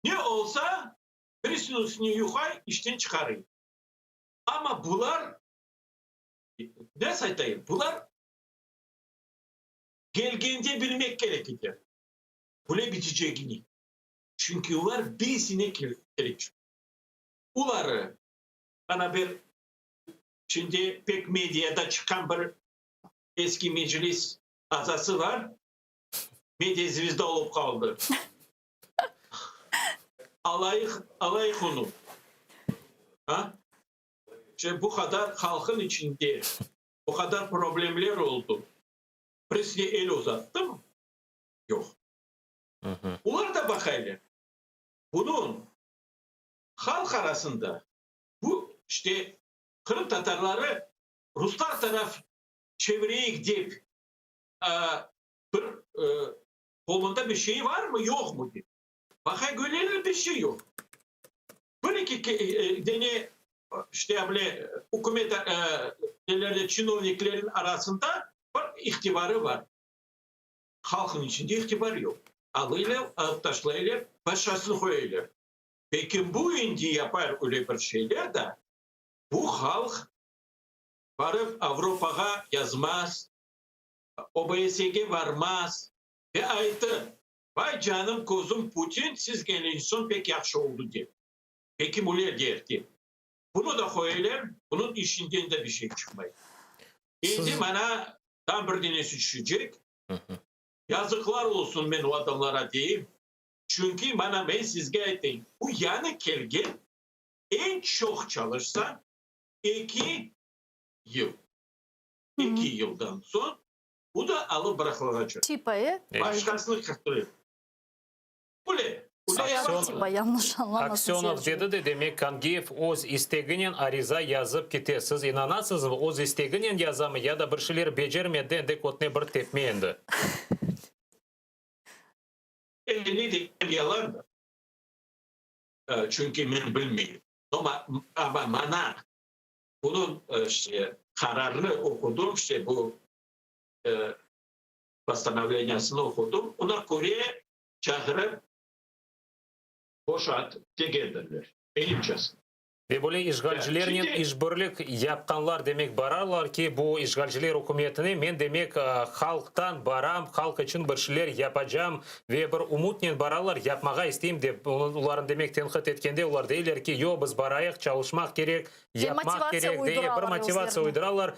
Ne olsa, birisiniñ üstüne yuqay, işten çıqarıy. Amma bular, nasıl aytayım, bular kelgende bilmek kerek edi, böyle bitecegini. Çünki olar bir sene kerek. Oları, mana bir Şimdi pek mediada çıqqan bir eski Meclis azası bar, media zvezda olıp qaldı. Alayıq, alayıq onı. A? İşte bu qadar halqın içinde, bu qadar problemler oldı. Birisine el uzattımı? Yoq. Olar da baqaylar. Bunıñ halq arasında Bu, işte, qırımtatarları ruslar taraf çevireyik dep, bir qolunda bir şey varmı, yoqmı dep. Baqay köreler, bir şey yoq. Bir-eki dene. işte böyle ükümet nelerde çinovniklerin arasında bir itibarı bar. Halqnıñ içinde itibar yoq. Alıylar, alıp taşlaylar, başqasını qoyaylar. Peki bu endi yapar öyle bir şeyler da, bu halq barıp Avropağa yazmaz, OBSEge varmaz ve aytır, Vay canım, közüm Putin, siz kelgen soñ pek yahşı oldı dep. Peki böyle der dep. Bunı da qoyaylar, bunıñ işinden de bir şey çıqmay. Endi mana tam bir denesi tüşecek. Yazıqlar olsun men o adamlara deyim. Çünki mana men sizge aytayım, bu yañı kelgen eñ çoq çalışsa eki yıl. Eki yıldan soñ bu da alıp bıraqılacaq. Tipa, e? Başqasını qırqtırır. Öyle. Aksönov dedi de, demek Kangiyev öz isteginen ariza yazıp kete. Siz inanasızmı, öz isteginen yazamı ya da bir şeyler becermedi, endi kötüne bir tepme endi? Endi ne deyim, yalandır. Çünki men bilmeyim. Amma mana bunıñ işte qararını oqudım, işte bu postanovleniyasını oqudım, ona köre çağırıp boşat degendirler, menimcesine. Ve böyle işğalcilernen işbirlik yapqanlar, demek, bararlar ki, bu işğalciler ükümetine men, demek, halqtan baram, halq içün bir şeyler yapacam ve bir umutnen bararlar, yapmağa isteyim dep, olarnı, demek, tenqit etkende, olar deyler ki, yoq, biz barayıq, çalışmaq kerek, yapmaq kerek, dey, bir motivatsiya uyduralar,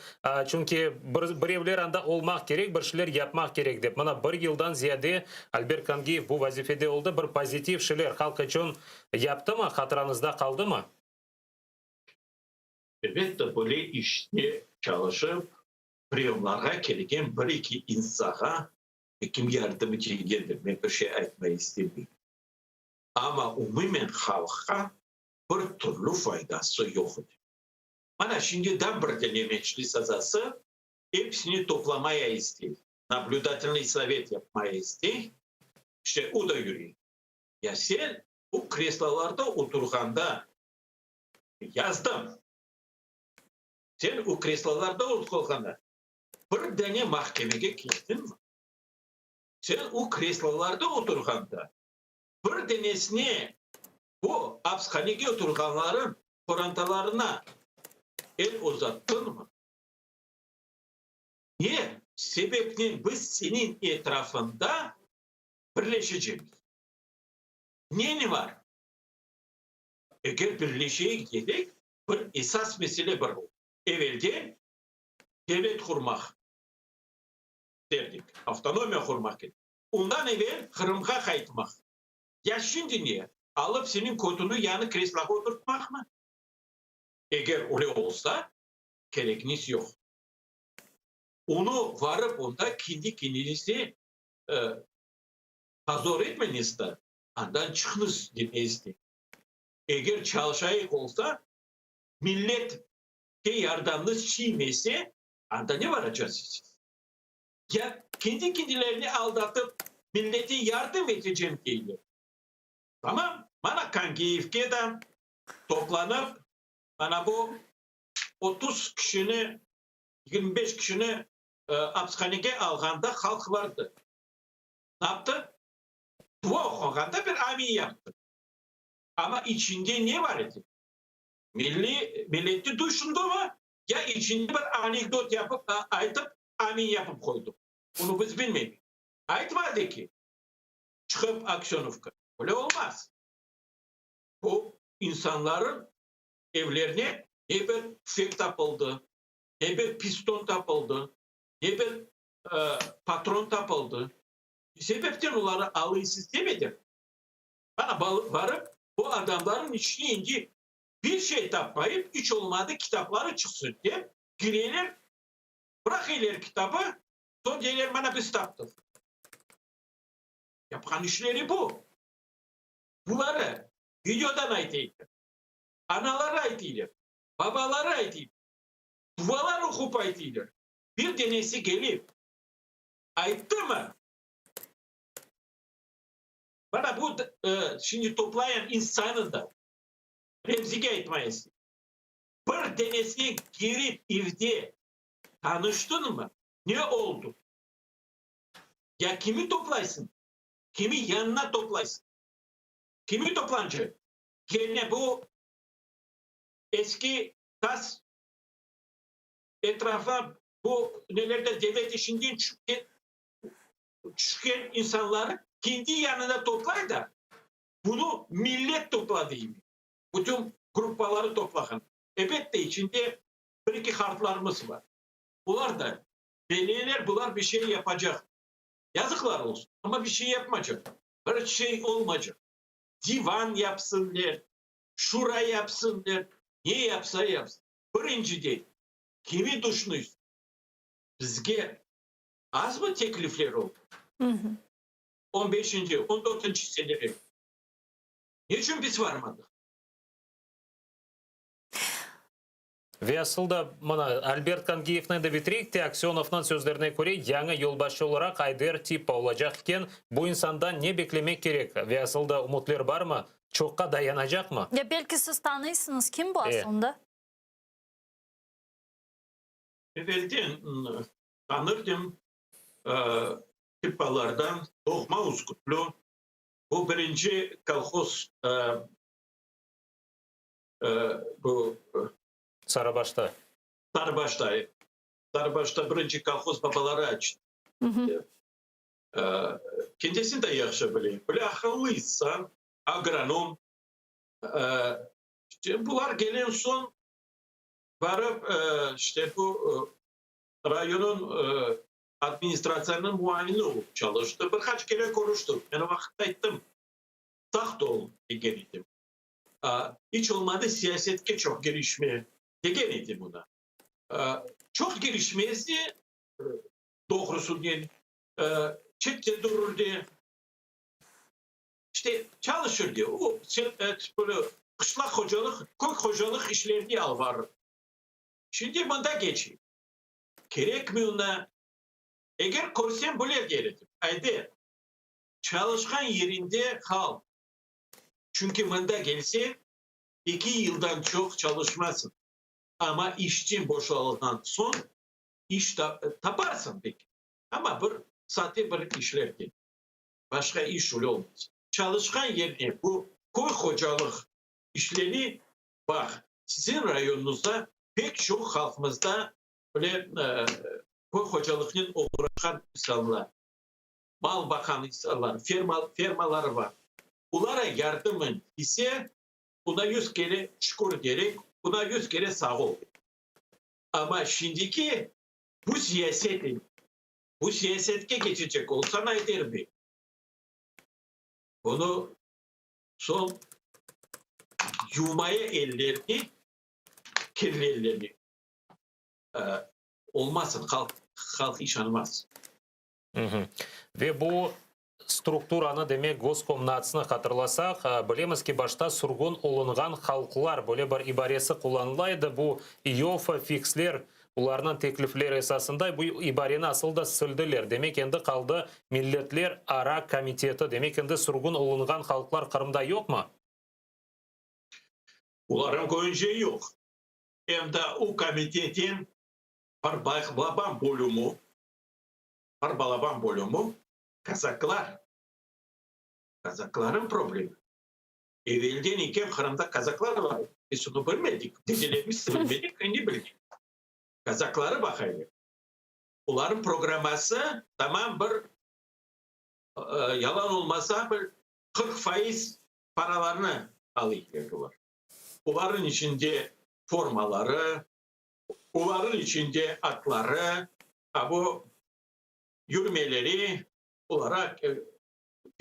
çünki bir birevler anda olmaq kerek, bir şeyler yapmaq kerek dep. Mına bir yıldan ziyade Albert Kangiyev bu vazifede oldı, bir pozitiv şeyler halq içün yaptımı, hatırañızda qaldımı? Elbette, böyle işte çalışıp, priyomlarğa kelgen bir-eki insağa ekim yardımı tiygendir, men bir şey aytmay istemeyim. Amma umumen halqqa bir türlü faydası yoq edi. Mana şimdi da bir dene Meclis azası episini toplamaya istey, nablüdatelnıy sovet yapmaya istey, işte o da yürüy. Ya sen bu kreslolarda oturğanda, yazdım, sen o kreslolarda oturğanda bir dane mahkemege keldiñmi? Sen o kreslolarda oturğanda bir danesine bu apishanege oturğanların qorantalarına el uzattıñmı? Ne sebepnen biz seniñ etrafında birleşecekmiz? Neni var? Eger birleşeyik desek, bir esas mesele bar. Evelden devlet qurmaq derdik, avtonomiya qurmaq kerek. Ondan evel Qırımğa qaytmaq. Ya şimdi ne, alıp seniñ kötüni yañı kresloğa oturtmaqmı? Eger öyle olsa, kerekniz yoq. Onı varıp onda kendi kendiñizni pozor etmeñiz da, andan çıqıñız demezdi. Eger çalışayıq olsa, milletke yardamnız çiymese, anda ne varacaqsız? Ya kendi kendilerini aldatıp, millete yardım etecem deyler. Tamam, mana Kangiyevke da toplanıp, mana bu 30 kişini, 25 kişini apishanege alğanda halq vardı. Ne yaptı? Dua oquğanda bir amin yaptı. Amma içinde ne var edi? Milliy, milletni tüşündimi? Ya içinde bir anekdot yapıp, aytıp, amin yapıp qoydı? Bunı biz bilmeymiz. Aytmadı ki, çıqıp Aksönovka. Öyle olmaz. Bu insanların evlerine ne bir tüfek tapıldı, ne bir piston tapıldı, ne bir patron tapıldı. Ne sebepten oları alıysız demedim. Bana barıp bu adamların içine indi bir şey tapmayıp, iç olmadı kitapları çıqsın dep kireler, bıraqıylar kitabı, soñ deyler mana biz taptıq. Yapqan işleri bu. Buları videodan aytaylar, anaları aytaylar, babaları aytaylar, dualar oqup aytaylar. Bir denesi kelip ayttımı? Mana bu şimdi toplayan insanı da Remzige aytmayız. Bir denesinen kirip evde tanıştınmı? Ne oldu? Ya kimi toplaysıñ? Kimi yanına toplaysıñ? Kimi toplanacaq? Kene bu eski tas etrafa bu nelerde devlet işinden tüşken insanları kendi yanına toplay da, bunı millet topladı imi. Bütün gruppaları toplağan. Ebette, içinde bir-eki hartlarımız var. Olar da beleyler, bular bir şey yapacaq. Yazıqlar olsun, amma bir şey yapmacaq. Bir şey olmacaq. Divan yapsınler, şura yapsınler, ne yapsa yapsın. Birinciden, kimi duşnuysın? Bizge azmı teklifler oldı? On beşinci, on dörtünci senede. Ne içün biz varmadıq? Ve asıl da, mına, Albert Kangiyevni de bitireyik te, Aksönovnıñ sözlerine köre, yañı yolbaşçı olaraq Ayder Tippa olacaq eken. Bu insandan ne beklemek kerek? Ve asıl da ümütler barmı? Çoqqa dayanacaqmı? Ya belki siz tanıysıñız, kim bu aslında? Evelden tanırdım, Tippalardan, doğma Üskütlü. Bu birinci kolhoz bu Sarıbaşta. Sarıbaşta, Sarıbaşta birinci kolhoz babaları açtı. Kendisini de yahşı bileyim. Böyle aqıllı insan, agronom. İşte bular gelen soñ barıp işte bu rayonıñ administratsiyanıñ muavini olıp çalıştı. Bir qaç kere körüştik. Men o vaqıtta ayttım, saqt ol, degen edim. İç olmadı siyasetke çoq girişme, degen edim oña. Çoq girişmezdi, doğrusunen, çette dururdı. İşte, çalışırdı. O, böyle qışlaq hocalıq, köy hocalıq işlerini alıp barırdı. Şimdi mında keçeyim. Kerekmi oña? Eger körsem, böyle der edim, Ayder, çalışqan yerinde qal. Çünki mında kelse, eki yıldan çoq çalışmasıñ, amma işten boşalğan soñ iş taparsıñ belki, amma bir sade bir işler de, başqa iş öyle olmaz. Çalışqan yerine bu köy hocalıq işleri, baq, siziñ rayonıñızda pek çoq halqımızda böyle köy hocalıqnen oğraşqan insanlar. Mal baqan insanlar, ferma, fermaları bar. Olara yardımıñ ise, buna yüz kere şükür derek, buna yüz kere sağ ol. Amma şimdiki bu siyaset, bu siyasetke keçecek olsañ, Ayder bey, bunı soñ yuvmaya ellerini, kirli ellerini, olmasın, halq, halq işanmaz. Ve bu strukturanı, demek, Goskomnatsnı hatırlasaq, bilemiz ki, başta sürgün olunğan halqlar böyle bir ibaresi qullanıla edi, bu İoffe, Fiksler, bularnıñ teklifleri esasında bu ibareni asıl da sildiler. Demek, endi qaldı Milletler ara komiteti. Demek, endi sürgün olunğan halqlar Qırımda yoqmı? Olarnıñ köyünce yoq. Em de o komitetin bir balaban bölümi, bir balaban bölümi kazaklar, kazaklarnıñ problemi. Evelden eken Qırımda kazaklar bar edi, biz onı bilmedik, dedelerimiz de bilmedik, endi bildik. Kazakları baqayıq. Olarnıñ programması tamam bir, yalan olmasa, bir 40% paralarnı alıy olar. Olarnıñ içinde formaları, olarnıñ içinde atları, a bu yürmeleri, olara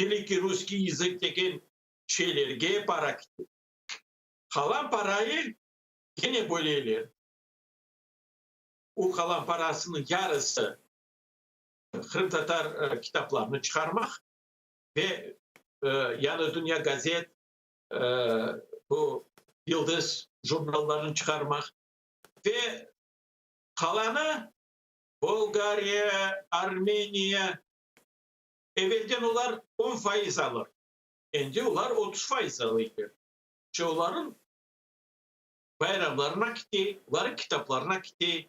velikiy russkiy yazık degen şeylerge para kete. Qalan parayı kene böleler. O qalan parasınıñ yarısı qırımtatar kitaplarını çıqarmaq ve Yañı dünya gazet, bu Yıldız jurnallarını çıqarmaq ve qalanı Bolgariya, Armeniya, evelden olar 10% alır, endi olar 30% alıylar. İşte olarnıñ. Bayramlarına kite, olarnıñ kitaplarına kite.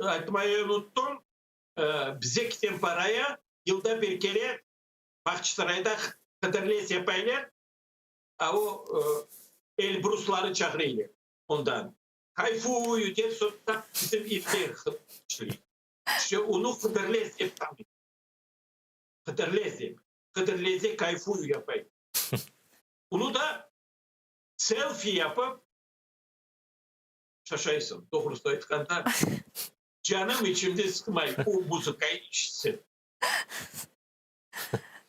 Aytmayı unuttım, bize kiten paraya yılda bir kere Bağçasarayda Hıdırlez yapaylar, a o Elbrusları çağıraylar ondan. Kayfuyu dep soñra bizim evde işley. İşte onı Hıdırlez dep tanıylar. Hıdırlez dep. Hıdırlezde kayfuyu yapay. Onı da selfi yapıp şaşaysıñ, doğrusını aytqanda, canım içimde sığmay o muzıkayı işitsem.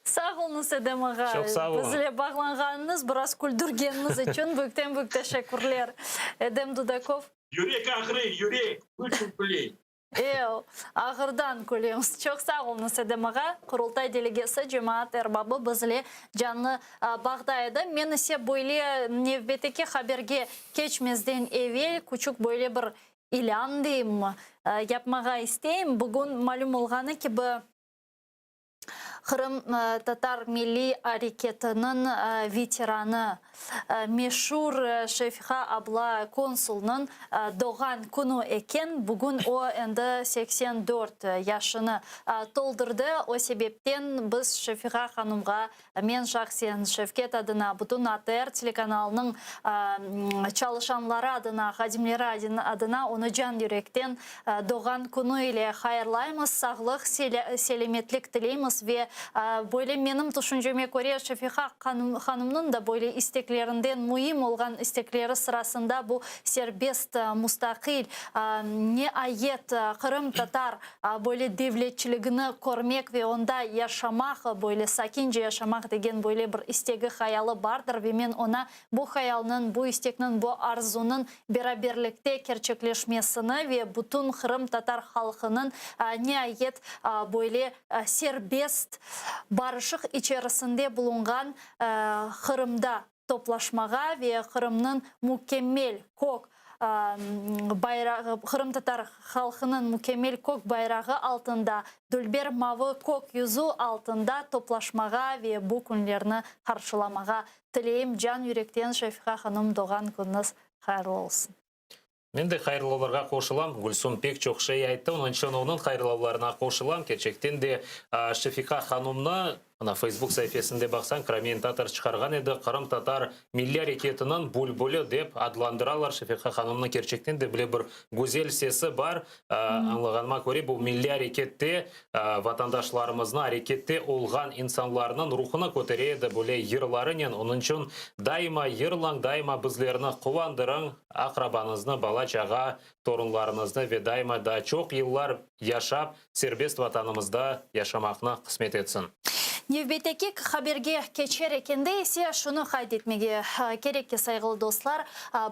Sağ oluñız, Edem ağa. Çoq sağ oluñ. Bizle bağlanğanıñız, biraz küldürgeniñiz içün büyükten-büyük teşekkürler. Edem Dudakov. Yürek ağrıy, yürek, niçün küleyim? E, ağırdan külemiz. Çoq sağ oluñız, Edem ağa. Qurultay delegesi, cemaat erbabı bizle canlı bağda edi. Men ise böyle nevbetteki haberge keçmezden evel küçük böyle bir ilân deyimmi, yapmağa isteyim. Bugün malüm olğanı kibi, Qırımtatar milliy areketiniñ veteranı, meşur Şefiqa abla Konsulnıñ doğğan künü eken. Bugün o endi 84 yaşını toldurdı. O sebepten biz Şefiqa hanımğa, men şahsen Şevket adına, bütün ATR telekanalınıñ çalışanları adına, hadimleri adına onı can yürekten Doğğan künü ile hayırlaymız, sağlıq, selâmetlik tileymiz ve böyle menim tüşünceme köre Şefiqa hanımnıñ da böyle isteklerinden müim olğan istekleri sırasında bu serbest, mustaqil, niayet qırımtatar böyle devletçiligini körmek ve onda yaşamaq, böyle sakince yaşamaq degen böyle bir istegi, hayalı bardır ve men oña Bu hayalnıñ, bu istekniñ, bu arzunıñ beraberlikte kerçekleşmesini ve bütün qırımtatar halqınıñ niayet böyle serbest, barışıq içerisinde bulunğan Qırımda toplaşmağa ve Qırımnıñ mükemmel kök bayrağı, qırımtatar halqınıñ mükemmel kök bayrağı altında, dülber mavı kök yüzü altında toplaşmağa ve bu künlerni qarşılamağa Tileyim can yürekten Şefiqa hanım doğğan künüñiz hayırlı olsun. Men de hayırlavlarğa qoşulam. Gülsum pek çoq şey ayttı, onıñ içün onıñ hayırlavlarına qoşulam. Kerçekten de Şefiqa hanımnı, mına Facebook saifesinde baqsañ, Crimean Tatars çıqarğan edi, qırımtatar milliy areketiniñ bülbüli dep adlandıralar Şefiqa hanımnı. Kerçekten de bile bir güzel sesi bar. Añlağanıma köre, bu milliy arekette vatandaşlarımıznı, arekette olğan insanlarnıñ ruhunı kötere edi böyle yırlarınen. Onıñ içün daima yırlañ, daima bizlerni quvandırıñ, aqrabañıznı, bala-çağa, torunlarıñıznı ve daima daa çoq yıllar yaşap, serbest Vatanımızda yaşamaqnı qısmet etsin. Nevbetteki haberge keçer ekende ise şunı qayd etmege kerek ki, sayğılı dostlar,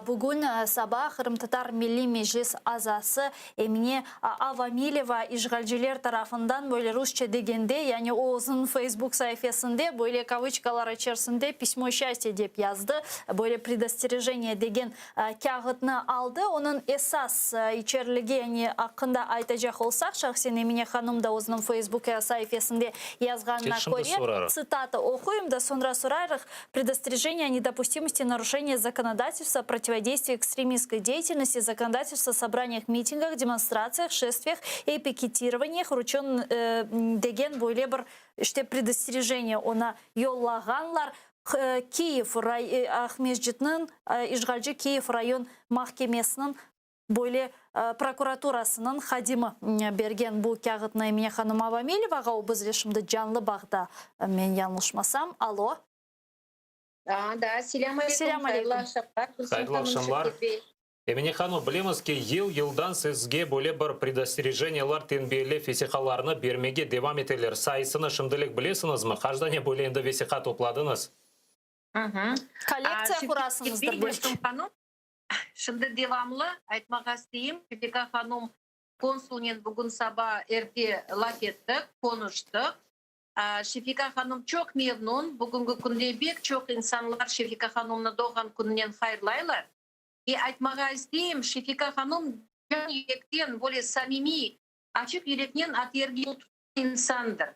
bugün saba Qırımtatar Milliy Meclis azası Emine Avamileva işğalciler tarafından böyle rusça degende, yani o özüniñ Facebook saifesinde böyle kavıçkalar içerisinde pismo şçastya dep yazdı, böyle predosterejeniye degen kâğıtnı aldı. Onıñ esas içeriligi, yani aqqında aytacaq olsaq, şahsen Emine hanım da özüniñ Facebook saifesinde yazğanına köre, tsitata oquyım da, soñra sorarıq, Predosterejeniye o nedopustimosti naruşeniya zakonodatelstva o protivodeystvii ekstremistskoy deyatelnosti, zakonodatelstva o sobraniyah, mitingah, demonstratsiyah, şestviyah i piketirovaniях vruçen degen böyle bir işte predosterejeniye oña yollağanlar. Kiyev, Aqmescitniñ işğalci Kiyev rayon mahkemesiniñ böyle prokuraturasınıñ hadimi bergen bu kâğıtnı Emine hanım Avamilevağa, o bizle şimdi canlı bağda, men yañlışmasam. Alo. Da, selâm aleyküm, Selâm hayırlı aleyküm. aqşamlar, Gülsüm Hayırlı hanım, aqşamlar. Şevket bey. Emine hanım, bilemiz ki, yıl-yıldan sizge böyle bir predosterejeniyalar, tenbiyelev vesiqalarını bermege devam eteler. Sayısını şimdilik bilesiñizmi? Qaç dane böyle endi vesiqa topladıñız? Kollektsiya qurasıñızdır belki. Gülsüm hanım, Şimdi devamlı aytmağa isteyim, Şefiqa hanum konsulnen bugün saba erte laf ettik, qonuştıq. Şefiqa hanum çoq memnun, bugünki künde bek çoq insanlar Şefiqa hanumnı doğğan kününen hayırlaylar. Ve aytmağa isteyim, Şefiqa hanum can yürekten, böyle samimiy, açıq yüreknen ATRge qol tutqan insandır.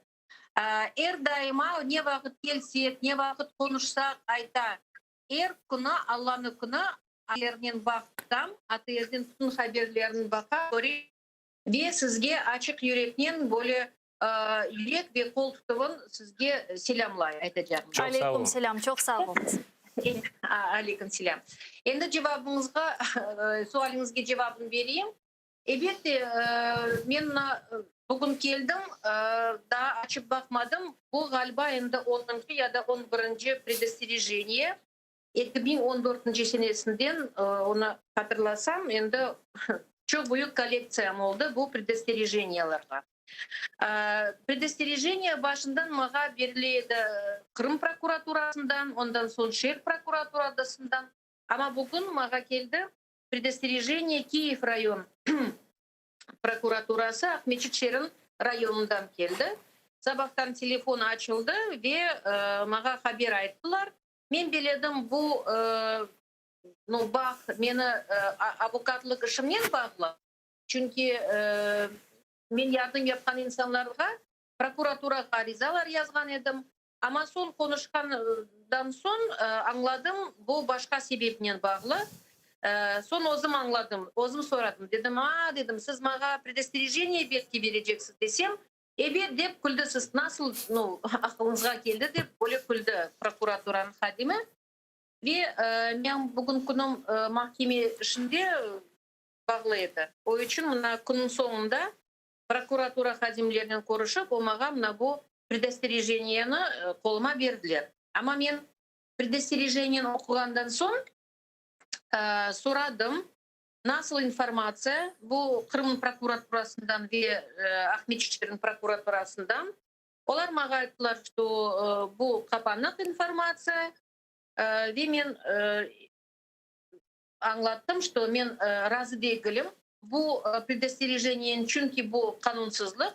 Er daima ne vaqıt kelsek, ne vaqıt qonuşsaq ayta. Er künü, Allanıñ künü, ATRnen bağ tutam, ATRden bütün haberlerini baqa, köre ve sizge açıq yüreknen böyle yürek ve qol tutuvın sizge selâmlay, aytacağım. Aleyküm selâm, çoq sağ oluñız. Aleyküm selâm. Endi cevabıñızğa, sualiñizge cevabını bereyim. Elbette, men mına bugün keldim, daa açıp baqmadım. Bu, ğaliba, endi onuncı ya da on birinci predosterejeniye. 2014 senesinden, onı hatırlasam, endi çoq büyük kollektsiyam oldı bu predosterejeniyalarğa. Predosterejeniya başından maña berile edi Qırım prokuraturasından, ondan soñ şeer prokuraturadasından. Amma bugün maña keldi Predosterejeniye Kiyev rayon prokuraturası Aqmeçit şeeriniñ rayonından keldi. Sabahtan telefon açıldı ve maña haber ayttılar. Men beledim, bu nu, bağ meni avukatlıq işimnen bağlı, çünki men yardım yapqan insanlarğa prokuraturağa arizalar yazğan edim. Amma soñ qonuşqandan soñ añladım, bu başqa sebepnen bağlı. Soñ özüm añladım, özüm soradım, dedim, a, dedim, siz maña predosterejeniye belki bereceksiz desem, ebet, dep küldi, siz nasıl, nu, aqılıñızğa keldi, dep böyle küldi prokuraturanıñ hadimi. Ve menim bugün künüm mahkeme işinde bağlı edi. O içün mına künniñ soñunda Prokuratura hadimlerinen körüşip, o maña mına bu predosterejeniyeni qoluma berdiler. Amma men predosterejeniyeni oquğandan soñ soradım, nasıl informatsiya bu Qırım prokuraturasından ve Aqmescit şeeriniñ prokuraturasından. Olar maña ayttılar, şto bu qapanıq informatsiya ve men añlattım, şto men razı degilim bu predosterejeniyen, çünki bu qanunsızlıq,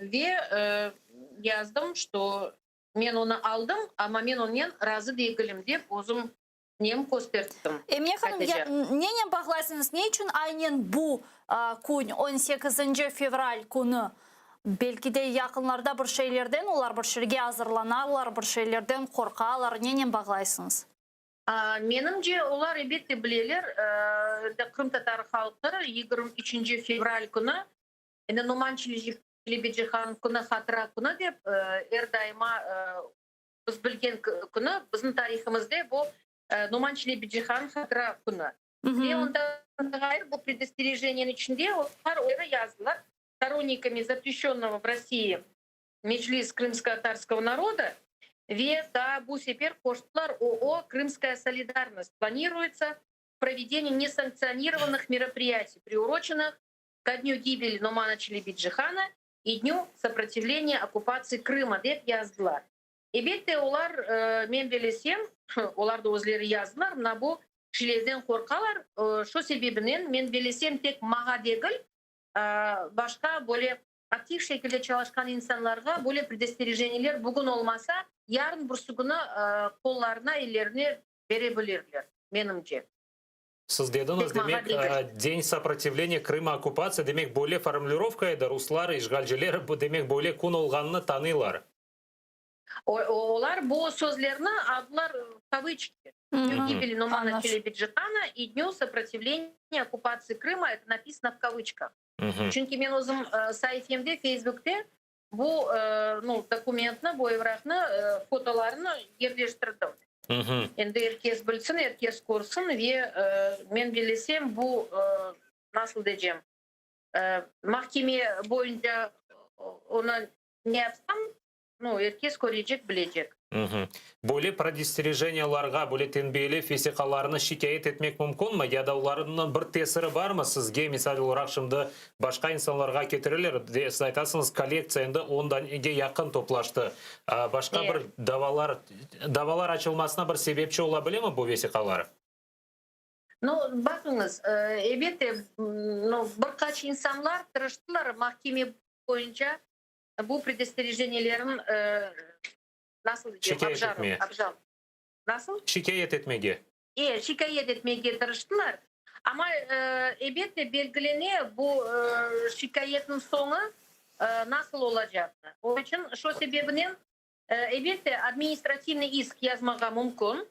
ve yazdım, şto men onı aldım, amma men onen razı degilim, dep özüm nem kösterttim. Emine hanım, ya nenen bağlaysıñız, ne içün aynen bu kün, on sekizinci fevral künü? Belki de yaqınlarda bir şeylerden olar bir şeyge azırlanalar, bir şeylerden qorqalar, nenen bağlaysıñız? Menimce, olar elbette bileler, qırımtatar halqı 23 fevral künü, endi Noman Çelebicihan künü, hatıra künü dep er daima biz bilgen künü, bizim tarihimizde bu Noman Çelebicihan hatıra künü. Ve ondan ğayrı bu predosterejeniyanıñ içinde olar öyle yazdılar, Сторонниками запрещенного в России Meclis krımskotatarskogo naroda ve daa bu sefer qoştılar OO Krımskaya solidarnost planiruется проведение nesankcionirovanных мероприятий, приуроченных ко дню гибели Номана Челебиджихана и дню сопротивления оккупации Крыма dep yazdılar. Elbette, olar, men belesem, olar da özleri yazdılar, mına bu kişilerden qorqalar, şu sebebinen, men belesem, tek maña degil, başqa böyle aktiv şekilde çalışqan insanlarğa böyle predosterejeniyeler bugün olmasa, yarın bürsü künü qollarına, ellerine bere bilirler, menimce. Siz dediñiz, demek, День сопротивления Крыма оккупации, demek, böyle formulirovka edi, ruslar, işğalciler, demek, böyle kün olğanını tanıylar. Olar bu sözlerni aldılar v kavıçki. Дню гибели Номана Челебиджихана и Дню сопротивления оккупации Крыма, это написано в кавычках. Çünki men özüm saifemde, Feysbukte bu nu, dokumentni, bu evraqnı, fotolarını yerleştirdim. Endi er kes bilsin, er kes körsin ve men bellesem, bu, nasıl deycem, mahkeme boyunca onı ne yapsam, nu, er kes körecek, bilecek. Böyle prodesterejeniyalarğa, böyle tenbiyelev vesiqalarını şikâyet etmek mümkünmi ya da olarnıñ bir tesiri barmı sizge, misal olaraq, şimdi başqa insanlarğa ketireler, de, siz aytasıñız, kollektsiya endi on danege yaqın toplaştı. Başqa bir davalar, davalar açılmasına bir sebepçi ola bilemi bu vesiqalar? Nu, baqıñız, elbette, nu, bir qaç insanlar tırıştılar mahkeme boyunca bu predosterejeniyelerniñ nasıl diyeyim, Şikâyet etmeye. Nasıl? Şikâyet etmege. E, şikâyet etmege tırıştılar. Amma, elbette, belgilene bu şikâyetniñ soñu nasıl olacağını. Onıñ içün şu sebebinen, elbette, administrativnıy isk yazmağa mümkün.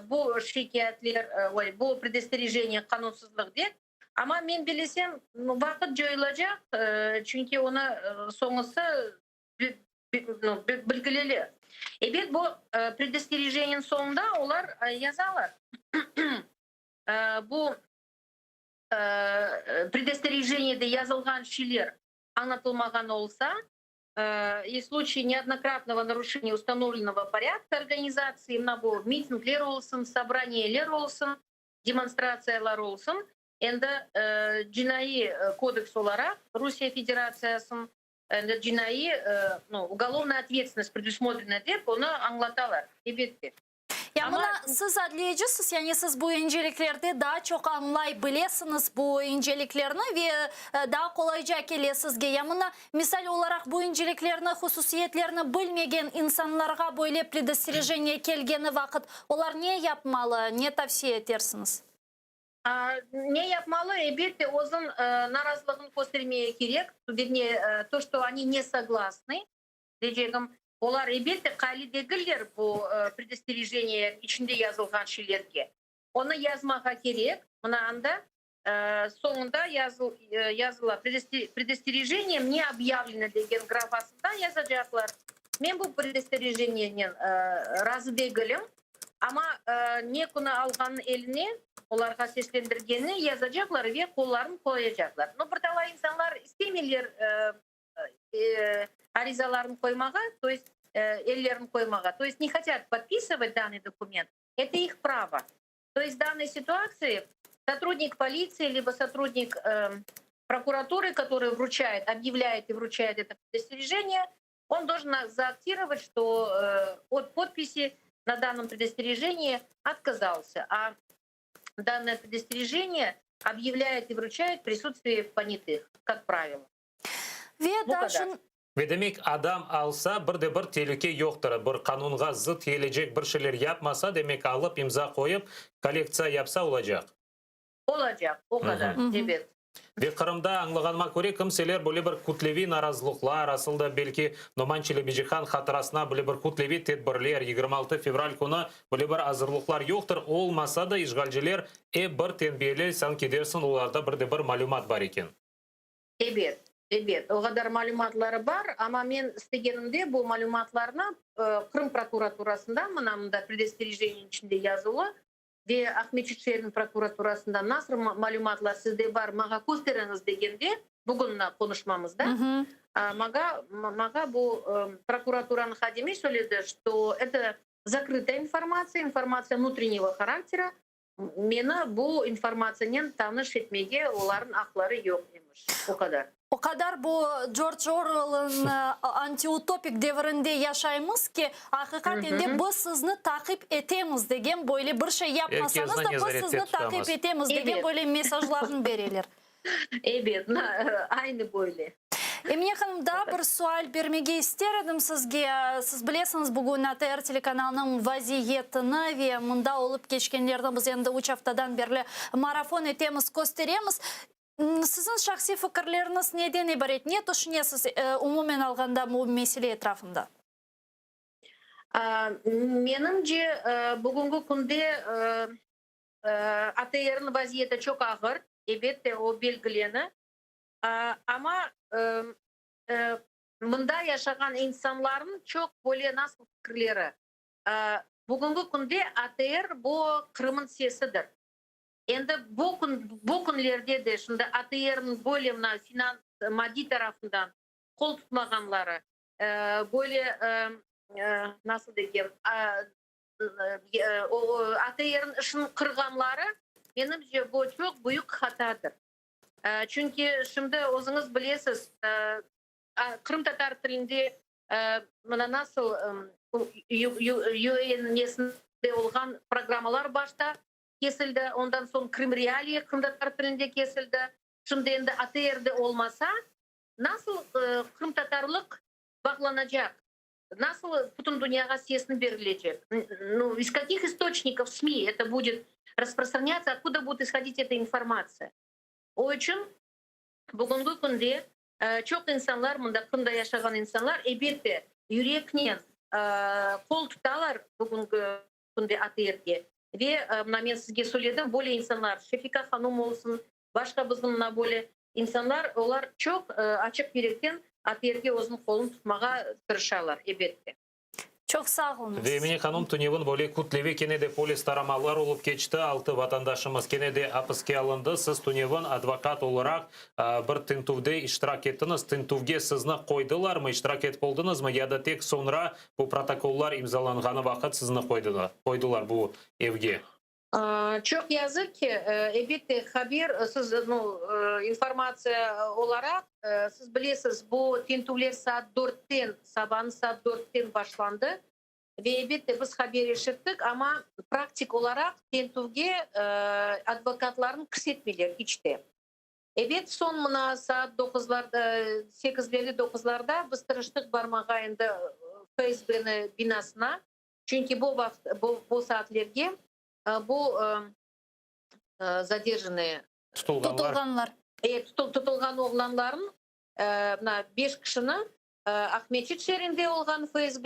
Bu şikâyetler, oy, bu predostorejeniye qanunsızlıq dep. Amma men bilesem, vaqıt coyulacaq, çünki onı soñusı bilgileli. Ebet, bu predostorejeniyanıñ soñunda olar yazalar, bu predostorejeniede yazılğan şeyler añlatılmağan olsa, и в случае неоднократного нарушения установленного порядка организации, mına bu mitingler olsun, sobraniyeler olsun, demonstratsiyalar olsun, endi cinaiy kodeks olaraq Rusiye Federatsiyasınıñ endi cinaiy, nu, уголовная ответственность предусмотрена dep onı añlatalar, elbette. Ya mına siz adliyecisiz, yani siz bu inceliklerde daa çoq añlay bilesiñiz bu inceliklerni ve daa qolayca kele sizge. Ya mına misal olaraq bu inceliklerni, hususiyetlerni bilmegen insanlarğa böyle predosтережение kelgeni vaqıt olar ne yapmalı, ne tavsiye etersiñiz? Ne yapmalı? Elbette, özüñ narazılığını köstermeye kerek, verniye, to, что они не согласны, deycegim, olar, elbette, qaylı degiller bu predosтережение içinde yazılğan şeylerge. Onı yazmağa kerek, mına anda soñunda yazıla, predosтережением не объявлено degen grafasında yazacaqlar. Men bu predosтережениenen razı degilim, amma ne künü alğanın eline, olarğa seslendirgenini yazacaqlar ve qollarını qoyacaqlar. No, bir talay insanlar istemeyler arizalarını qoymağa, то есть ellerini qoymağa, то есть не хотят подписывать данный документ, это их право. То есть в данной ситуации сотрудник полиции либо сотрудник прокуратуры, который вручает, объявляет и вручает это предостережение, он должен заактировать, что от подписи на данном предостережении отказался. А данное предостережение объявляет и вручает в присутствии понятых, как правило. Ve daa Ve demek adam alsa, bir de bir telüke yoqtır. Bir qanunğa zıt kelecek bir şeyler yapmasa, demek alıp imza qoyıp kollektsiya yapsa olacaq. Olacaq, o qadar, ebet. Ve Qırımda añlağanıma köre, kimseler böyle bir kütleviy narazılıqlar, asıl da belki Noman Çelebicihan hatırasına böyle bir kütleviy tedbirler, 26 fevral künü böyle bir azırlıqlar yoqtır. Olmasa da işğalciler ep bir tenbiyeli, sanki dersiñ olarda bir de bir malümat bar eken. Ebet, ebet, o qadar malümatları bar, amma men istegenimde bu malümatlarnı Qırım prokuraturasından, mına mında predosтережение içinde yazılı, ve Aqmescit şeeriniñ prokuraturasından nasıl malümatlar sizde bar, maña kösteriñiz degende, bugün mına qonuşmamızda, maña, maña bu prokuraturanıñ hadimi söyledi, что это закрытая информация, информация внутреннего характера, meni bu informatsiyanen tanış etmege olarnıñ aqları yoq emiş, o qadar. O qadar bu George Orwell'ın antiutopik devirinde yaşaymız ki, aqiqaten de biz sizni taqip etemiz degen böyle bir şey yapmasañız da biz sizni taqip etemiz degen böyle mesajlarnı bereler. Ebet, aynı böyle. Emine hanım, daa bir sual bermege ister edim sizge. Siz bilesiñiz, bugün ATR telekanalınıñ vaziyetini ve mında olıp keçkenlerni biz endi üç aftadan berli marafon etemiz, kösteremiz. Siziñ şahsiy fikirleriñiz neden ibaret? Ne tüşünesiz umumen alğanda bu mesele etrafında? Menimce, bugünki künde ATRniñ vaziyeti çoq ağır, elbette, o belgileni. Amma mında yaşağan insanlarnıñ çoq böyle nasıl fikirleri? Bugünki künde ATR bu Qırımnıñ sesidir. Endi bu kün, bu künlerde de şimdi ATRniñ böyle mına finans, maddiy tarafından qol tutmağanları, böyle nasıl degem, ATRniñ işini qırğanları, menimce, bu çoq büyük hatadır. Çünki şimdi özüñiz bilesiz, qırımtatar tilinde mına nasıl UN nesinde olğan programmalar başta kesildi, ondan soñ Krım Realii qırımtatar tilinde kesildi. Şimdi endi ATRde olmasa, nasıl qırımtatarlıq bağlanacaq, nasıl bütün dünyağa sesini berilecek? Ну, из каких источников СМИ это будет распространяться, откуда будет исходить эта информация? O içün bugünki künde çoq insanlar, mında Qırımda yaşağan insanlar, elbette, yüreknen qol tutalar bugünki. künde ATRge. Ve mına men sizge söyledim, böyle insanlar, Şefika hanum olsun, başqa bizim mına böyle insanlar, olar çoq açıq yürekten ATRge özüniñ qolun tutmağa tırışalar, ebette. Çoq sağ oluñız. Ve Emine hanum, tünevin böyle kütleviy kene de polis taramalar olıp keçti, altı vatandaşımız kene de apiske alındı. Siz tünevin advokat olaraq bir tintüvde iştirak ettiñiz. Tintüvge sizni qoydılarmı, iştirak etip oldıñızmı ya da tek soñra bu protokollar imzalanğanı vaqıt sizni qoydılar bu evge? Çoq yazıq ki, elbette, haber, siz, nu, informatsiya olaraq, siz bilesiz, bu tintüvler saat dörtten, sabanıñ saat dörtten başlandı ve, elbette, biz haber eşittik, amma praktik olaraq tintüvge advokatlarnı kirsetmeyler iç te. Ebet, soñ mına saat doquzlarda, sekizlerde, doquzlarda biz tırıştıq barmağa endi FSBni binasına. Çünki bu vaqıt, bu, bu saatlerge bu zadержанные, Tutulğanlar. Tutulğanlar. E, tutulğan oğlanların, mına, beş kişini Aqmescit şeerinde olğan FSB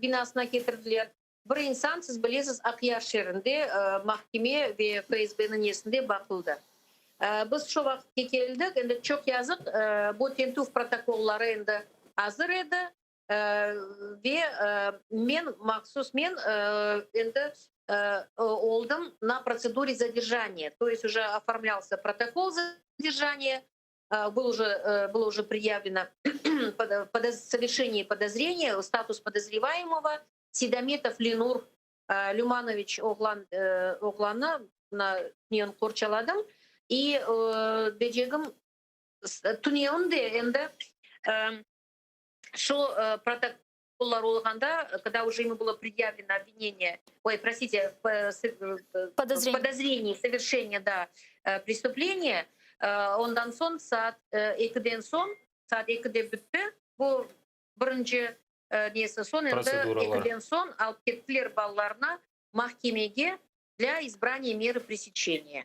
binasına ketirdiler. Bir insan, siz bilesiz, Aqyar şeerinde mahkeme ve FSBniñ nesinde baqıldı. Biz şu vaqıtke keldik, endi çoq yazıq, bu tintüv protokolları endi azır edi. Ve men, mahsus men endi oldım na protsedure zadержания, to est уже oformlâlsâ protokol zadержания, был уже, было уже предъявлено совершение подозрения, статус подозреваемого Сейдаметов Ленур Люманович oğlan, oğlannı men qorçaladım. И deycegim, tünevin de endi Şu protokollar olğanda, когда уже ему было предъявлено обвинение, ой, простите, Подозрение. подозрение совершения, да, преступления, ondan soñ saat ekiden soñ, saat ekide bitti bu birinci nesi, soñ endi Protseduralar. ekiden soñ alıp kettiler balalarnı mahkemege для избрания меры пресечения.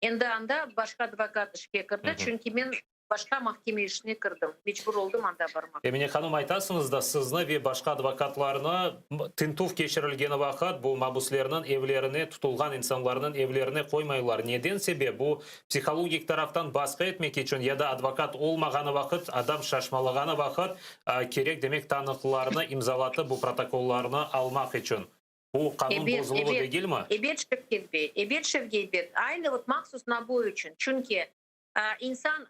Endi anda başqa advokat işke kirdi, çünki men başqa mahkeme işine kirdim, mecbur oldım anda barmağa. Emine hanım, aytasıñız da, sizni ve başqa advokatlarnı tintüv keçirilgeni vaqıt bu mabüslerniñ evlerine, tutulğan insanlarnıñ evlerine qoymaylar. Neden sebep? Bu psihologik taraftan basqı etmek içün ya da advokat olmağanı vaqıt, adam şaşmalağanı vaqıt kerek, demek, tanıqlarnı imzalatıp bu protokollarnı almaq içün. Bu qanun Ebet, bozuluvı ebet, degilmi? ebet, Şevket bey, ebet, Şevket bey. Aynı vot mahsus nabo içün. Çünki insan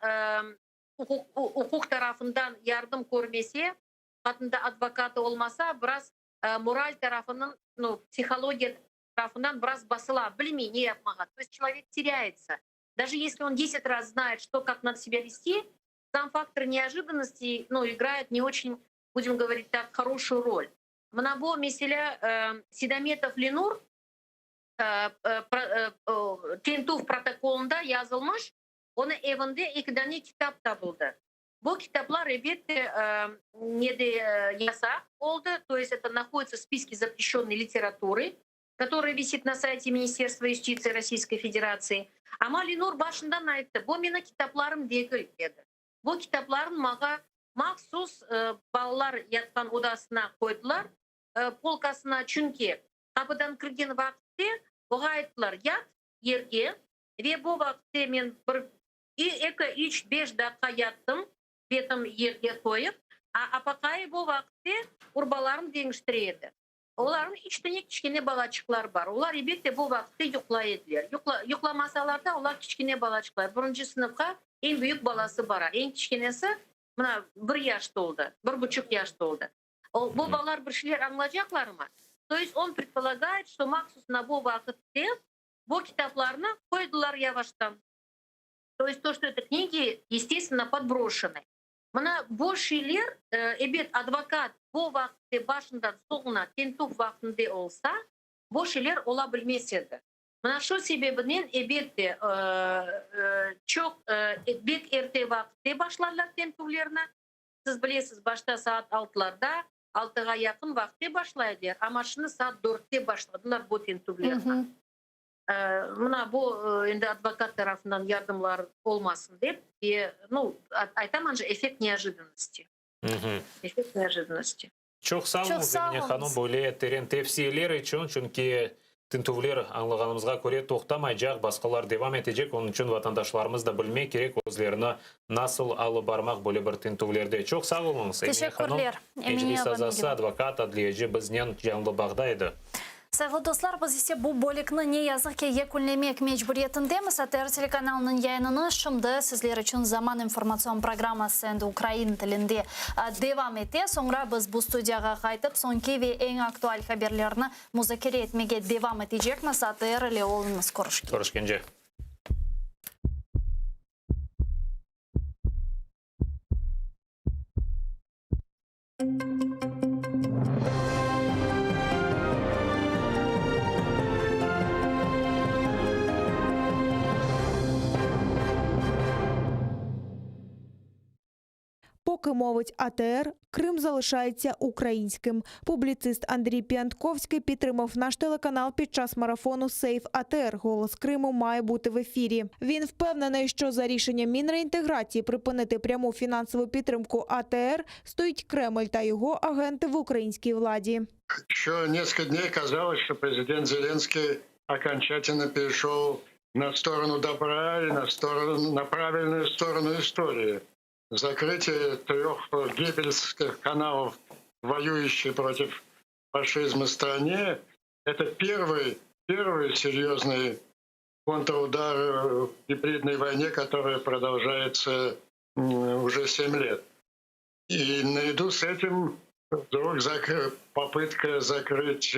uquq, uquq tarafından yardım körmese, qatında advokatı olmasa, biraz moral tarafınıñ, nu, psihologiya tarafından biraz basıla, bilmey ne yapmağa. То есть человек теряется. Даже если он десять раз знает, что, как надо себя вести, сам фактор неожиданности, ну, играет не очень, будем говорить так, хорошую роль. Mına bu meselâ, Seydametov Lenur tintüv protokolında yazılmış, onıñ evinde eki dane kitap tapıldı. Bu kitaplar, elbette, nede yasaq oldı, to est eto nahodится v spiske zapreşennoy literaturı, kotorıy visit na sayte Ministerstva yustitsii Rossiyskoy Federatsii. Amma Lenur başından ayttı, bu meniñ kitaplarım degil, dedi. Bu kitaplarnı maña mahsus balalar yatqan odasına qoydılar, polkasına, çünki qapıdan kirgen vaqıtte oña ayttılar, yat yerge, ve bu vaqıtte men bir, eki, üç, beş daqqa yattım, betim yerge qoyıp, a apaqayı bu vaqıtte urbalarını deñiştire edi. Olarnıñ üç dane kiçkene balaçıqları bar. Olar, elbette, bu vaqıtte yuqlay ediler. Yuqlamasalar da, olar kiçkene balaçıqlar. Birinci sınıfqa eñ büyük balası bara. Eñ kiçkenesi, mına, bir yaş toldı, bir buçuq yaş toldı. O, bu balalar bir şeyler añlaycaqlarmı? To est, on predpolagayet, çto mahsus mına bu vaqıtte bu kitaplarnı qoydılar yavaştan. To est, to, çto eto knigi, estestvenno, podbroşenı. Mına bu şeyler, ebet, advokat bu vaqıtte başından soñuna tintüv vaqtında olsa, bu şeyler ola bilmez edi. Mına şu sebebinen, ebette, çoq, bek erte vaqıtte başlarlar tintüvlerni. Siz bilesiz, başta saat altılarda, altığa yaqın vaqıtte başlay ediler, amma şimdi saat dörtte başladılar bu tintüvlerni. Mına bu endi advokat tarafından yardımlar olmasın dep, ve, nu, aytaman je, effekt neojidannosti. Effekt neojidannosti. Çoq sağ Çoq oluñız, sağ Emine hanım, oluñız. böyle teren tevsiyeler içün, çünki tintüvler, añlağanımızğa köre, toqtamaycaq, basqılar devam etecek, onıñ içün vatandaşlarımız da bilmek kerek özlerini nasıl alıp barmaq böyle bir tintüvlerde. Çoq sağ oluñız, Emine hanım, Teşekkürler, Emine Meclis azası, Avamileva. advokat, adliyeci biznen canlı bağda edi. Sayğılı dostlar, biz ise bu bölükni ne yazıq ki yekünlemek mecburiyetindemiz. ATR telekanalınıñ yayınını şimdi sizler içün Zaman informatsion programması endi ukrain tilinde devam ete. Soñra biz bu studiyağa qaytıp, soñki ve eñ aktual haberlerni muzakere etmege devam etecekmiz. ATR ile oluñız. Körüşkence. Körüşkence. Поки мовить АТР, Крим залишається українським. Публіцист Андрій Піонтковський підтримав наш телеканал під час марафону Сейв АТР. Голос Криму має бути в ефірі. Він впевнений, що за рішенням Мінреінтеграції припинити пряму фінансову підтримку АТР стоїть Кремль та його агенти в українській владі. Еще несколько дней казалось, что президент Зеленский окончательно перешел на сторону добра и на, сторону, на правильную сторону истории. Закрытие трех геббельсских каналов, воюющей против фашизма стране, это первый, первый серьезный контрудар в гибридной войне, которая продолжается уже 7 лет. И наряду с этим вдруг закры... попытка закрыть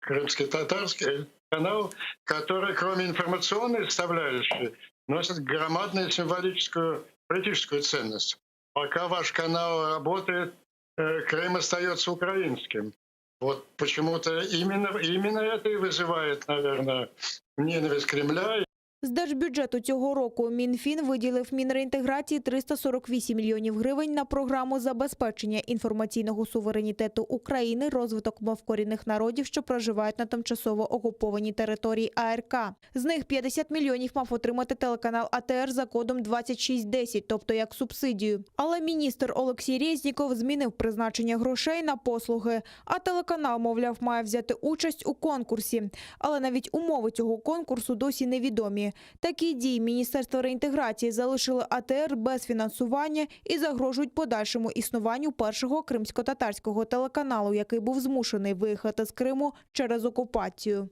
крымский татарский канал, который, кроме информационной составляющей, носит громадную символическую политическую ценность. Пока ваш канал работает, э, Крым остается украинским. Вот почему-то именно, именно это и вызывает, наверное, ненависть Кремля. З держбюджету цього року Мінфін виділив Мінреінтеграції 348 мільйонів гривень на програму забезпечення інформаційного суверенітету України, розвиток мов корінних народів, що проживають на тимчасово окупованій території АРК. З них 50 мільйонів мав отримати телеканал АТР за кодом 2610, тобто як субсидію. Але міністр Олексій Резніков змінив призначення грошей на послуги, а телеканал, мовляв, має взяти участь у конкурсі. Але навіть умови цього конкурсу досі невідомі. Такі дії Міністерства реінтеграції залишили АТР без фінансування і загрожують подальшому існуванню першого кримськотатарського телеканалу, який був змушений виїхати з Криму через окупацію.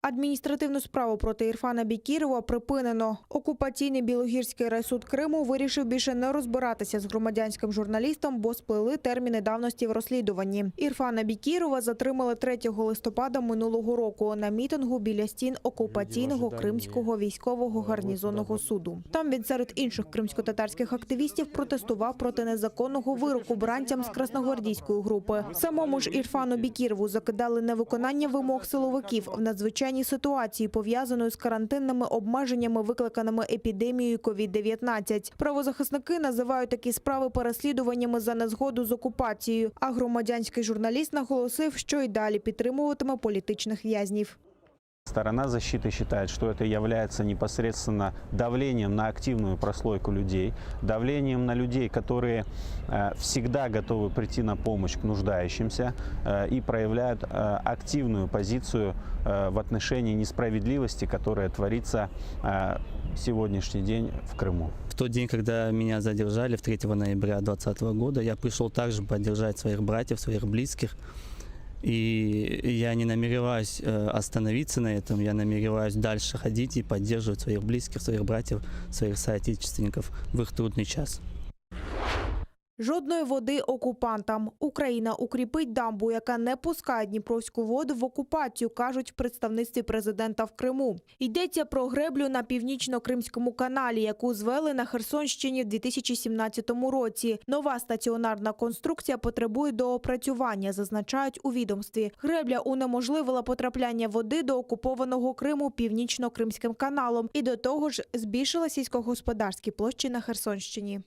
Адміністративну справу проти Ірфана Бікірова припинено. Окупаційний Білогірський райсуд Криму вирішив більше не розбиратися з громадянським журналістом, бо сплили терміни давності в розслідуванні. Ірфана Бікірова затримали 3 листопада минулого року на мітингу біля стін окупаційного кримського військового гарнізонного суду. Там він серед інших кримськотатарських активістів протестував проти незаконного вироку бранцям з красногвардійської групи. Самому ж Ірфану Бікірову закидали невиконання вимог силовиків в надзвичайній ситуації, пов'язаної з карантинними обмеженнями, викликаними епідемією COVID-19. Правозахисники називають такі справи переслідуваннями за незгоду з окупацією. А громадянський журналіст наголосив, що й далі підтримуватиме політичних в'язнів. Сторона защиты считает, что это является непосредственно давлением на активную прослойку людей, давлением на людей, которые э, всегда готовы прийти на помощь к нуждающимся э, и проявляют э, активную позицию в отношении несправедливости, которая творится сегодняшний день в Крыму. В тот день, когда меня задержали, 3 ноября 2020 года, я пришел также поддержать своих братьев, своих близких. И я не намереваюсь э, остановиться на этом, я намереваюсь дальше ходить и поддерживать своих близких, своих братьев, своих соотечественников в их трудный час. Жодної води окупантам. Україна укріпить дамбу, яка не пускає Дніпровську воду в окупацію, кажуть в представництві президента в Криму. Йдеться про греблю на північно-кримському каналі, яку звели на Херсонщині в 2017 році. Нова стаціонарна конструкція потребує доопрацювання, зазначають у відомстві. Гребля унеможливила потрапляння води до окупованого Криму північно-кримським каналом і до того ж збільшила сільськогосподарські площі на Херсонщині.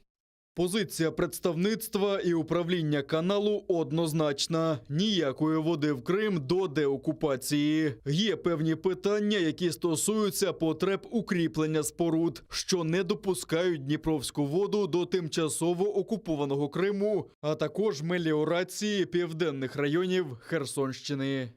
Позиція представництва і управління каналу однозначна: ніякої води в Крим до деокупації. Є певні питання, які стосуються потреб укріплення споруд, що не допускають дніпровську воду до тимчасово окупованого Криму, а також меліорації південних районів Херсонщини.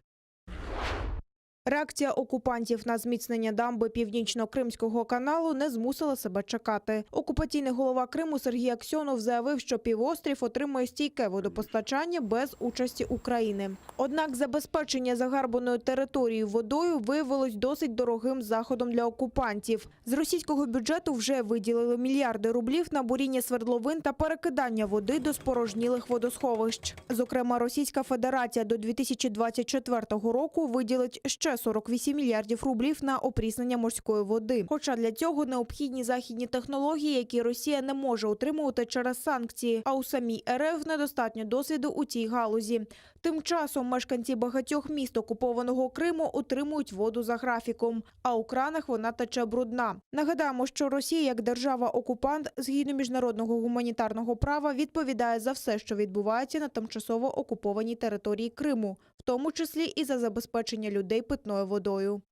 Реакція окупантів на зміцнення дамби Північно-Кримського каналу не змусила себе чекати. Окупаційний голова Криму Сергій Аксьонов заявив, що півострів отримує стійке водопостачання без участі України. Однак забезпечення загарбаної території водою виявилось досить дорогим заходом для окупантів. З російського бюджету вже виділили мільярди рублів на буріння свердловин та перекидання води до спорожнілих водосховищ. Зокрема, Російська Федерація до 2024 року виділить ще 48 мільярдів рублів на опріснення морської води. Хоча для цього необхідні західні технології, які Росія не може отримувати через санкції. А у самій РФ недостатньо досвіду у цій галузі. Тим часом мешканці багатьох міст окупованого Криму отримують воду за графіком, а у кранах вона тече брудна. Нагадаємо, що Росія як держава-окупант згідно міжнародного гуманітарного права відповідає за все, що відбувається на тимчасово окупованій території Криму, в тому числі і за забезпечення людей питною водою.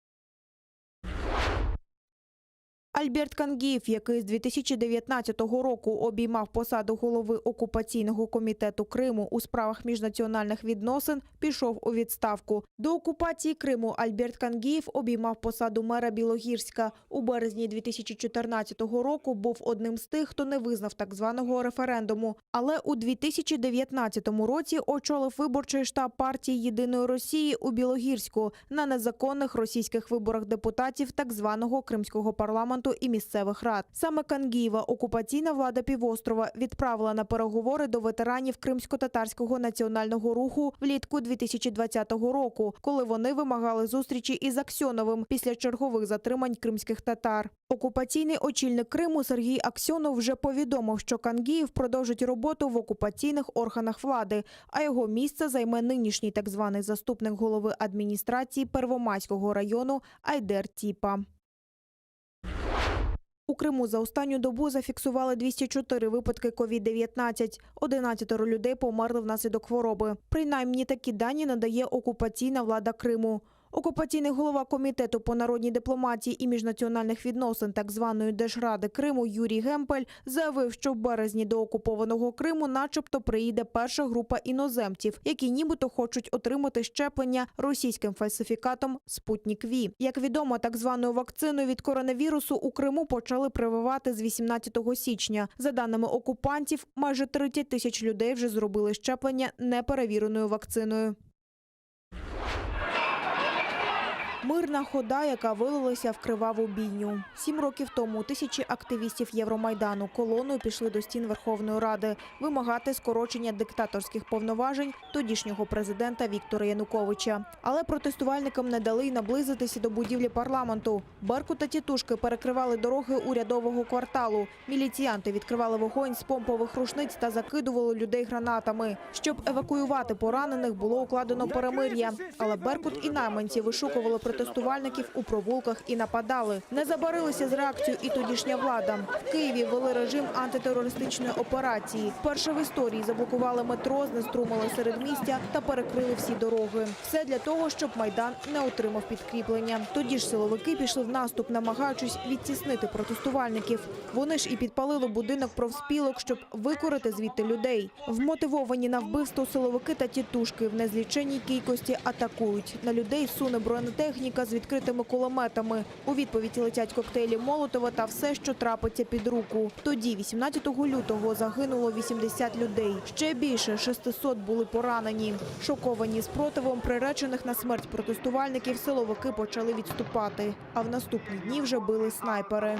Альберт Кангієв, який з 2019 року обіймав посаду голови окупаційного комітету Криму у справах міжнаціональних відносин, пішов у відставку. До окупації Криму Альберт Кангієв обіймав посаду мера Білогірська. У березні 2014 року був одним з тих, хто не визнав так званого референдуму. Але у 2019 році очолив виборчий штаб партії Єдиної Росії у Білогірську на незаконних російських виборах депутатів так званого Кримського парламенту і місцевих рад. Саме Кангієва окупаційна влада півострова відправила на переговори до ветеранів кримсько-татарського національного руху влітку 2020 року, коли вони вимагали зустрічі із Аксьоновим після чергових затримань кримських татар. Окупаційний очільник Криму Сергій Аксьонов вже повідомив, що Кангієв продовжить роботу в окупаційних органах влади, а його місце займе нинішній так званий заступник голови адміністрації Первомайського району Айдер Тіпа. У Криму за останню добу зафіксували 204 випадки COVID-19. 11 людей померли внаслідок хвороби. Принаймні такі дані надає окупаційна влада Криму. Окупаційний голова комітету по народній дипломатії і міжнаціональних відносин так званої Держради Криму Юрій Гемпель заявив, що в березні до окупованого Криму начебто приїде перша група іноземців, які нібито хочуть отримати щеплення російським фальсифікатом «Спутнік Ві». Як відомо, так званою вакциною від коронавірусу у Криму почали прививати з 18 січня. За даними окупантів, майже 30 тисяч людей вже зробили щеплення неперевіреною вакциною. Мирна хода, яка вилилася в криваву бійню. Сім років тому тисячі активістів Євромайдану колоною пішли до стін Верховної Ради вимагати скорочення диктаторських повноважень тодішнього президента Віктора Януковича. Але протестувальникам не дали й наблизитися до будівлі парламенту. Беркут та тітушки перекривали дороги урядового кварталу. Міліціянти відкривали вогонь з помпових рушниць та закидували людей гранатами. Щоб евакуювати поранених, було укладено перемир'я. Але Беркут і найманці вишукували протестувальників у провулках і нападали. Не забарилися з реакцією і тодішня влада. В Києві ввели режим антитерористичної операції. Вперше в історії заблокували метро, знеструмили середмістя та перекрили всі дороги. Все для того, щоб Майдан не отримав підкріплення. Тоді ж силовики пішли в наступ, намагаючись відтіснити протестувальників. Вони ж і підпалили будинок профспілок, щоб викорити звідти людей. Вмотивовані на вбивство силовики та тітушки в незліченній кількості атакують. На людей суне бронетехніка з відкритими кулеметами. У відповідь летять коктейлі Молотова та все, що трапиться під руку. Тоді, 18 лютого, загинуло 80 людей. Ще більше 600 були поранені. Шоковані спротивом приречених на смерть протестувальників, силовики почали відступати. А в наступні дні вже били снайпери.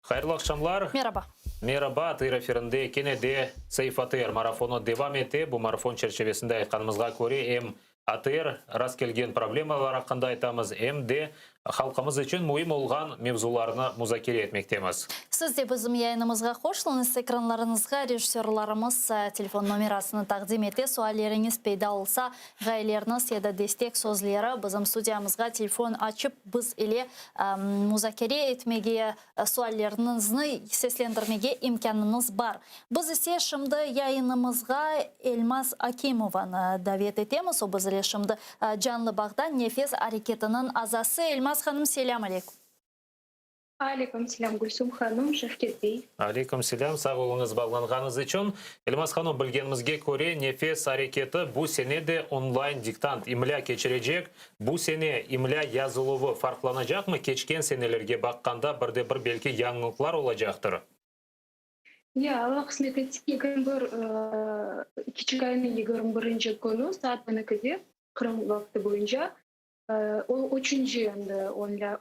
Hayırlı aqşamlar. Meraba. Meraba, ATR efirinde kene de Seyf ATR marafonı devam ete. Bu marafon çerçevesinde aytqanımızğa köre em ATR rastkelgen problemalar aqqında aytamız, em de halqımız içün müim olğan mevzularnı muzakere etmektemiz. Siz de bizim yayınımızğa qoşulıñız. Ekranlarıñızğa rejissörlarımız telefon nomerasını taqdim ete. Sualleriñiz peyda olsa, ğayeleriniz ya da destek sözleri bizim studiyamızğa telefon açıp biz ile muzakere etmege, sualleriñizni seslendirmege imkânıñız bar. Biz ise şimdi yayınımızğa Elmaz Akimovanı davet etemiz. O biz ile şimdi canlı bağda, Nefes areketiniñ azası. Elmaz hanım, selâm aleyküm. Aleyküm selâm, Gülsüm hanım, Şevket bey. Aleyküm selâm, sağ oluñız bağlanğanıñız içün. Elmaz hanım, bilgenimizge köre, Nefes areketi bu sene de onlayn diktant, imlâ keçirecek. Bu sene imlâ yazıluvı farqlanacaqmı, keçken senelerge baqqanda bir de bir belki yañılıqlar olacaqtır? Ya, Alla qısmet etse, 21, kiçik aynıñ 21-nci künü saat on ekide, Qırım vaqtı boyunca, o üçünci endi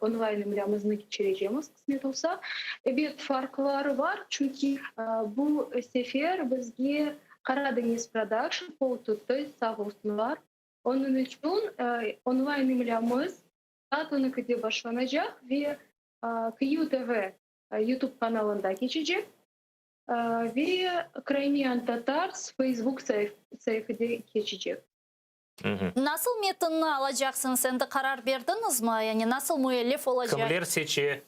onlayn imlâmıznı keçirecemiz, qısmet olsa. Ebet, farqları bar, çünki bu sefer bizge Qara deñiz prodakşn qol tuttı, sağ olsunlar. Onıñ içün onlayn imlâmız saat on ekide başlanacaq ve QTV YouTube kanalında keçecek ve Crimean Tatars Facebook saifede keçecek. Nasıl metinni alacaqsıñız, endi qarar berdiñizmi? Yani nasıl müellif olacaq? Kimler seçe?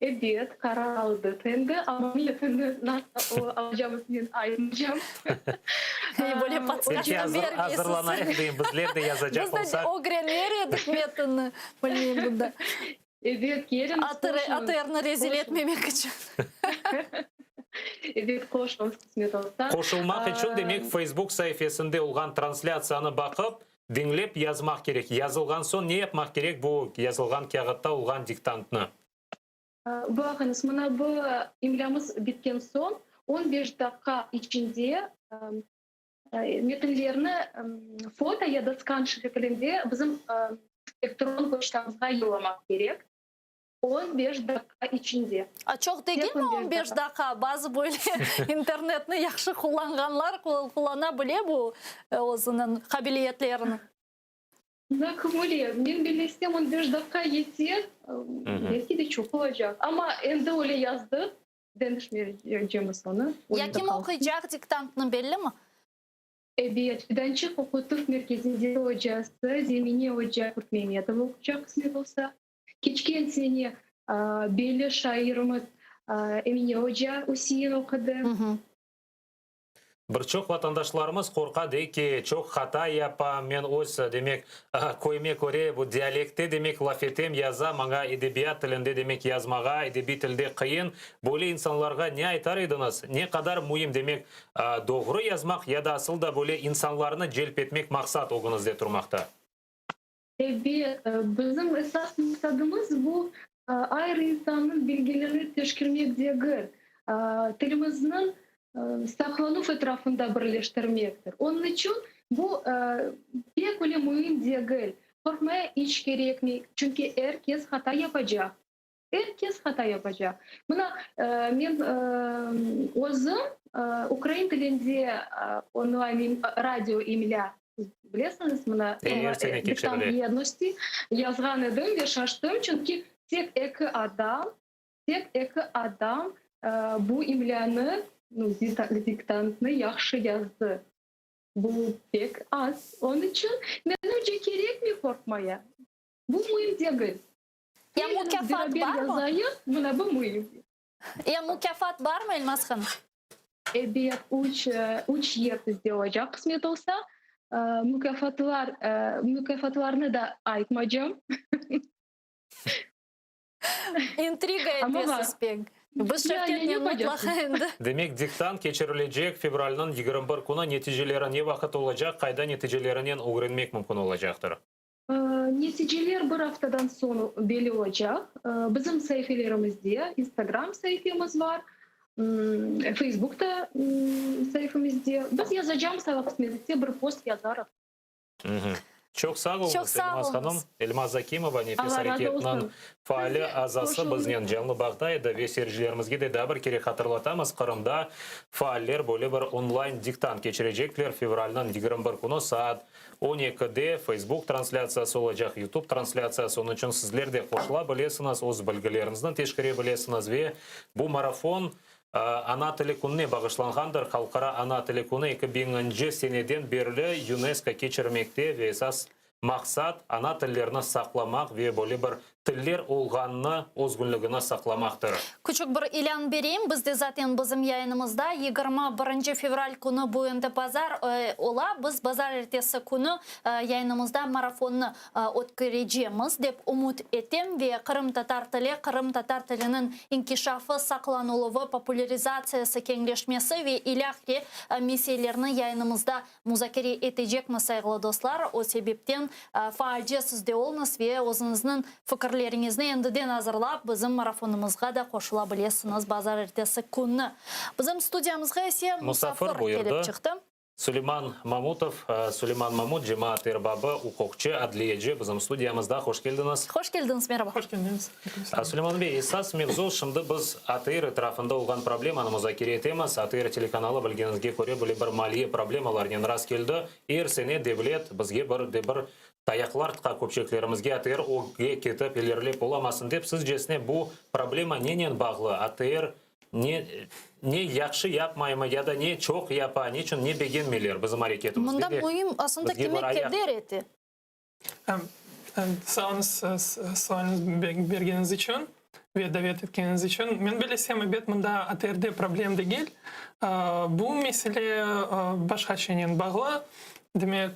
Ebet, qarar aldıq endi, amma metinni nasıl alacağımız men aytmaycam. Böyle podskazka bermeysiz. Azırlanayıq deyim, bizler de yazacaq olsaq. Biz de ögrener edik metinni, bilmeyim bunda. Ebet, keliñiz, qoşuñız. ATRni rezil etmemek içün. Ebet, qoşuñız, qısmet olsa. Qoşulmaq içün, demek, Facebook saifesinde olğan translâtsiyanı baqıp, diñlep yazmaq kerek. Yazılğan soñ ne yapmaq kerek bu yazılğan kâğıtta olğan diktantnı? Baqıñız, mına bu imlâmız bitken soñ, on beş daqqa içinde metinlerni foto ya da skan şeklinde bizim elektron poçtamızğa yollamaq kerek, on beş daqqa içinde. A çoq degilmi on beş daqqa? Bazı böyle internetni yahşı qullanğanlar qullana bile bu özüniñ qabiliyetlerini. Naqmule, men bellesem on beş daqqa yeter, belki de çoq olacaq. Amma endi öyle yazdıq, deñişmeycemiz onı. Ya kim oquycaq diktantnı bellimi? Ebet, Fidançıq oqutuv merkezinde ocası Zemine oca Qurtmemetova oquycaq qısmet olsa. Keçken sene belli şairimiz Emine oca Üsein oqudı. Bir çoq vatandaşlarımız qorqa, dey ki, çoq hata yapam, men öz, demek, köyüme köre bu dialektte, demek, laf etem, yazam, maña edebiyat tilinde, demek, yazmağa, edebiy tilde qıyın. Böyle insanlarğa ne aytar ediñiz? Ne qadar müim, demek, doğru yazmaq ya da asıl da böyle insanlarnı celp etmek maqsat ögüñizde turmaqta? Ebet, bizim esas maqsadımız bu, ayrı insannıñ bilgilerini teşkermek degil, tilimizniñ saqlanuv etrafında birleştirmektir. Onıñ içün bu pek öyle müim degil, qorqmaya iç kerekmey, çünki er kes hata yapacaq. Er kes hata yapacaq. Mına, men özüm ukrain tilinde onlayn radio imlâ, siz bilesiñiz, mına, Diktant yednosti yazğan edim ve şaştım, çünki tek eki adam, tek eki adam bu imlânı, diktantnı yahşı yazdı. Bu pek az. Onıñ içün, menimce, kerekmey qorqmaya. Bu müim degil. Ya mukâfat barmı? Yazayıq, mına bu müim. Ya mukâfat barmı, Elmaz hanım? Ebet, üç, üç yer bizde olacaq, qısmet olsa. Mukâfatlar, mukâfatlarnı da aytmaycam. İntriga etesiz pek. Biz Şevketnen mıtlaqa endi. Demek, diktant keçirilecek fevralniñ 21 künü, neticeleri ne vaqıt olacaq, qayda neticelerinen ögrenmek mümkün olacaqtır? Neticeler bir aftadan soñ belli olacaq. Bizim saifelerimizde, Instagram saifemiz bar, Facebookta saifemizde. Biz yazacamız, Allah qısmet etse, bir post yazarıq. Çoq sağ oluñız, Çoq sağ Elmaz hanım. oluñız. Elmaz Zakimova, Nefes Allah razı areketiniñ olsun. faali Sizge azası qoşulıñız. biznen canlı bağda edi ve seyircilerimizge de daa bir kere hatırlatamız, Qırımda faaller böyle bir onlayn diktant keçirecekler fevralniñ 21 künü saat 12-de Facebook translâtsiyası olacaq, YouTube translâtsiyası, onıñ içün sizler de qoşula bilesiñiz, öz bilgileriñizni teşkere bilesiñiz ve bu marafon Ana tili kününe bağışlanğandır. Halqara ana tili künü eki biñinci seneden berli UNESCO keçirmekte ve esas maqsat, ana tillerini saqlamaq ve böyle bir tiller olğanını, özgünligini saqlamaqtır. Küçük bir ilân bereyim, biz de zaten bizim yayınımızda 21 fevral künü, bu endi bazar ola, biz bazarertesi künü yayınımızda marafonnı ötkerecemiz, dep ümüt etem ve qırımtatar tili, qırımtatar tiliniñ inkişafı, saqlanıluvı, populârizatsiyası, keñleşmesi ve ilâhre meselelerni yayınımızda muzakere etecekmiz, sayğılı dostlar. O sebepten faalce siz de oluñız ve özüñizniñ fikirleriñizni endiden azırlap, bizim marafonımızğa da qoşula bilesiñiz bazarertesi künü. Bizim studiyamızğa ise Musafir musafir buyurdı. kelip çıqtı. Suleyman Mamutov, Suleyman Mamut, cemaat erbabı, uquqçı, adliyeci bizim studiyamızda. Hoş keldiñiz. Hoş keldiñiz, meraba. Hoş keldiñiz. Suleyman bey, esas mevzu, şimdi biz ATR etrafında olğan problemanı muzakere etemiz. ATR telekanalı, bilgeniñizge köre, böyle bir maliye problemalarnen rast keldi. Er sene devlet bizge bir de bir tayaqlar tıqa köpçeklerimizge, ATR ögge ketip ilerilep olamasın dep. Sizcesine bu problema nenen bağlı? ATR Ne, ne yahşı yapmaymı ya da ne çoq yapa, neçün ne begenmeyler bizim areketimizge Mında de müim aslında bizge bir kime ayaq. keder ete. Sağ oluñız sualni bergeniñiz içün ve davet etkeniñiz içün. Men bilesem, ebet, mında ATRde problem degil. Bu mesele başqa şeynen bağlı. Demek,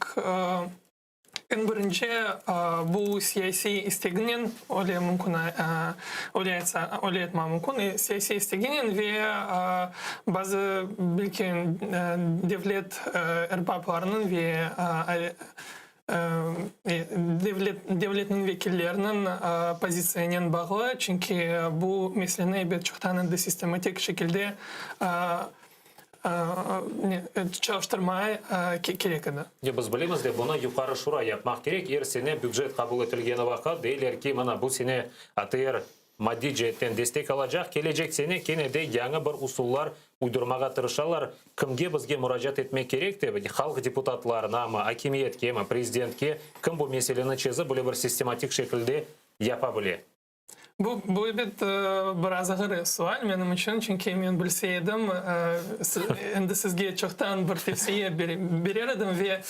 Eñ birinci, bu siyasiy isteginen öyle mümkün, öyle aytsa, öyle aytmaq mümkün, siyasiy isteginen ve bazı belki devlet erbaplarınıñ ve devlet devletniñ vekilleriniñ pozitsiyanen bağlı, çünki bu meseleni ebet çoqtan endi sistematik şekilde çalıştırmaya kerek edi. Ya biz bilemiz de, bunı Yuqarı Şura yapmaq kerek. Er sene bücet qabul etilgeni vaqıt deyler ki, mına bu sene ATR maddiy ceetten destek alacaq, kelecek sene kene de yañı bir usullar uydurmağa tırışalar. Kimge bizge muracaat etmek kerek dep, halq deputatlarınamı, akimiyetkemi, prezidentke, kim bu meseleni çezip, böyle bir sistematik şekilde yapa bile? Bu, bu ebet, biraz ağır sual menim içün, çünki men bilse edim, endi sizge çoqtan bir tevsiye berer edim ve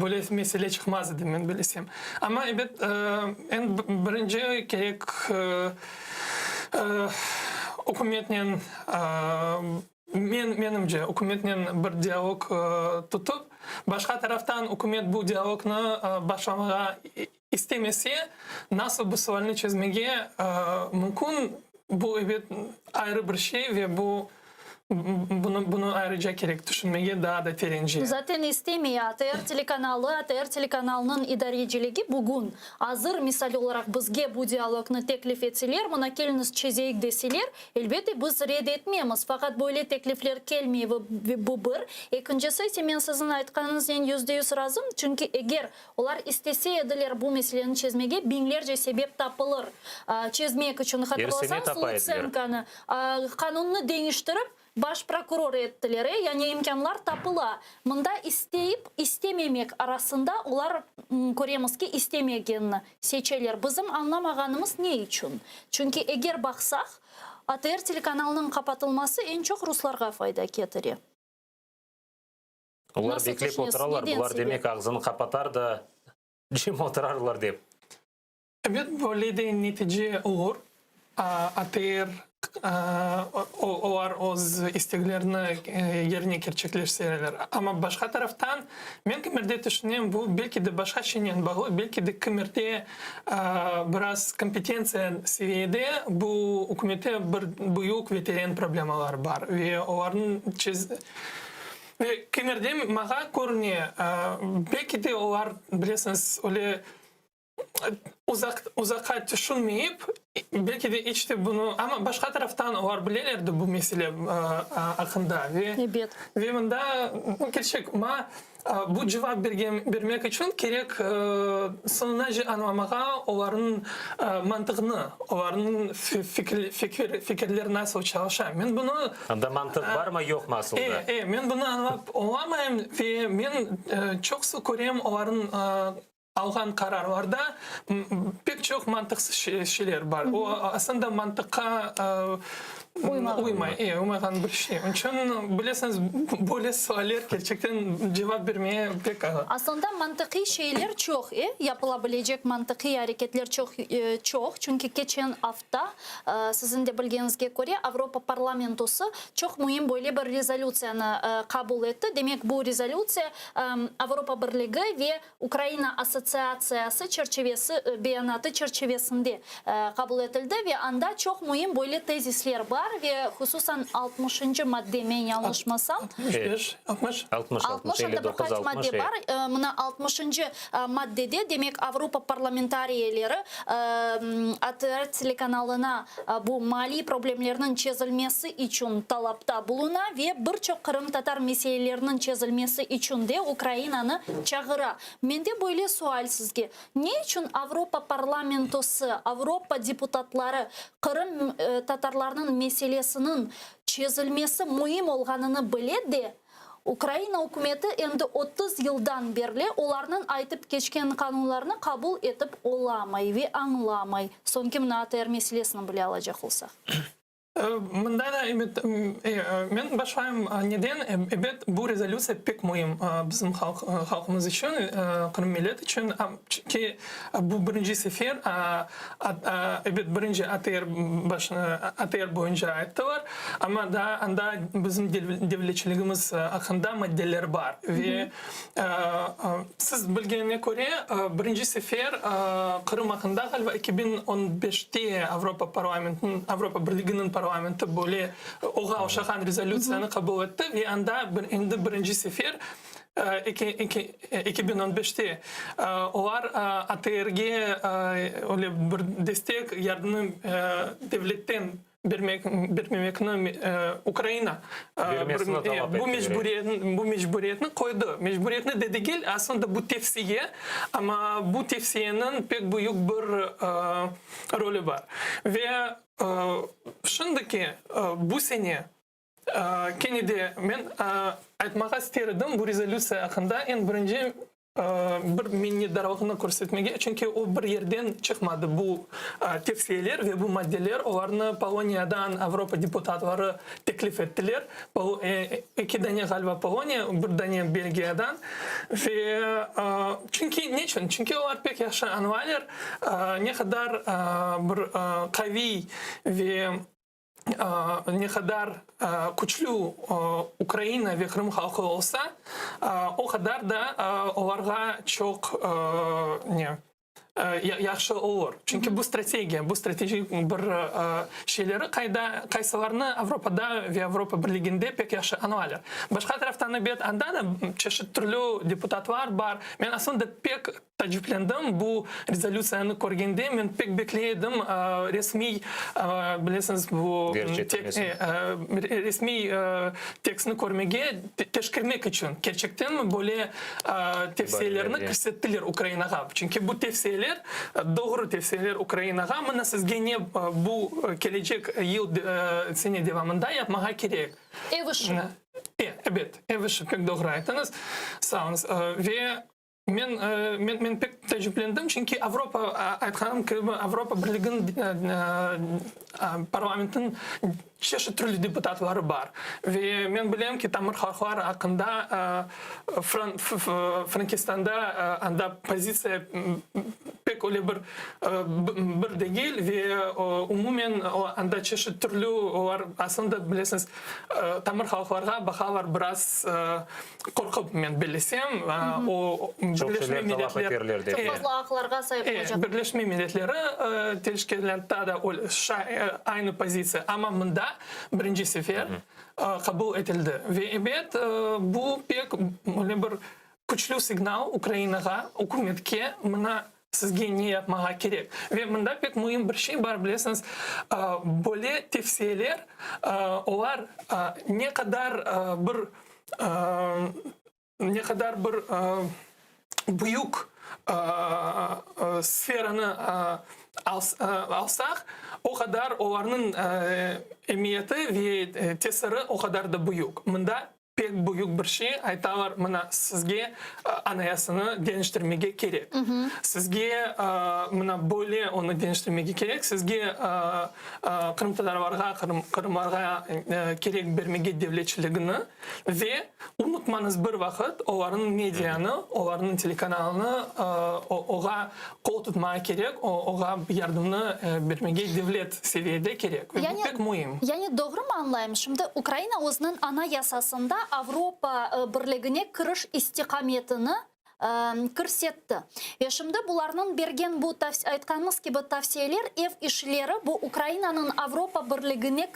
böyle mesele çıqmaz edi, men bilesem. Amma, ebet, eñ birinci kerek ükümetnen, men, menimce, ükümetnen bir dialog tutıp, başqa taraftan ükümet bu dialognı başlamağa İstemese, nasıl bu sualni çezmege mümkün, bu, ebet, ayrı bir şey ve bu, bunı, bunı ayrıca kerek tüşünmege daa da terence. Zaten istemey, ATR telekanalı, ATR telekanalınıñ idareciligi bugün azır, misal olaraq, bizge bu dialognı teklif etseler, mına keliñiz çezeyik deseler, Elbette, biz red etmemiz, faqat böyle teklifler kelmey, bu bir. Ekincisi ise, men siziñ aytqanıñıznen %100 razım, çünki eger olar istese ediler bu meseleni çezmege, biñlerce sebep tapılır çezmek içün. Er sene Hatırlasañız, tapa ediler. Lutsenkonı qanunnı deñiştirip, baş prokuror ettiler, e, yani imkânlar tapıla. Mında isteyip istememek arasında olar, köremiz ki, istemegenini seçeler. Bizim añlamağanımız ne içün? Çünki eger baqsaq, ATR telekanalınıñ qapatılması eñ çoq ruslarğa fayda ketire. Olar Nasıl beklep tüşünesiz, oturalar, neden bular sebep? demek ağzını qapatar da cım oturarlar dep. Ebet, böyle de netice olur. ATR, olar öz isteklerini yerine kerçekleştireler. Amma başqa taraftan, men kimerde tüşünem, bu belki de başqa şeynen bağlı, belki de kimerde biraz kompetentsiya seviyede bu ükümette bir büyük ve teren problemalar bar ve olarnıñ ve kimerde maña körüne, belki de olar, bilesiñiz, öyle. Uzaq, uzaqqa tüşünmeyip, belki de iç te bunı, amma başqa taraftan olar bilelerdi bu mesele aqqında ve ve mında, kerçek, ma bu cevap bergen, bermek içün kerek soñunace añlamağa olarnıñ mantığını, olarnıñ fikir, fikir, fikirler nasıl çalışa. Men bunı Anda mantıq barmı, yoqmı asılda? E, e, men bunı añlap olamayım ve men çoqusı körem olarnıñ Alğan qararlarda pek çoq mantıqsız şeyler bar. O, aslında mantıqqa uymay, e, uymağan bir şey. Onıñ içün, bilesiñiz, böyle sualler kerçekten cevap bermege pek ağır. Aslında mantıqiy şeyler çoq, e, yapıla bilecek mantıqiy areketler çoq, çoq. Çünki keçen afta, siziñ de bilgeniñizge köre, Avropa parlamentosı çoq müim böyle bir rezolütsiyanı qabul etti. Demek, bu rezolütsiya Avropa Birligi ve Ukraina Assotsiatsiyası çerçivesi beyanatı çerçivesinde qabul etildi ve anda çoq müim böyle tezisler bar ve hususan altmışıncı madde, men yañlışmasam, 65, 60. 60, 60, anda bir qaç madde bar, mına altmışıncı maddede, demek, Avropa parlamentariyleri ATR telekanalına bu maliy problemlerniñ çezilmesi içün talapta buluna ve bir çoq qırımtatar meseleleriniñ çezilmesi içün de Ukrainanı çağıra. Mende böyle sual sizge, ne içün Avropa parlamentosı, Avropa deputatları Qırım tatarlarınıñ meselesiniñ çezilmesi müim olğanını bile de, Ukraina ükümeti endi 30 yıldan berli olarnıñ aytıp keçken qanunlarını qabul etip olamay ve añlamay. Soñki mına ATR meselesini bile alacaq olsaq. Mında da ebet, men başlayım neden, ebet, bu rezolütsiya pek müim bizim halqımız içün, qırım millet içün, çünki bu birinci sefer, ebet, birinci ATR ATR boyunca ayttılar, amma daa anda bizim devletçiligimiz aqqında maddeler bar ve Siz bilgenine köre, birinci sefer Qırım aqqında ğaliba 2015-te Avropa parlamentiniñ, Avropa Birliginiñ parlamenti böyle oğa oşağan rezolütsiyanı qabul etti ve anda endi birinci sefer 2015-te olar ATR-ge öyle bir destek, yardımnı devletten bermek bermemekni Ukraina Bermesini talap bu mecburiyetni bu mecburiyetni qoydı. Mecburiyetni de degil, aslında bu tevsiye, amma bu tevsiyeniñ pek büyük bir rolü bar. Ve şimdiki bu sene kene de men aytmağa ister edim bu rezolütsiya aqqında eñ birinci bir minnetdarlığını körsetmege, çünki o bir yerden çıqmadı bu tevsiyeler ve bu maddeler, olarnı Poloniyadan Avropa deputatları teklif ettiler, eki dane ğaliba Poloniya, bir dane Belgiyadan ve çünki neçün? Çünki olar pek yahşı añlaylar, ne qadar bir qaviy ve ne qadar küçlü Ukraina ve Qırım halqı olsa, o qadar da olarğa çoq ne yahşı olur. Çünki bu strategiya, bu strategik bir şeyleri qayda, qaysılarnı Avropada ve Avropa Birliginde pek yahşı añlaylar. Başqa taraftan, ebet, anda da çeşit türlü deputatlar bar. Men aslında pek Taciplendim, bu rezolütsiyanı körgende men pek bekley edim, resmiy, bilesiñiz, bu resmiy tekstni körmege, teşkermek içün, kerçektenmi böyle tevsiyelerni kirsettiler Ukrainağa? Çünki bu tevsiyeler, doğru tevsiyeler Ukrainağa, mına sizge ne bu kelecek yıl, sene devamında yapmağa kerek. Ev işi. Ebet, ev işi, pek doğru ayttıñız, sağ oluñız. Ve Men, men, men pek taciplendim, çünki Avropa, aytqanım kibi, Avropa Birliginiñ parlamentiniñ çeşit türlü deputatları bar. Ve men bilem ki, tamır halqlar aqqında Frenkistanda anda pozitsiya pek öyle bir bir degil ve umumen anda çeşit türlü olar aslında bilesiñiz, tamır halqlarğa baqalar biraz Qorqıp, men bellesem, o Birleşme Milletler Çoq fazla aqlarğa saip olacaq. Birleşme Milletleri teşkilâtta da aynı pozitsiya, amma mında birinci sefer qabul etildi. Ve ebet, bu pek öyle bir küçlü signal Ukrainağa, ükümetke, mına. Sizge ne yapmağa kerek. Ve mında pek müim bir şey bar, bilesiñiz, böyle tevsiyeler, olar ne qadar bir, ne qadar bir büyük sferanı alsaq, o qadar olarnıñ emiyeti ve tesiri o qadar da büyük. Mında Pek büyük bir şey, aytalar, mına, sizge Anayasını deñiştirmege kerek, sizge, mına, böyle onı deñiştirmege kerek, sizge qırımtatarlarğa, qırımlarğa kerek bermege devletçiligini ve unutmañız bir vaqıt olarnıñ medianı, olarnıñ telekanalını oğa qol tutmağa kerek, oğa yardımnı bermege devlet seviyede kerek. Ve bu pek müim. Yani doğrumı añlayım, şimdi Ukraina özüniñ Anayasasında Avropa Birligine kiriş istiqametini kirsetti. Ve şimdi bularnıñ bergen bu, aytqanıñız kibi, tavsiyeler, ev işleri bu Ukrainanıñ Avropa Birligine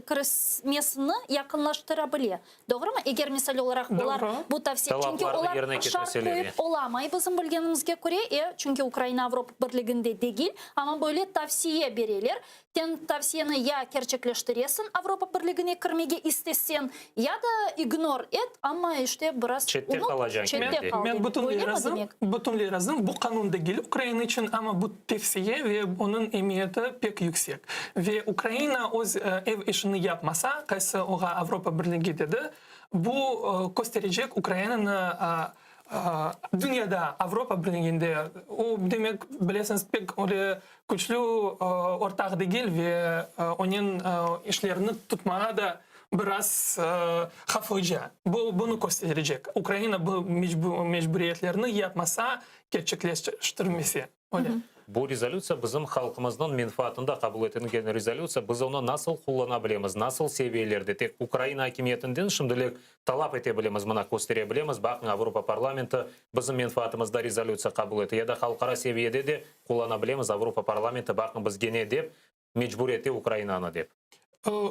kirismesini yaqınlaştıra bile. Doğrumı? Eger misal olaraq olar bu tavsiye, çünki Talaplarnı olar yerine şart ketirseler, qoyıp olamay bizim bilgenimizge köre, e, çünki Ukraina Avropa Birliginde degil, amma böyle tavsiye bereler. Sen tavsiyeni ya kerçekleştiresiñ, Avropa Birligine kirmege isteseñ, ya da ignor et, amma işte biraz Çette unut, qalacañ çette kibi. qal Men demek. bütünley Öylemi razım, demek? bütünley razım. Bu qanun degil Ukraina içün, amma bu tevsiye ve onıñ emiyeti pek yüksek. Ve Ukraina öz ev işini yapmasa, qaysı oğa Avropa Birligi dedi, bu kösterecek Ukrainanı dünyada, Avropa Birliginde, o, demek, bilesiñiz, pek öyle küçlü ortaq degil ve onen işlerini tutmağa da biraz havflıca. Bu bunı kösterecek, Ukraina bu mecburiyetlerni yapmasa, kerçekleştirmese. Öyle. Bu rezolütsiya bizim halqımıznıñ menfaatında qabul etilgen rezolütsiya. Biz onı nasıl qullana bilemiz, nasıl seviyelerde tek Ukraina akimiyetinden şimdilik talap ete bilemiz, mına köstere bilemiz, baqıñ, Avropa parlamenti bizim menfaatımızda rezolütsiya qabul ete ya da halqara seviyede de qullana bilemiz, Avropa parlamenti, baqıñ, bizge ne dep mecbur ete Ukrainanı dep.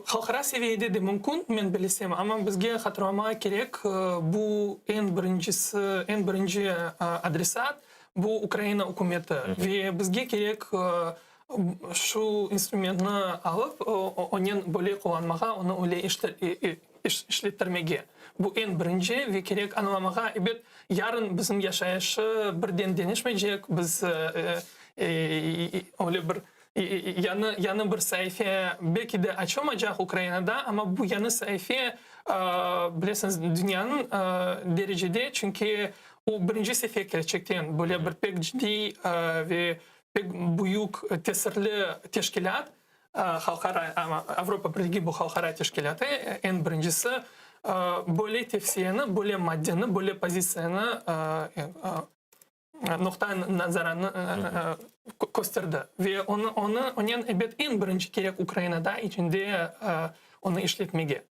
Halqara seviyede de mümkün, men bilesem, amma bizge hatırlamağa kerek, bu eñ birincisi, eñ birinci adresat, bu Ukraina ükümeti ve bizge kerek şu instrumentni alıp, onen böyle qullanmağa, onı öyle işlettirmege. Bu eñ birinci ve kerek añlamağa, ebet, yarın bizim yaşayışı birden deñişmeycek, biz öyle bir Yañı, yañı bir saife belki de açılmaycaq Ukrainada, amma bu yañı saife, bilesiñiz, dünyanıñ derecede, çünki o birinci sefer kerçekten böyle bir pek ciddiy ve pek büyük tesirli teşkilât, halqara, Avropa Birligi bu halqara teşkilâtı, eñ birincisi böyle tevsiyeni, böyle maddeni, böyle pozitsiyanı noqta nazaranı kösterdi. Ve onı, onı, onen, ebet, eñ birinci kerek Ukrainada içinde onı işletmege.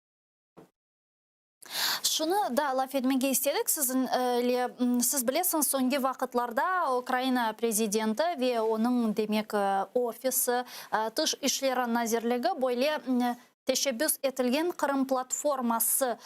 Şunı da laf etmege istedik siziñle. Siz bilesiñiz, soñki vaqıtlarda Ukraina prezidenti ve onıñ, demek, ofisi, Tış işleri nazirligi böyle teşebbüs etilgen Qırım platforması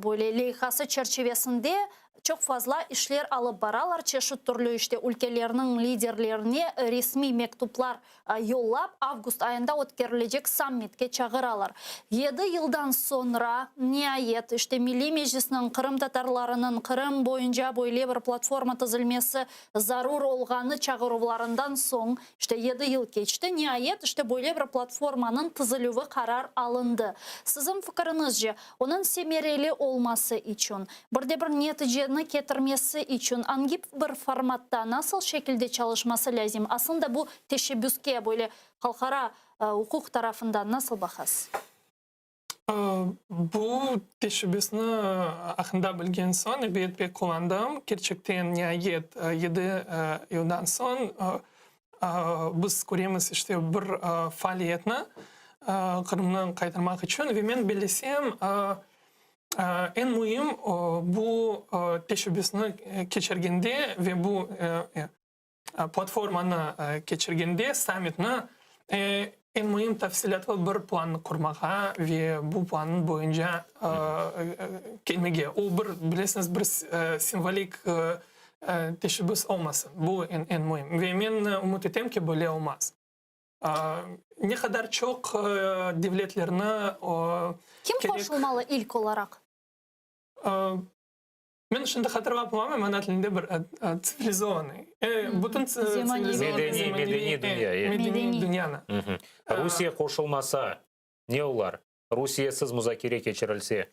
böyle leyhası çerçivesinde çoq fazla işler alıp baralar, çeşit türlü işte ülkelerniñ liderlerine resmiy mektuplar yollap, avgust ayında ötkerilecek sammitke çağıralar. Yedi yıldan soñra, niayet, işte Milliy Meclisniñ qırımtatarlarınıñ Qırım boyunca böyle bir platforma tizilmesi zarur olğanı çağıruvlarından soñ, İşte yedi yıl keçti, niayet, işte böyle bir platformanıñ tizilüvi qarar alındı. Siziñ fikiriñizce, onıñ semereli olması içün, bir de bir neticeni ketirmesi içün angi bir formatta, nasıl şekilde çalışması lâzim? Aslında bu teşebbüske böyle halqara uquq tarafından nasıl baqasız? Bu teşebbüsni aqqında bilgen soñ, ebet, pek quvandım. Kerçekten, niayet, yedi yıldan soñ biz köremiz, işte, bir faaliyetni Qırımnı qaytarmaq içün. Ve men bellesem, eñ müim bu teşebbüsni keçirgende ve bu platformanı keçirgende, sammitni, eñ müim tafsilâtlı bir plannı qurmağa ve bu plannıñ boyunca kelmege. O bir, bilesiñiz, bir simvolik. teşebbüs olmasın. Bu eñ müim. Ve men ümüt etem ki, böyle olmaz. Ne qadar çoq devletlerni Kim qoşulmalı ilk olaraq? Men şimdi hatırlap olamam, ana tilinde bir tsivilizovanıy, bütün Medeniy, medeniy dünya. Medeniy dünyanı. Rusiye qoşulmasa, ne olar? Rusiyesiz muzakere keçirilse,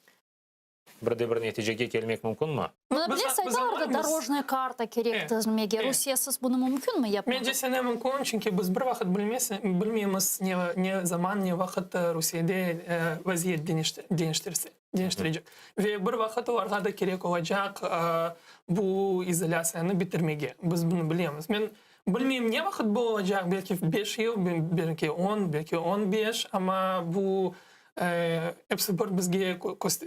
bir de bir neticege kelmek mümkünmi? Mına bilesiz, aytalar da, dorojnaya karta kerek tizmege. Rusiyesiz bunı mümkünmi yapmaq? Mence, ne mümkün, çünki biz bir vaqıt bilmeymiz, ne zaman, ne vaqıt Rusiyede vaziyet deñiştirse. Deñiştirecek. Ve bir vaqıt olarğa da kerek olacaq bu izolâtsiyanı bitirmege. Biz bunı bilemiz. Men bilmeyim, ne vaqıt bu olacaq, belki beş yıl, belki on, belki on beş, amma bu episi bir bizge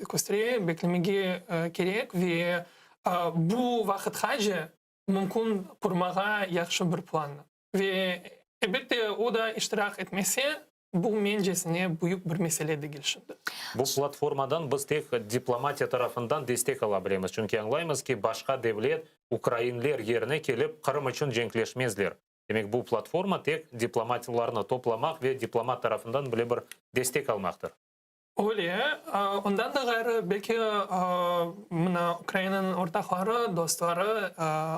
köstere, beklemege kerek ve bu vaqıtqace mümkün qurmağa yahşı bir plannı. Ve, elbette, o da iştirak etmese, bu, mencesine, büyük bir mesele degil şimdi. Bu platformadan biz tek diplomatiya tarafından destek ala bilemiz, çünki añlaymız ki, başqa devlet ukrainler yerine kelip Qırım içün cenkleşmezler. Demek, bu platforma tek diplomatlarnı toplamaq ve diplomat tarafından bile bir destek almaqtır. Öyle. Ondan da ğayrı, belki, mına Ukrainanıñ ortaqları, dostları,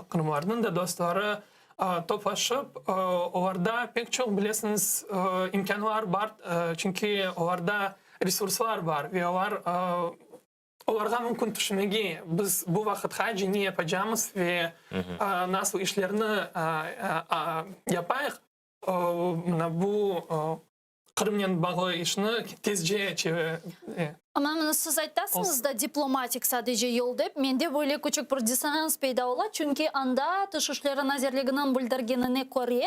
qırımlarnıñ da dostları toplaşıp, olarda pek çoq, bilesiñiz, imkânlar bar, çünki olarda resurslar bar ve olar, olarğa mümkün tüşünmege, biz bu vaqıtqace ne yapacamız ve nasıl işlerni yapayıq, mına bu Qırımnen bağlı işni tezce çevire. Amma mına siz aytasıñız da diplomatik sadece yol dep, mende böyle küçük bir dissonans peyda ola, çünki anda Tış işleri nazirliginiñ bildirgenine köre,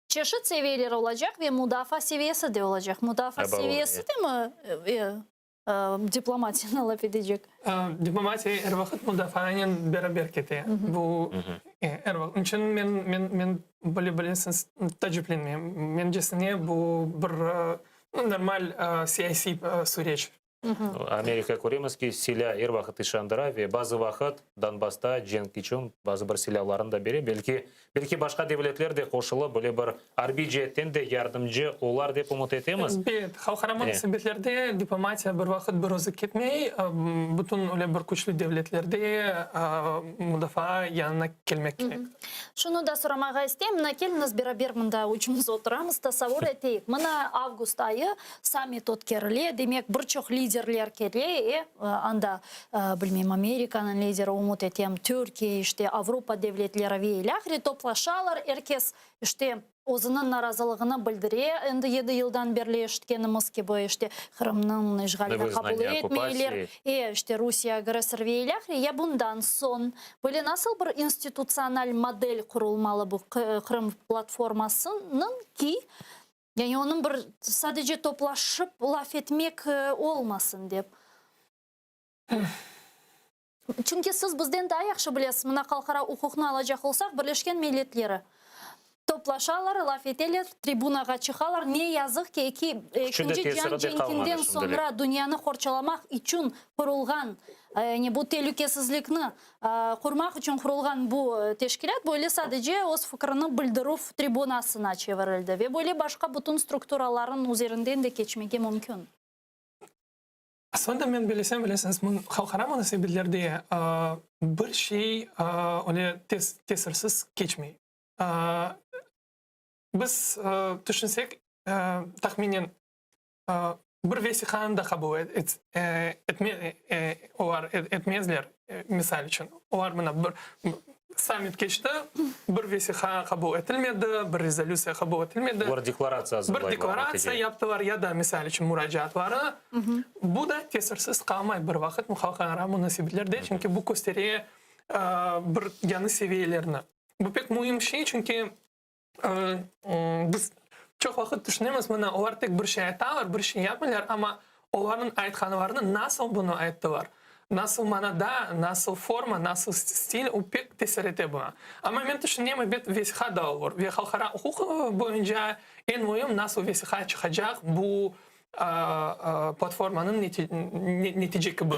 çeşit seviyeler olacaq ve mudafaa seviyesi de olacaq. Mudafaa seviyesi de mi diplomatiyanı laf etecek? Diplomatiya er vaqıt mudafaanen beraber kete. Bu er vaqıt. Onıñ içün men, men, men böyle bilesiñiz, taaciplenmeyim. Mencesine bu bir normal siyasiy süreç. Amerika köremiz ki, silâ er vaqıt işandıra ve bazı vaqıt Donbassta cenk içün bazı bir silâlarını da bere. Belki, belki başqa devletler de qoşulıp, böyle bir arbiy ceetten de yardımcı olar dep ümüt etemiz. Ebet, halqara munasebetlerde diplomatiya bir vaqıt bir özü ketmey, bütün öyle bir küçlü devletlerde mudafaa yanına kelmek kerek. Şunı da soramağa isteyim, mına keliñiz beraber mında üçümiz oturamız, tasavur eteyik, mına avgust ayı sammit ötkerile, demek bir çoq liderler kele, e, anda, bilmeyim, Amerikanıñ lideri, ümüt etem, Türkiye, işte, Avropa devletleri ve ilâhre toplaşalar, er kes, işte, özüniñ narazılığını bildire, endi yedi yıldan berli eşitkenimiz kibi, işte, Qırımnıñ işğalini qabul etmeyler, e, işte, Rusiye agressor ve ilâhre, ya bundan soñ böyle nasıl bir institutsional model qurulmalı bu Qırım platformasınıñ ki, yani onıñ bir sadece toplaşıp laf etmek olmasın dep. Çünki siz bizden daa yahşı bilesiz, mına halqara uquqnı alacaq olsaq, Birleşken Milletleri toplaşalar, laf eteler, tribunağa çıqalar, ne yazıq ki, eki, Ekinci cian cenkinden soñra dünyanı qorçalamaq içün qurulğan, yani bu telükesizlikni qurmaq içün qurulğan bu teşkilât böyle sadece öz fikrini bildirüv tribunasına çevirildi ve böyle başqa bütün strukturalarnıñ üzerinden de keçmege mümkün. Aslında men bilesem, bilesiñiz, halqara munasebetlerde bir şey öyle tez, tesirsiz keçmey. Biz tüşünsek, tahminen bir vesiqanı da qabul etme, olar etmezler, misal içün. Olar mına bir sammit keçti, bir vesiqa qabul etilmedi, bir rezolütsiya qabul etilmedi. Bir deklaratsiya azırlaylar. Bir deklaratsiya yaptılar ya da, misal içün, muracaatları. Bu da tesirsiz qalmay bir vaqıt halqara munasebetlerde, çünki bu köstere bir yañı seviyelerni. Bu pek müim şey, çünki biz çoq vaqıt tüşünemiz, mına olar tek bir şey aytalar, bir şey yapmaylar, amma olarnıñ aytqanlarını nasıl bunı ayttılar, nasıl manada, nasıl forma, nasıl stil, o pek tesir ete buña. Amma men tüşünem, ebet, vesiqa da olur ve halqara uquq boyunca eñ müim nasıl vesiqa çıqacaq bu platformanıñ netice kibi.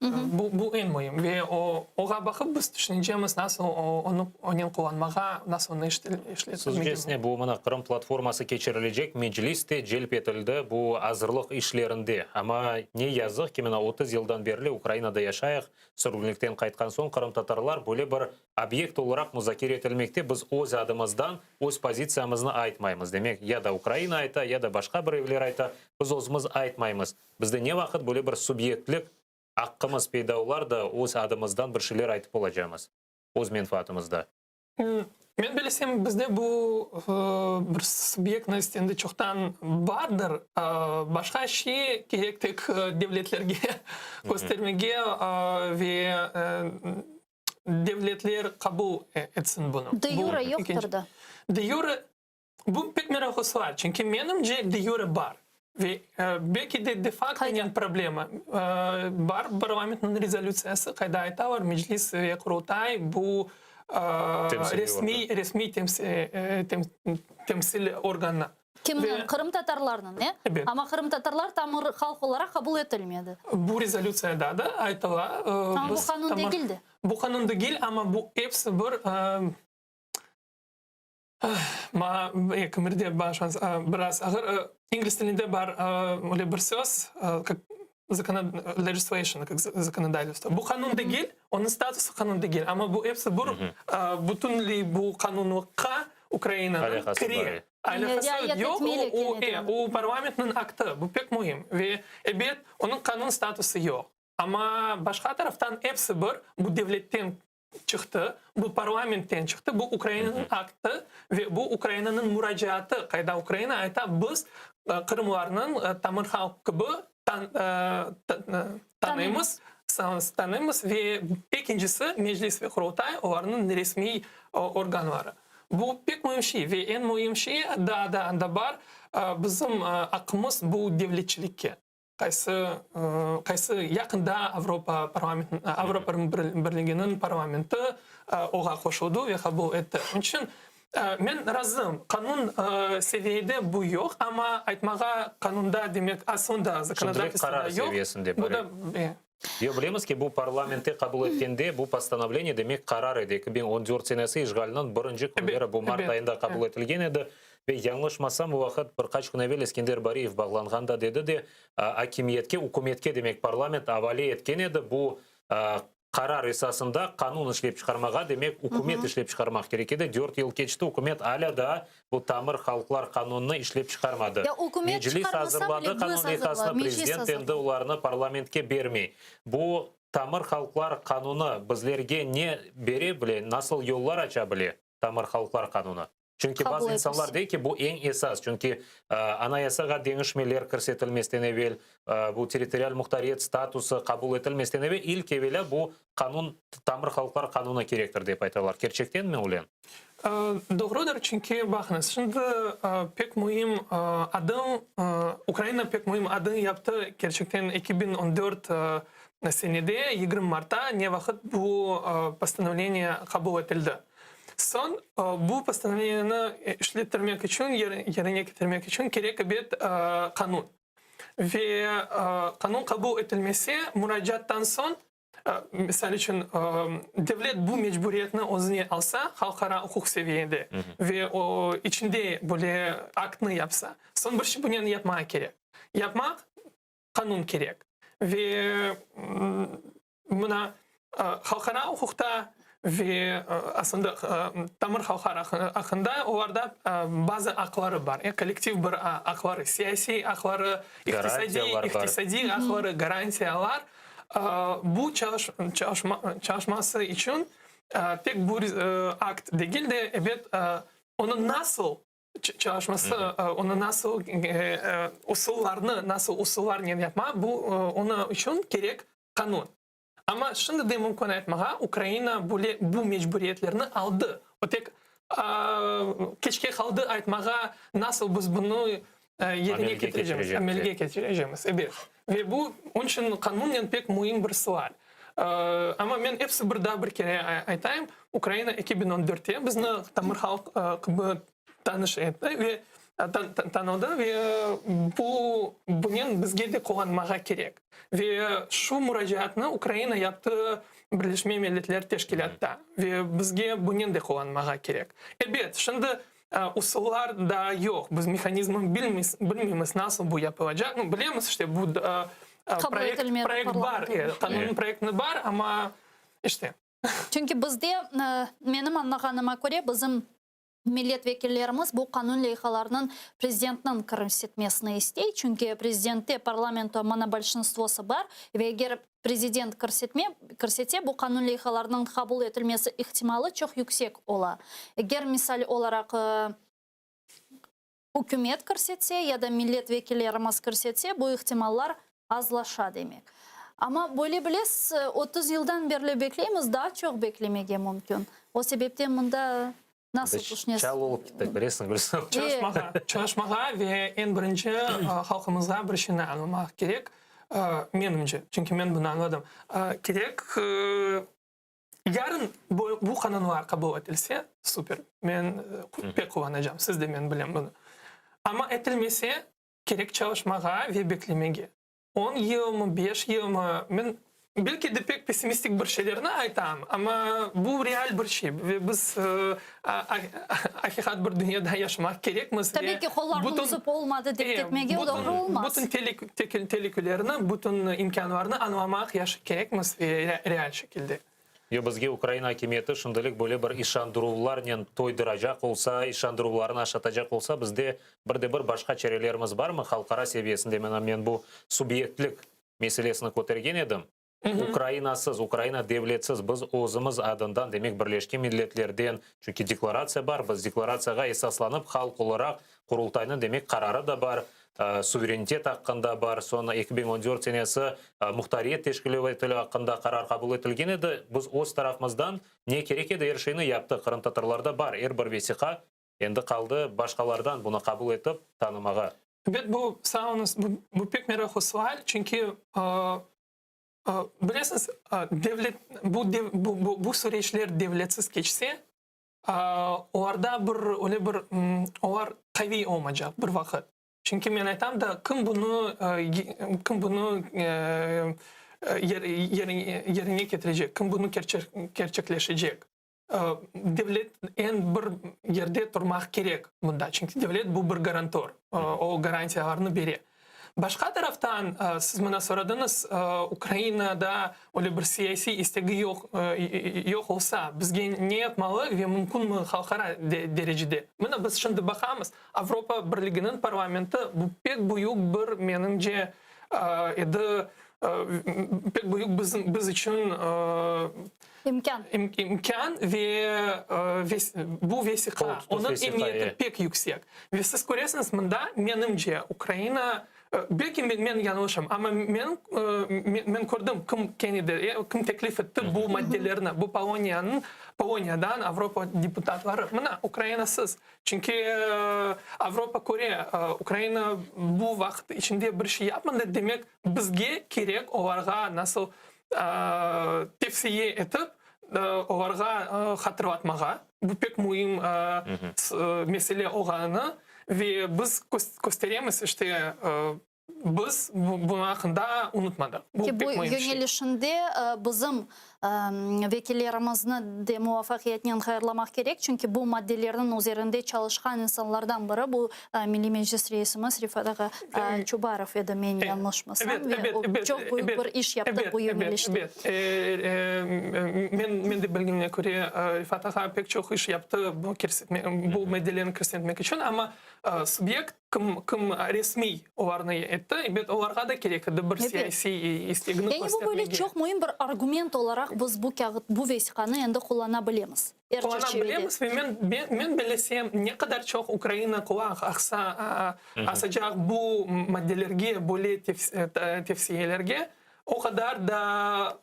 Bu, bu eñ müim ve o, oğa baqıp biz tüşünecemiz, nasıl onı, onen qullanmağa, nasıl onı işletmege. Sözcesine, bu mına Qırım platforması keçirilecek, Meclis de celp etildi bu azırlıq işlerinde. Amma ne yazıq ki, mına 30 yıldan berli Ukrainada yaşayıq, sürgünlikten qaytqan soñ qırımtatarlar böyle bir obyekt olaraq muzakere etilmekte, biz öz adımızdan öz pozitsiyamıznı aytmaymız. Demek, ya da Ukraina ayta, ya da başqa birevler ayta, biz özümiz aytmaymız. Bizde ne vaqıt böyle bir subyektlik aqqımız peyda olar da öz adımızdan bir şeyler aytıp olacamız, öz menfaatımızda? Men bilesem, bizde bu bir subyektnost endi çoqtan bardır. Başqa şey kerek tek devletlerge köstermege ve devletler qabul etsin bunı. De yure yoqtır da. De yure Bu pek meraqlı sual, çünki menimce de yure bar ve belki de de faktonen problema bar, parlamentniñ rezolütsiyası, qayda aytalar, Meclis ve Qurultay bu resmiy resmiy temsil organı. Kimniñ? Qırımtatarlarnıñ, ne? Ebet. Amma qırımtatarlar tamır halq olaraq qabul etilmedi. Bu rezolütsiyada da aytıla. Amma bu qanun degil de. Bu qanun degil, amma bu episi bir Maña kimerde biraz ağır, ingliz tilinde bar öyle bir söz, kak legislation, kak zakonodatelstvo. Bu qanun degil, onıñ statusı qanun degil, amma bu episi bir bütünley bu qanunlıqqa Ukrainanıñ kire. Alâqası yoq, o, o parlamentniñ aktı, bu pek müim ve ebet, onıñ qanun statusı yoq. Amma başqa taraftan episi bir bu devletten çıqtı, bu parlamentten çıqtı, bu Ukrainanıñ aktı ve bu Ukrainanıñ muracaatı, qayda Ukraina ayta, biz qırımlarnıñ tamır halq kibi tanıymız, tanıymız ve ekincisi, Meclis ve Qurultay olarnıñ resmiy organları. Bu pek müim şey ve eñ müim şey daa da anda bar, bizim aqqımız bu devletçilikke. Qaysı, qaysı yaqında Avropa parlament, Avropa Birliginiñ parlamenti oğa qoşuldı ve qabul etti. Onıñ içün men razım, qanun seviyede bu yoq, amma aytmağa qanunda, demek, aslında zakonodatelstvoda yoq. Şimdilik qarar seviyesinde Bu da, Yo, bilemiz ki, bu parlamentte qabul etkende bu postanovleniye, demek, qarar edi. 2014 senesi işğalniñ birinci künleri, bu mart ayında qabul etilgen edi. Ve yañlışmasam, o vaqıt bir qaç kün evel Eskender Bariyev bağlanğanda dedi de, akimiyetke, ükümetke, demek, parlament avale etken edi bu qarar esasında qanun işlep çıqarmağa, demek, ükümet işlep çıqarmaq kerek edi. Dört yıl keçti, ükümet alâ daa bu tamır halqlar qanunını işlep çıqarmadı. Ya ükümet Meclis çıqarmasa azırladı bile, biz qanun leyhasını, azırla, meclis prezident azırla. endi olarnı parlamentke bermey. Bu tamır halqlar qanunı bizlerge ne bere bile, nasıl yollar aça bile tamır halqlar qanunı? Çünki bazı Qabul insanlar etilsin. dey ki, bu eñ esas, çünki Anayasağa deñişmeler kirsetilmezden evel, bu territorial muhtariyet statusı qabul etilmezden evel, ilk evelâ bu qanun, tamır halqlar qanunı kerektir, dep aytalar. Kerçektenmi, Ulen? Doğrudır, çünki baqıñız, şimdi pek müim adım, Ukraina pek müim adım yaptı, kerçekten 2014 senede, 20 martta, ne vaqıt bu postanovleniye qabul etildi. Soñ bu postanovleniyeni işlettirmek içün, yerine ketirmek içün kerek ebet qanun. Ve qanun qabul etilmese, muracaattan soñ, misal içün, devlet bu mecburiyetni özüne alsa, halqara uquq seviyede ve o içinde böyle aktnı yapsa, soñ bir şey bunen yapmağa kerek. Yapmaq qanun kerek. Ve mına halqara uquqta ve aslında tamır halqlar aqqında olarda bazı aqları bar, kollektiv bir aqları, siyasiy aqları, iqtisadiy aqları, garantiyalar. Bu çalışması içün tek bu akt degil de, ebet, onı nasıl çalışması, onı nasıl usullarnı, nasıl usullarnen yapma, bu onı içün kerek qanun. Amma şimdi de mümkün aytmağa, Ukraina böyle bu mecburiyetlerni aldı. O tek keçke qaldı aytmağa, nasıl biz bunı yerine ketireceğimiz, amelge keçirecemiz. Ebet. Ve bu, onıñ içün qanunnen pek müim bir sual. Amma men episi bir daa bir kere aytayım, Ukraina 2014-te bizni tamır halq kibi tanış etti ve. Tanıldı ve bu bunen bizge de quvanmağa kerek. Ve şu muracaatnı Ukraina yaptı Birleşme Milletler Teşkilâtta ve bizge bunen de quvanmağa kerek. Ebet, şimdi usullar daa yoq, biz mehanizmni bilmeymiz, nasıl bu yapılacaq. Nu, bilemiz, işte, bu proyekt, proyekt bar, qanun proyektini bar, amma işte. Çünki bizde, menim añlağanıma köre, bizim Millet vekillerimiz bu qanun leyhalarınıñ prezidentniñ kirsetmesini istey, çünki prezidentte parlamento monobolşinstvosı bar ve eger prezident kirsetme kirsetse, bu qanun leyhalarınıñ qabul etilmesi ihtimalı çoq yüksek ola. Eger, misal olaraq, ükümet kirsetse ya da millet vekillerimiz kirsetse, bu ihtimallar azlaşa demek. Amma böyle bile, 30 yıldan berli bekleymiz, daa çoq beklemege mümkün. O sebepten mında nasıl tüşünesiz? Çal olıp kettik, bilesiñ, Gülsüm. Çalışmağa, çalışmağa ve eñ birinci halqımızğa bir şeyni añlamaq kerek, menimce, çünki men bunı añladım, kerek, yarın bu qanunlar qabul etilse, super, men pek quvanacam, siz de, men bilem bunı. Amma etilmese, Kerek çalışmağa ve beklemege. On yılmı, beş yılmı, men belki de pek pessimistik bir şeylerni aytam, amma bu real bir şey ve biz aqiqat bir dünyada yaşamaq kerekmiz. Tabiiy ki, qollarnı uzıp olmadı dep ketmege doğru olmaz. Bütün telükelerini, bütün imkânlarnı añlamaq yaş kerekmiz ve real şekilde. Ve bizge Ukraina akimiyeti şimdilik böyle bir işandıruvlarnen toyduracaq olsa, işandıruvlarını aşatacaq olsa, bizde bir de bir başqa çarelerimiz barmı halqara seviyesinde? Mına men bu subyektlik meselesini kötergen edim. Ukrainasız, Ukraina devletsiz biz özümiz adından, demek Birleşken Milletlerden, çünki deklaratsiya bar, biz deklaratsiyağa esaslanıp halq olaraq Qurultaynıñ, demek, qararı da bar, suverenitet aqqında bar, soñ 2014 senesi muhtariyet teşkil etilüvi aqqında qarar qabul etilgen edi. Biz öz tarafımızdan ne kerek edi, er şeyni yaptıq. Qırımtatarlarda bar er bir vesiqa, endi qaldı başqalardan bunı qabul etip tanımağa. Ebet, bu, sağ oluñız, bu pek meraqlı sual, çünki, bilesiñiz, devlet, bu bu süreçler devletsiz keçse, Olarda bir öyle bir olar qaviy olmaycaq bir vaqıt. Çünki men aytam da, kim bunı kim bunı yerine ketirecek, kim bunı kerçekleşecek? Devlet eñ bir yerde turmaq kerek bunda, çünki devlet bu bir garantor, o garantiyalarnı bere. Başqa taraftan, siz mına soradıñız, Ukrainada öyle bir siyasiy istegi yoq, yoq olsa, bizge ne yapmalı ve mümkünmi halqara derecede? Mına biz şimdi baqamız, Avropa Birliginiñ parlamenti bu pek büyük bir, menimce, edi, pek büyük bizim, biz içün İmkân. İmkân ve bu vesiqa, onıñ emiyeti pek yüksek. Ve siz köresiñiz, mında, menimce, Ukraina, belki men yañlışım, amma men men kördim, kim kene de, kim teklif etti bu maddelerni, bu Poloniyanıñ, Poloniyadan Avropa deputatları. Mına, Ukrainasız. Çünki Avropa köre, Ukraina bu vaqıt içinde bir şey yapmadı, demek, bizge kerek olarğa nasıl tevsiye etip, olarğa hatırlatmağa, bu pek müim mesele olğanını ve biz kösteremiz, işte, biz bunıñ aqqında unutmadıq. Bu Ki pek bu müim şey. yönelişinde bizim vekillerimizni de muvafaqiyetnen hayırlamaq kerek, çünki bu maddelerniñ üzerinde çalışqan insanlardan biri bu Milliy Meclis reisimiz Refat ağa Çubarov edi, men yañlışmasam, ve o çoq büyük bir iş yaptı bu yönelişte. Men, men de bilgenime köre, Refat ağa pek çoq iş yaptı bu kirsetme, bu maddelerni kirsetmek içün, amma subyekt kim, kim resmiy olarnı etti, ebet, olarğa da kerek edi bir siyasiy istegini Yani bu böyle köstermege. çoq müim bir argument olaraq biz bu kâğıt, bu vesiqanı endi qullana bilemiz. Er Qullana çerçevede. bilemiz ve men, men, men bilesem, ne qadar çoq Ukraina qulaq aqsa, asacaq bu maddelerge, böyle tevsiyelerge, o qadar da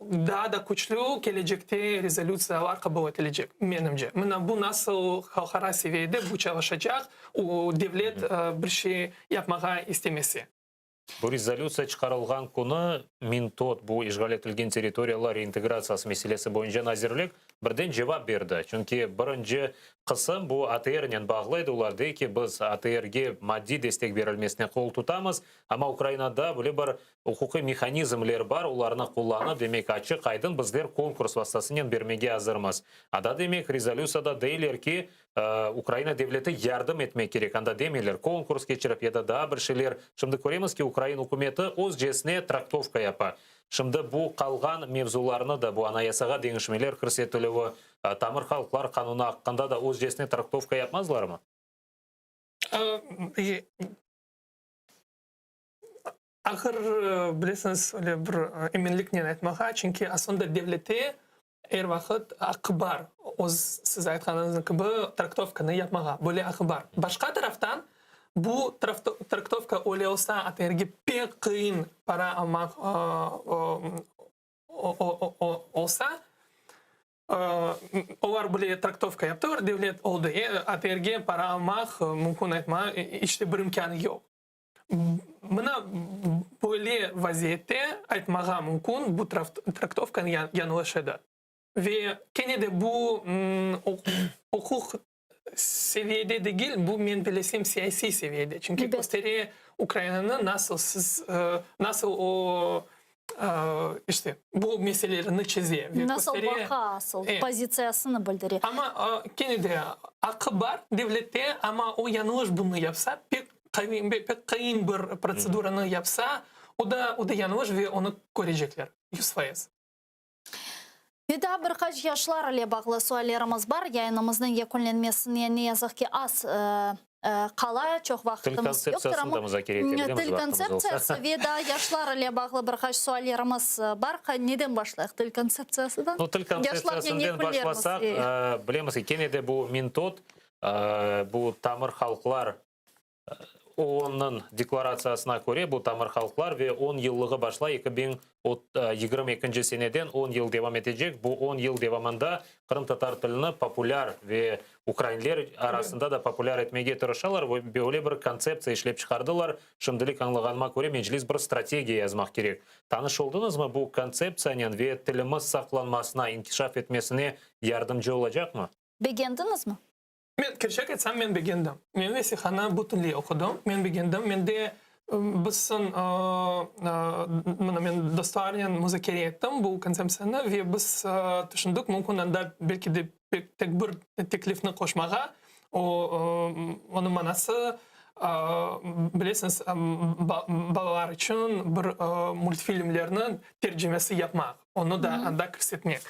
daa da küçlü kelecekte rezolütsiyalar qabul etilecek, menimce. Mına bu nasıl halqara seviyede bu çalışacaq, o devlet bir şey yapmağa istemese. Bu rezolütsiya çıqarılğan künü Mintot, bu işğal etilgen territoriyalar reintegratsiyası meselesi boyunca nazirlik, Birden cevap berdi. Çünki birinci qısım bu ATRnen bağlı edi, olar dey ki, biz ATRge maddiy destek berilmesine qol tutamız, amma Ukrainada böyle bir uquqiy mehanizmler bar, olarnı qullanıp, demek, açıq-aydın bizler konkurs vastasınen bermege azırmız. Ada, demek, rezolütsiyada deyler ki, Ukraina devleti yardım etmek kerek, anda demeyler, konkurs keçirip ya da daa bir şeyler. Şimdi köremiz ki, ukrain ükümeti özcesine traktovka yapa. Şimdi bu qalğan mevzularnı da, bu Anayasağa deñişmeler kirsetilüvi, tamır halqlar qanunı aqqında da özcesine traktovka yapmazlarmı? Ağır, bilesiñiz, öyle bir eminliknen aytmağa, çünki aslında devlette er vaqıt aqqı bar, öz siz aytqanıñız kibi, traktovkanı yapmağa, böyle aqqı bar. Başqa taraftan, bu traktovka öyle olsa, ATRge pek qıyın para almaq olsa, olar böyle traktovka yaptılar, devlet oldı, ATRge para almaq mümkün aytmağa iç de bir imkânı yoq. Mına böyle vaziyette aytmağa mümkün, bu traktovka yañlış edi. Ve kene de bu uquq seviyede degil, bu, men bilesem, siyasiy seviyede. Çünki köstere Ukrainanı nasıl siz, nasıl o, işte, bu meselelerini çeze. Nasıl baqa asıl, pozitsiyasını bildire. Amma kene de aqqı bar devlette, amma o yañlış bunı yapsa, pek pek qıyın bir protseduranı yapsa, o da, o da yañlış ve onı körecekler, 100%. Ve daa bir qaç yaşlar ile bağlı suallerimiz bar. Yayınımıznıñ yekünlenmesine ne yazıq ki az qala, çoq Til vaqtımız yoqtır, kontseptsiyasını amma da muzakere ete bilemiz, til vaqtımız olsa. kontseptsiyası ve daa yaşlar ile bağlı bir qaç suallerimiz bar. Neden başlayıq? Til kontseptsiyasıdan? Nu, til Yaşlarnen kontseptsiyasından yekünlermiz. başlasaq, bilemiz ki, kene de bu Mintod, bu tamır halqlar OON-nıñ deklaratsiyasına köre, bu tamır halqlar ve on yıllığı başlay 2022 seneden on yıl devam etecek. Bu on yıl devamında qırımtatar tilini populâr ve ukrainler arasında da populâr etmege tırışalar ve böyle bir kontseptsiya işlep çıqardılar. Şimdilik añlağanıma köre, Meclis bir strategiya yazmaq kerek. Tanış oldıñızmı bu kontseptsiyanen ve tilimiz saqlanmasına, inkişaf etmesine yardımcı olacaqmı? Begendiñizmi? Men, kerçek aytsam, men begendim. Men vesiqanı bütünley oqudım. Men begendim. Mende biz soñ, mına men dostlarnen muzakere ettim bu kontseptsiyanı ve biz tüşündik, mümkün anda belki de tek bir teklifni qoşmağa, o, onıñ manası, bilesiñiz, balalar içün bir multfilmlerniñ tercimesi yapmaq. Onı da anda kirsetmek.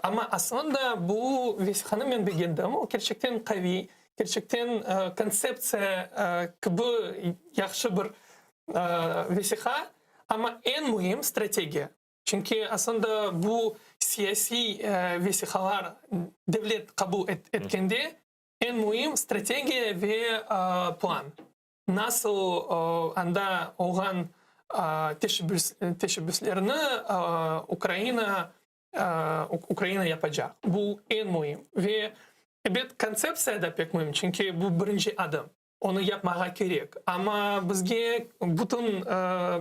Amma aslında bu vesiqanı men begendim. O kerçekten qaviy, kerçekten kontseptsiya kibi yahşı bir vesiqa. Amma eñ müim strategiya. Çünki aslında bu siyasiy vesiqalar devlet qabul etkende eñ müim strategiya ve plan. Nasıl anda olğan teşebbüslerni Ukraina Ukraina yapacaq? Bu eñ müim. Ve, ebet, kontseptsiya da pek müim, çünki bu birinci adım. Onı yapmağa kerek. Amma bizge bütün,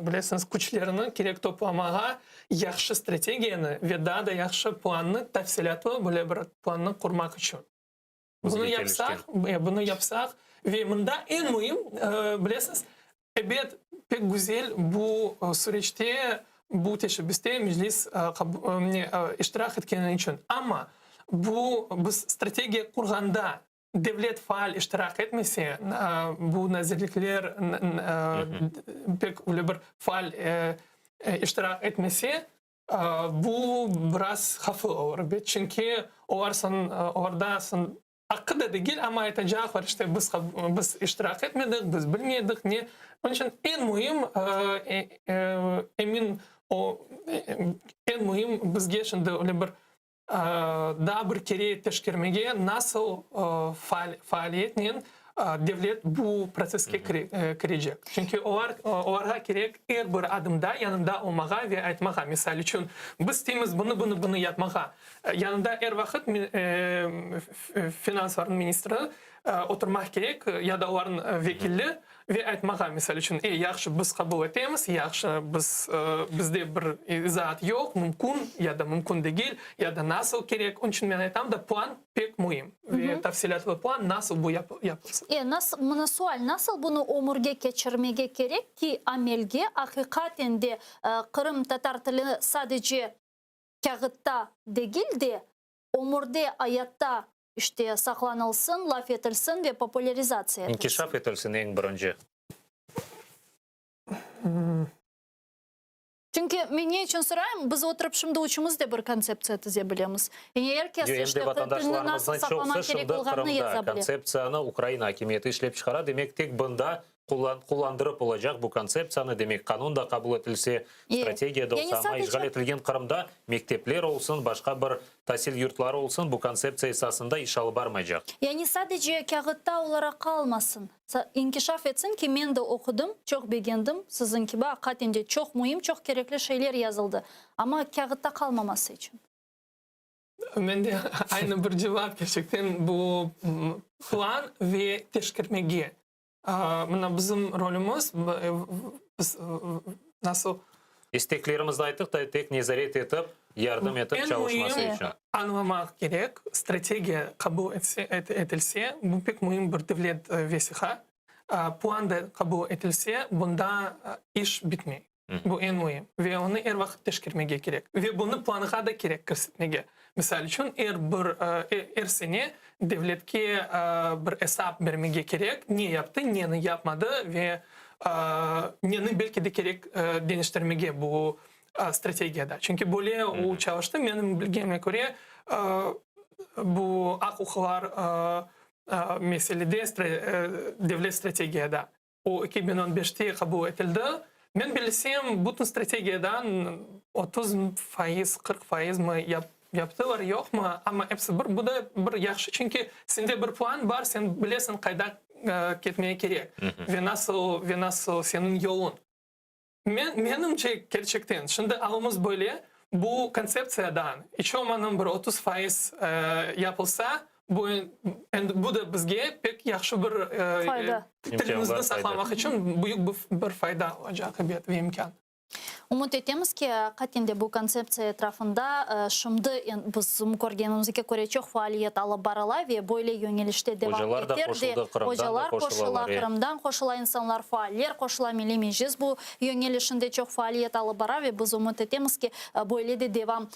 bilesiñiz, küçlerini kerek toplamağa, yahşı strategiyanı ve daa da yahşı plannı, tafsilâtlı böyle bir plannı qurmaq içün. Bunı yapsaq, bunı yapsaq ve mında eñ müim, bilesiñiz, ebet, pek güzel bu süreçte, bu teşebbüste Meclis iştirak etkeni içün. Amma bu biz strategiya qurğanda devlet faal iştirak etmese, bu nazirlikler pek öyle bir faal iştirak etmese, Bu biraz havflı olur, ebet, çünki olar soñ, olarda soñ aqqı da degil, amma aytacaqlar, işte, biz, biz iştirak etmedik, biz bilmedik, ne. Onıñ içün eñ müim, emin, o, eñ müim bizge şimdi öyle bir Daa bir kere teşkermege, nasıl faaliyetnen devlet bu protsesske kirecek. Çünki olar, olarğa kerek er bir adımda yanında olmağa ve aytmağa. Misal içün, biz isteymiz bunı, bunı, bunı yapmağa. Yanında er vaqıt finanslarnıñ ministri oturmaq kerek ya da olarnıñ vekili. Ve aytmağa, misal içün, e, yahşı, biz qabul etemiz, yahşı, biz, bizde bir izaat yoq, mümkün ya da mümkün degil, ya da nasıl kerek. Onıñ içün men aytam da, plan pek müim ve tafsilâtlı plan nasıl bu yapılsın. E, nasıl, mına sual, nasıl bunı ömürge keçirmege kerek ki, amelge, aqiqaten de, qırımtatar tili sadece kâğıtta degil de, ömürde, ayatta, işte, saqlanılsın, laf etilsin ve populârizatsiya etilsin. İnkişaf etilsin eñ birinci. Çünki men ne içün sorayım, biz oturıp şimdi üçümiz de bir kontseptsiya tize bilemiz. Yani er kes, Em de işte, tilni nasıl vatandaşlarımıznıñ saqlamaq çoqusı kerek şimdi olğanını Qırımda. yaza bile. Kontseptsiyanı Ukraina akimiyeti işlep çıqara, demek, tek bunda qullandırıp olacaq bu kontseptsiyanı, demek, qanun da qabul etilse, strategiya da olsa, amma işğal etilgen Qırımda mektepler olsun, başqa bir tasil yurtları olsun, bu kontseptsiya esasında iş alıp barmaycaq. Yani sadece kâğıtta olaraq qalmasın, inkişaf etsin ki, men de oqudım, çoq begendim, siziñ kibi, aqiqaten de çoq müim, çoq kerekli şeyler yazıldı, amma kâğıtta qalmaması içün. Mende aynı bir cevap, kerçekten bu plan ve teşkermege. Mına bizim rolümiz, biz nasıl. İsteklerimizni ayttıq da, tek nezaret etip, yardım etip çalışması içün. Eñ müim añlamaq kerek, strategiya qabul etilse, bu pek müim bir devlet vesiqa, plan da qabul etilse, bunda iş bitmey. Bu eñ müim ve onı er vaqıt teşkermege kerek. Ve bunı planğa da kerek kirsetmege. Misal içün, er bir, er sene devletke bir esap bermege kerek, ne yaptı, neni yapmadı ve neni belki de kerek deñiştirmege bu strategiyada. Çünki böyle o çalıştı, menim bilgenime köre, bu aq-uquqlar meselede devlet strategiyada. O 2015-te qabul etildi. Men bilsem, bütün strategiyadan 30 faiz, 40 faizmi yaptılar, yoqmı, amma episi bir, bu da bir yahşı, çünki sende bir plan bar, sen bilesiñ qayda ketmege kerek ve nasıl, ve nasıl seniñ yoluñ. Men, menimce, kerçekten, şimdi alımız böyle, bu kontseptsiyadan iç olmadım bir 30 faiz yapılsa, bu endi bu da bizge pek yahşı bir Fayda. tilimizni saqlamaq içün büyük bir fayda olacaq, ebet, ve imkân. Ümüt etemiz ki, aqiqaten de bu kontseptsiya etrafında şimdi bizim körgenimizge köre çoq faaliyet alıp barıla ve böyle yöñelişte devam Ocalar da eter de. qoşuldı, Qırımdan da Ocalar qoşula, qoşulalar, e. Qırımdan qoşula insanlar, faaller qoşula, Milliy Meclis bu yöñelişinde çoq faaliyet alıp bara ve biz ümüt etemiz ki, böyle de devam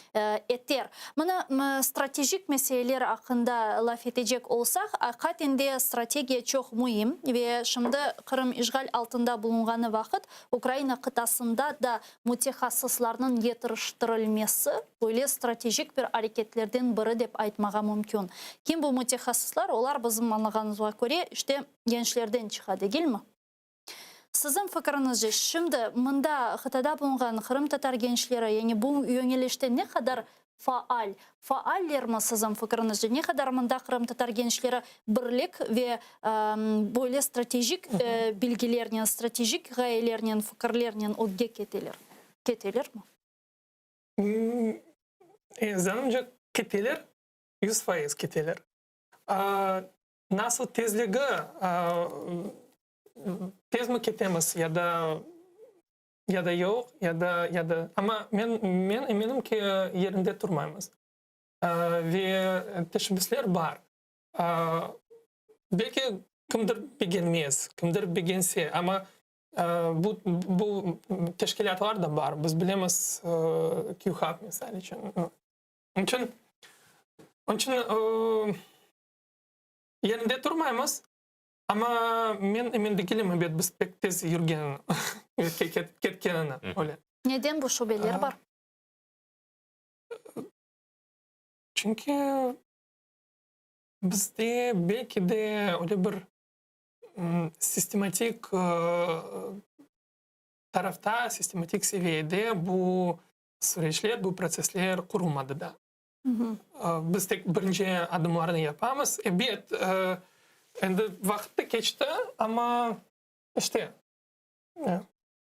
eter. Mına, stratejik meseleler aqqında laf etecek olsaq, aqiqaten de strategiya çoq müim ve şimdi Qırım işğal altında bulunğanı vaqıt Ukraina qıtasında da mütehassıslarnıñ yetiriştirilmesi böyle stratejik bir areketlerden biri dep aytmağa mümkün. Kim bu mütehassıslar? Olar, bizim añlağanımızğa köre, işte, gençlerden çıqa, degilmi? Siziñ fikiriñizce, şimdi mında qıtada bulunğan qırımtatar gençleri, yani bu yöñelişte ne qadar faal? Faallermi siziñ fikiriñizce? Ne qadar mında qırımtatar gençleri birlik ve böyle stratejik bilgilernen, stratejik ğayelernen, fikirlernen ögge keteler? Ketelermi? Zanımca, keteler, 100% keteler. Nasıl tezligi, tezmi ketemiz ya da ya da yoq, ya da, ya da, amma men, men eminim ki, yerinde turmaymız. Ve teşebbüsler bar. Belki kimdir begenmez, kimdir begense, amma bu, bu teşkilâtlar da bar. Biz bilemiz, QHub, misal içün. Onıñ içün, onıñ içün yerinde turmaymız. Amma men emin degilim, ebet, biz pek tez yürgenini, ketkenini, öyle. Neden bu şübeler bar? Çünki bizde belki de öyle bir sistematik tarafta, sistematik seviyede bu süreçler, bu protsessler qurulmadı da. Biz tek birinci adımlarnı yapamız. Ebet, endi vaqıt da keçti, amma işte,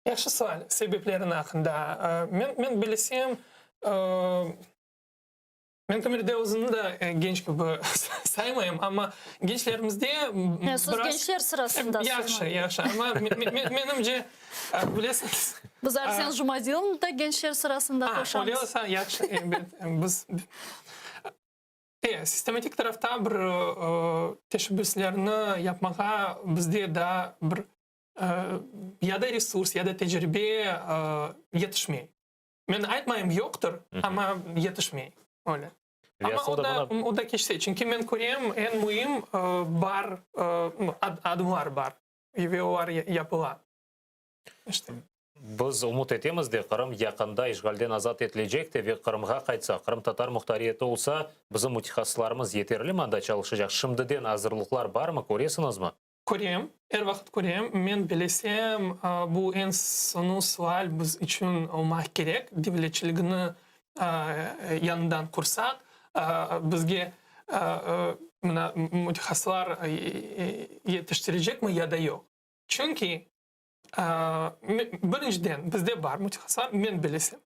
yahşı sual, sebeplerini aqqında. Men, men bilesem. Men kimerde özümni de genç kibi saymayım, amma gençlerimizde Siz gençler sırasındasınız. Yahşı, yahşı, amma menimce, bilesiñiz. Biz Arsen Jumadilovnı da gençler sırasında qoşamız. Öyle olsa yahşı, ebet, biz sistematik tarafta bir teşebbüslerni yapmağa bizde daa bir ya da resurs, ya da tecribe yetişmey. Men aytmayım yoqtır, amma yetişmey. Öyle. Amma o da, o da keçse. Çünki men körem, eñ müim bar, adımlar bar ve olar yapıla. İşte. Biz ümüt etemiz de, Qırım yaqında işğalden azat etilecek de ve Qırımğa qaytsa, qırımtatar muhtariyeti olsa, bizim mütehassıslarımız yeterlimi anda çalışacaq? Şimdiden azırlıqlar barmı, köresiñizmi? Körem, er vaqıt körem. Men bilesem, bu eñ soñu sual biz içün olmaq kerek, devletçiligini yañıdan qursaq, bizge mına mütehassıslar yetiştirecekmi ya da yoq. Çünki, birinciden, bizde bar mütehassıslar, men bilesem.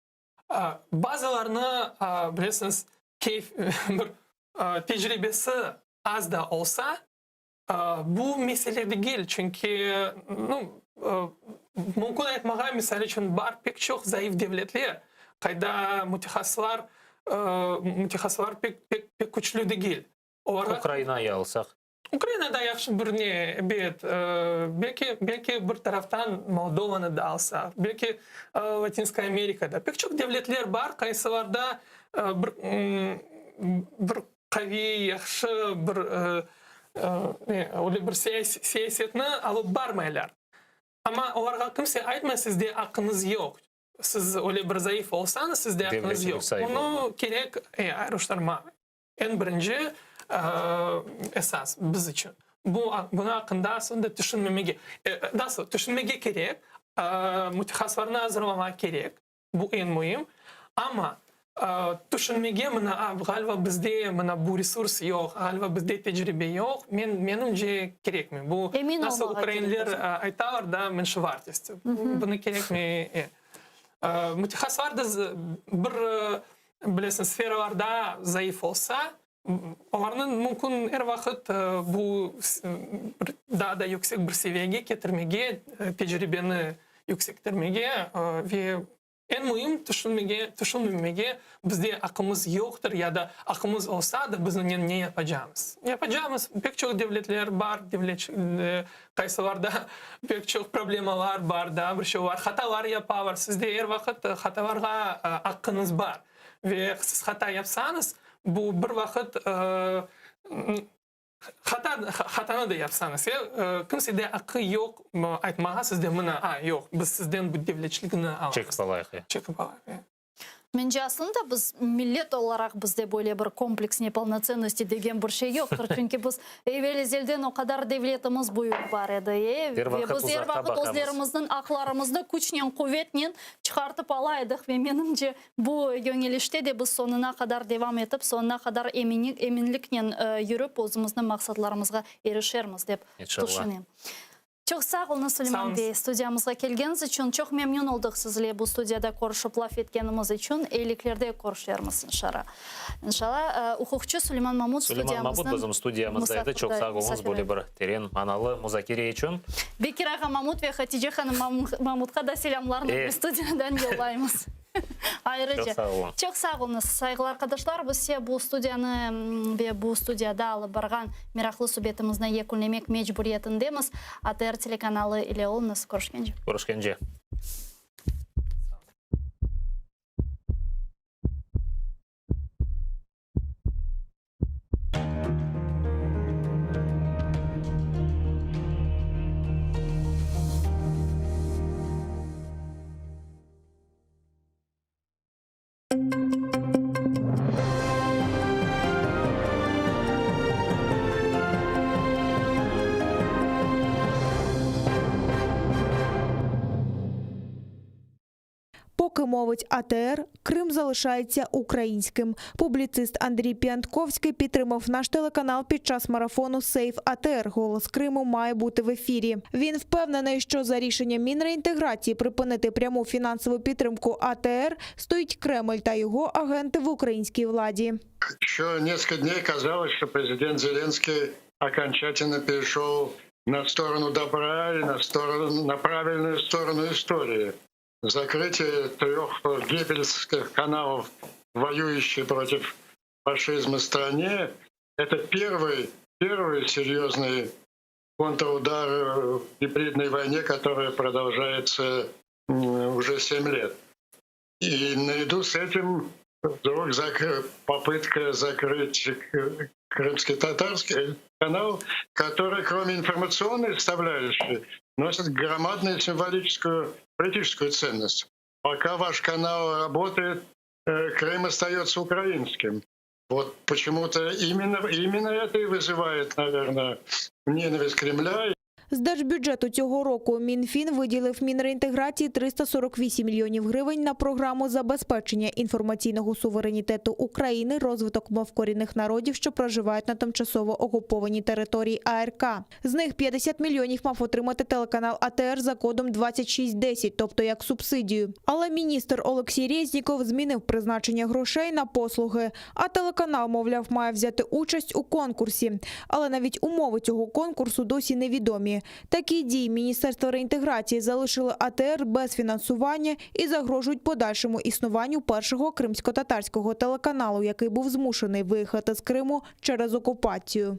Bazılarını, bilesiñiz, keyf, bir tecribesi az da olsa, Bu mesele degil, çünki, nu, mümkün aytmağa, misal içün, bar pek çoq zayıf devletler, qayda mütehassıslar, mütehassıslar pek, pek, pek küçlü degil. Olarğa. Ukrainayı alsaq? Ukraina da yahşı bir ne, ebet, belki, belki bir taraftan Moldovanı da alsaq, belki Latinskaya Amerikada. Pek çoq devletler bar, qaysılarda bir, bir Qaviy, yahşı bir öyle bir siyasetni alıp barmaylar. Amma olarğa kimse aytmay, sizde aqqıñız yoq. Siz öyle bir zayıf olsañız, sizde aqqıñız yoq. Bunı kerek ayrıştırmaq. Eñ birinci esas biz içün. Bu, bunıñ aqqında aslında tüşünmemege, nasıl, tüşünmege kerek, mütehassıslarnı azırlamaq kerek. Bu eñ müim. Amma tüşünmege mına, ğaliba bizde mına bu resurs yoq, ğaliba bizde tecribe yoq, men, menimce, kerekmey. Bu nasıl ukrainler aytalar da, menşevartost. Bunı kerekmey. Mütehassıslar da bir, bilesiñ, sferalarda zayıf olsa, olarnıñ mümkün er vaqıt bu daa da yüksek bir seviyege ketirmege, tecribeni yüksektirmege ve eñ müim tüşünmege, tüşünmemege, bizde aqımız yoqtır ya da aqımız olsa da biz onen ne yapacamız? Yapacamız, pek çoq devletler bar, devlet qaysılarda pek çoq problemalar bar, daa bir şey bar, hatalar yapalar, sizde er vaqıt hatalarğa aqqıñız bar ve siz hata yapsañız, bu bir vaqıt Hata, hatanı da yapsañız, ya, kimsede aqqı yoq aytmağa sizde mına, a, yoq, biz sizden bu devletçiligini alamız. Çekip alayıq, ya. Çekip alayıq, ya. Mence, aslında biz millet olaraq bizde böyle bir kompleks nepolnotsennosti degen bir şey yoqtır. Çünki biz evel-ezelden o qadar devletimiz büyük bar edi, e, ve biz er vaqıt özlerimizniñ aqlarımıznı küçnen, quvetnen çıqartıp ala edik ve menimce, Bu yöñelişte de biz soñuna qadar devam etip, soñuna qadar eminliknen yürip, özümizniñ maqsatlarımızğa irişermiz, dep tüşünem. Çoq sağ oluñız, Suleyman bey, studiyamızğa kelgeniñiz içün. Çoq memnün oldıq sizle bu studiyada körüşip laf etkenimiz içün. Eyliklerde körüşermiz, inşara. İnşalla. Uquqçı Suleyman Mamut Suleyman Mamut bizim studiyamızda edi. Çoq sağ oluñız böyle bir teren manalı muzakere içün. Bekir ağa Mamut ve Hatice hanım Mamutqa da selâmlarnı bu studiyadan yollaymız. Ayrıca. Çoq sağ oluñ. Çoq sağ oluñız, sayğılı arqadaşlar. Biz ise bu studiyanı ve bu studiyada alıp barğan meraqlı subetimizni yekünlemek mecburiyetindemiz. ATR telekanalı ile oluñız. Körüşkence. Körüşkence. мовить АТР, Крим залишається українським. Публіцист Андрій Піантковський підтримав наш телеканал під час марафону Сейв АТР. Голос Криму має бути в ефірі. Він впевнений, що за рішенням Мінреінтеграції припинити пряму фінансову підтримку АТР стоїть Кремль та його агенти в українській владі. Еще несколько дней казалось, что президент Зеленский окончательно перешел на сторону добра и на, сторону, на правильную сторону истории. Закрытие трех геббельсских каналов, воюющей против фашизма стране, это первый, первый серьезный контрудар в гибридной войне, которая продолжается м, уже 7 лет. И наряду с этим вдруг зак- попытка закрыть к- крымский татарский канал, который, кроме информационной составляющей, носит громадную символическую политическую ценность. Пока ваш канал работает, э, Крым остается украинским. Вот почему-то именно, именно это и вызывает, наверное, ненависть Кремля З держбюджету цього року Мінфін виділив Мінреінтеграції 348 мільйонів гривень на програму забезпечення інформаційного суверенітету України, розвиток мов корінних народів, що проживають на тимчасово окупованій території АРК. З них 50 мільйонів мав отримати телеканал АТР за кодом 2610, тобто як субсидію. Але міністр Олексій Резніков змінив призначення грошей на послуги, а телеканал, мовляв, має взяти участь у конкурсі. Але навіть умови цього конкурсу досі невідомі. Такі дії Міністерства реінтеграції залишили АТР без фінансування і загрожують подальшому існуванню першого кримськотатарського телеканалу, який був змушений виїхати з Криму через окупацію.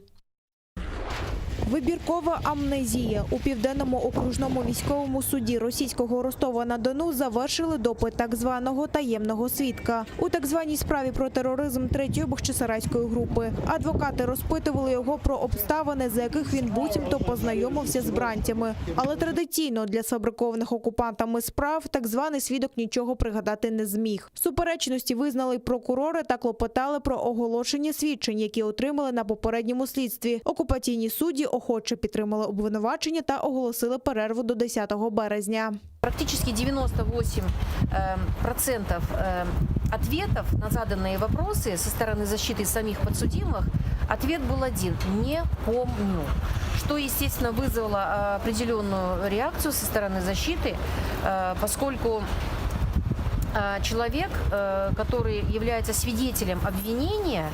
Вибіркова амнезія у південному окружному військовому суді російського Ростова-на-Дону завершили допит так званого таємного свідка у так званій справі про тероризм третьої бахчисарайської групи. Адвокати розпитували його про обставини, за яких він буцімто познайомився з бранцями. Але традиційно для сфабрикованих окупантами справ так званий свідок нічого пригадати не зміг. Суперечності визнали й прокурори та клопотали про оголошення свідчень, які отримали на попередньому слідстві. Окупаційні судді охоче підтримали обвинувачення та оголосили перерву до 10 березня. Практически 98 э, процентов э, ответов на заданные вопросы со стороны защиты самих подсудимых, ответ был один – не помню. Что, естественно, вызвало э, определенную реакцию со стороны защиты, э, поскольку э, человек, э, который является свидетелем обвинения,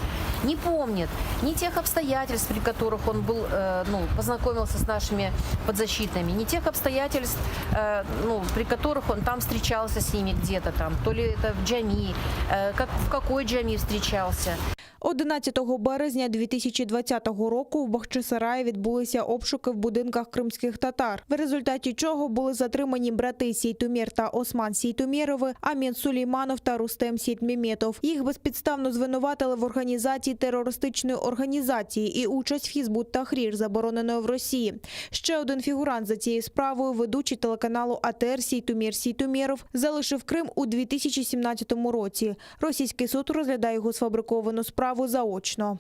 не помнит ни тех обстоятельств, при которых он был, э, ну, познакомился с нашими подзащитными, ни тех обстоятельств, э, ну, при которых он там встречался с ними где-то там, то ли это в джами, э, как, в какой джами встречался. 11 березня 2020 року в Бахчисараї відбулися обшуки в будинках кримських татар, в результаті чого були затримані брати Сейтумір та Осман Сейтумєрови, Амін Сулейманов та Рустем Сейтміметов. Їх безпідставно звинуватили в організації терористичної організації і участь в Хізбут Тахрір, забороненої в Росії. Ще один фігурант за цією справою, ведучий телеканалу АТР Сейтумір Сейтумєров, залишив Крим у 2017 році. Російський суд розглядає його сфабриковану справу заочно.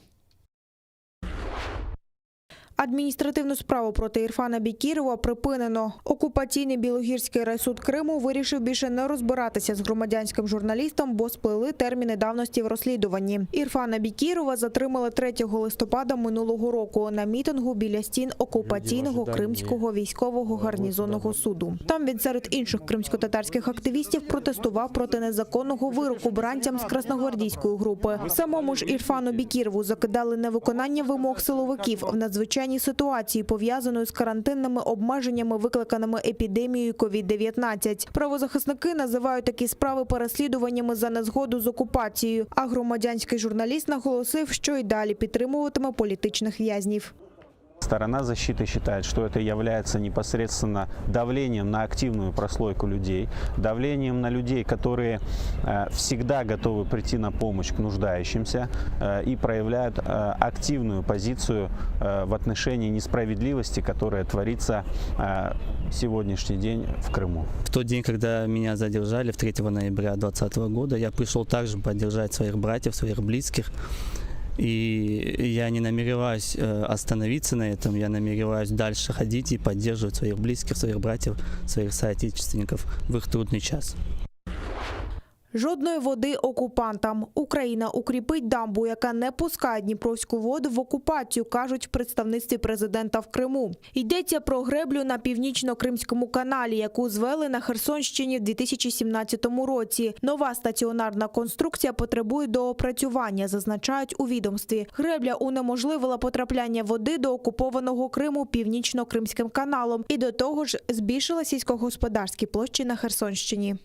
Адміністративну справу проти Ірфана Бікірова припинено. Окупаційний Білогірський райсуд Криму вирішив більше не розбиратися з громадянським журналістом, бо сплили терміни давності в розслідуванні. Ірфана Бікірова затримали 3 листопада минулого року на мітингу біля стін окупаційного Кримського військового гарнізонного суду. Там він серед інших кримськотатарських активістів протестував проти незаконного вироку бранцям з красногвардійської групи. Самому ж Ірфану Бікірову закидали невиконання вимог силовиків в надзвичайній ситуації, пов'язаної з карантинними обмеженнями, викликаними епідемією COVID-19. Правозахисники називають такі справи переслідуваннями за незгоду з окупацією. А громадянський журналіст наголосив, що й далі підтримуватиме політичних в'язнів. Сторона защиты считает, что это является непосредственно давлением на активную прослойку людей, давлением на людей, которые э, всегда готовы прийти на помощь к нуждающимся э, и проявляют э, активную позицию э, в отношении несправедливости, которая творится э, сегодняшний день в Крыму. В тот день, когда меня задержали, в 3 ноября 2020 года, я пришел также поддержать своих братьев, своих близких. И я не намереваюсь э, остановиться на этом, я намереваюсь дальше ходить и поддерживать своих близких, своих братьев, своих соотечественников в их трудный час. Жодної води окупантам. Україна укріпить дамбу, яка не пускає дніпровську воду в окупацію, кажуть в представництві президента в Криму. Йдеться про греблю на північно-кримському каналі, яку звели на Херсонщині в 2017 році. Нова стаціонарна конструкція потребує доопрацювання, зазначають у відомстві. Гребля унеможливила потрапляння води до окупованого Криму північно-кримським каналом і до того ж збільшила сільськогосподарські площі на Херсонщині.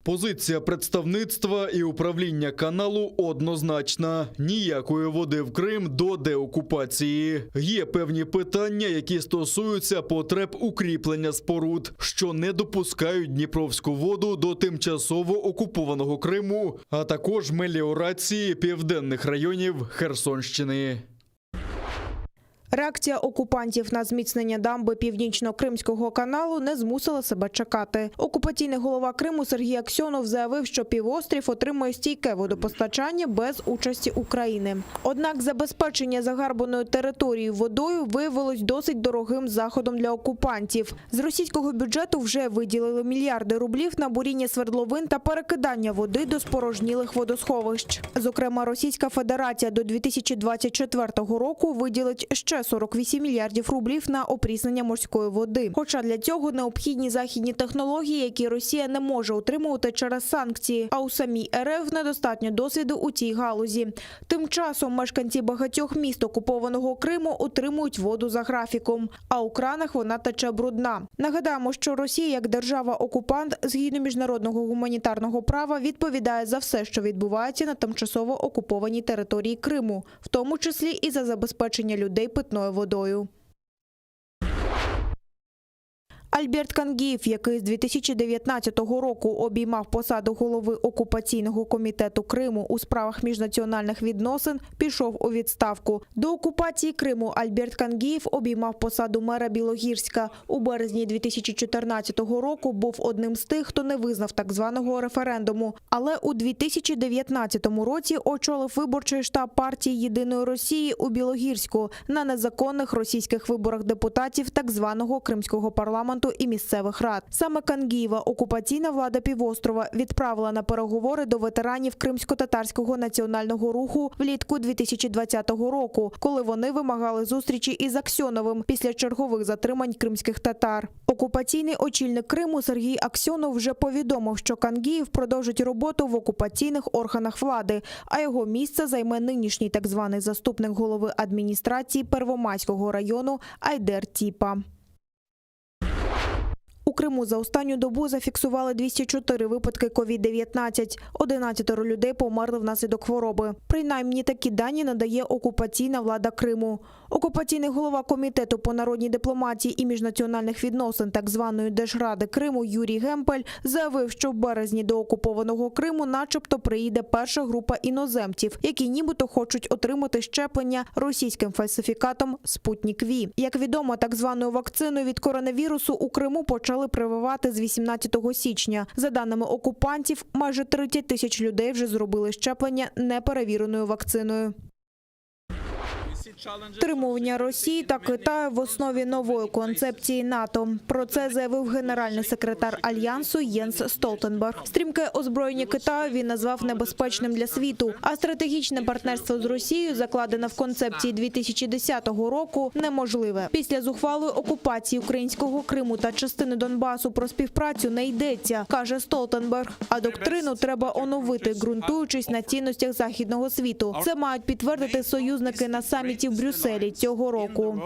Позиція представництва і управління каналу однозначна: ніякої води в Крим до деокупації. Є певні питання, які стосуються потреб укріплення споруд, що не допускають дніпровську воду до тимчасово окупованого Криму, а також меліорації південних районів Херсонщини. Реакція окупантів на зміцнення дамби Північно-Кримського каналу не змусила себе чекати. Окупаційний голова Криму Сергій Аксьонов заявив, що півострів отримує стійке водопостачання без участі України. Однак забезпечення загарбаної території водою виявилось досить дорогим заходом для окупантів. З російського бюджету вже виділили мільярди рублів на буріння свердловин та перекидання води до спорожнілих водосховищ. Зокрема, Російська Федерація до 2024 року виділить ще 48 мільярдів рублів на опріснення морської води. Хоча для цього необхідні західні технології, які Росія не може отримувати через санкції. А у самій РФ недостатньо досвіду у цій галузі. Тим часом мешканці багатьох міст окупованого Криму отримують воду за графіком, а у кранах вона тече брудна. Нагадаємо, що Росія як держава-окупант згідно міжнародного гуманітарного права відповідає за все, що відбувається на тимчасово окупованій території Криму, в тому числі і за забезпечення людей питною водою. Альберт Кангієв, який з 2019 року обіймав посаду голови окупаційного комітету Криму у справах міжнаціональних відносин, пішов у відставку. До окупації Криму Альберт Кангієв обіймав посаду мера Білогірська. У березні 2014 року був одним з тих, хто не визнав так званого референдуму. Але у 2019 році очолив виборчий штаб партії Єдиної Росії у Білогірську на незаконних російських виборах депутатів так званого Кримського парламенту і місцевих рад. Саме Кангієва окупаційна влада півострова відправила на переговори до ветеранів кримсько-татарського національного руху влітку 2020 року, коли вони вимагали зустрічі із Аксьоновим після чергових затримань кримських татар. Окупаційний очільник Криму Сергій Аксьонов вже повідомив, що Кангієв продовжить роботу в окупаційних органах влади, а його місце займе нинішній так званий заступник голови адміністрації Первомайського району Айдер Тіпа. У Криму за останню добу зафіксували 204 випадки COVID-19. 11 людей померли внаслідок хвороби. Принаймні такі дані надає окупаційна влада Криму. Окупаційний голова комітету по народній дипломатії і міжнаціональних відносин так званої Держради Криму Юрій Гемпель заявив, що в березні до окупованого Криму начебто приїде перша група іноземців, які нібито хочуть отримати щеплення російським фальсифікатом «Спутнік Ві». Як відомо, так званою вакциною від коронавірусу у Криму почали прививати з 18 січня. За даними окупантів, майже 30 тисяч людей вже зробили щеплення неперевіреною вакциною. Стримування Росії та Китаю в основі нової концепції НАТО. Про це заявив генеральний секретар Альянсу Єнс Столтенберг. Стрімке озброєння Китаю він назвав небезпечним для світу. А стратегічне партнерство з Росією, закладене в концепції 2010 року, неможливе. Після зухвалої окупації українського Криму та частини Донбасу про співпрацю не йдеться, каже Столтенберг. А доктрину треба оновити, ґрунтуючись на цінностях західного світу. Це мають підтвердити союзники на саміті в Брюсселі цього року.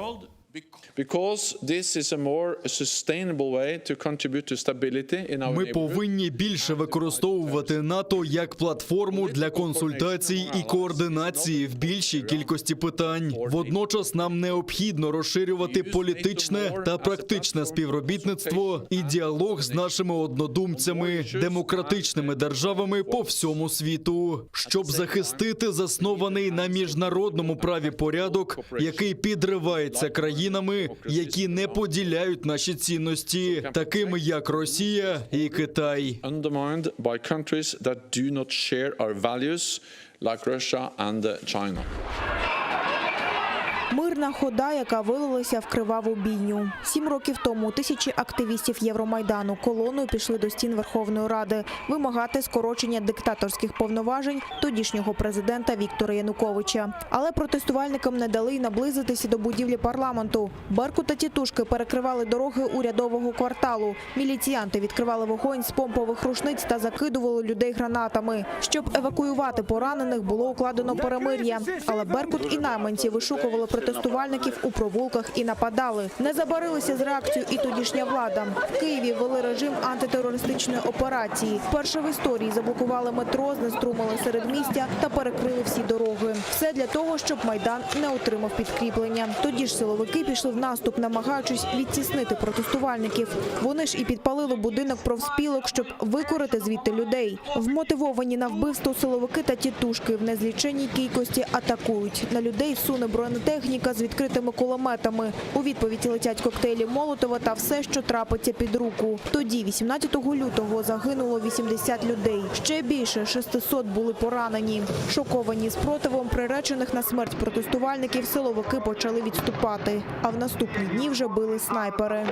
Because this is a more sustainable way to contribute to stability in our Ми neighborhood. повинні більше використовувати НАТО як платформу для консультацій і координації в більшій кількості питань. Водночас нам необхідно розширювати політичне та практичне співробітництво і діалог з нашими однодумцями, демократичними державами по всьому світу, щоб захистити заснований на міжнародному праві порядок, який підривається країнами, які не поділяють наші цінності, такими як Росія і Китай. Undermined by countries that do not share our values, like Russia and uh, China. Мирна хода, яка вилилася в криваву бійню. Сім років тому тисячі активістів Євромайдану колоною пішли до стін Верховної Ради вимагати скорочення диктаторських повноважень тодішнього президента Віктора Януковича. Але протестувальникам не дали й наблизитися до будівлі парламенту. Беркут та тітушки перекривали дороги урядового кварталу. Міліціянти відкривали вогонь з помпових рушниць та закидували людей гранатами. Щоб евакуювати поранених, було укладено перемир'я. Але Беркут і найманці вишукували протестувальників у провулках і нападали. Не забарилися з реакцією і тодішня влада. В Києві ввели режим антитерористичної операції. Вперше в історії заблокували метро, знеструмили середмістя та перекрили всі дороги. Все для того, щоб Майдан не отримав підкріплення. Тоді ж силовики пішли в наступ, намагаючись відтіснити протестувальників. Вони ж і підпалили будинок профспілок, щоб викорити звідти людей. Вмотивовані на вбивство силовики та тітушки в незліченій кількості атакують. На людей суне бронетехніка з відкритими кулеметами. У відповідь летять коктейлі Молотова та все, що трапиться під руку. Тоді, 18 лютого, загинуло 80 людей. Ще більше 600 були поранені. Шоковані спротивом приречених на смерть протестувальників, силовики почали відступати. А в наступні дні вже били снайпери.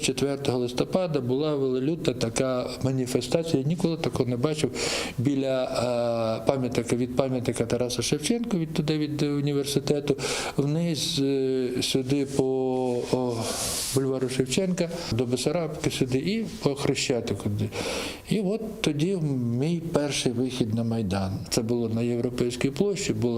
З 4 листопада була велелюдна така маніфестація, я ніколи такого не бачив, біля е, пам'ятника від пам'ятника Тараса Шевченка, від туди від університету, вниз е, сюди по о, бульвару Шевченка, до Бесарабки сюди і по Хрещатику. І от тоді мій перший вихід на Майдан. Це було на Європейській площі, було.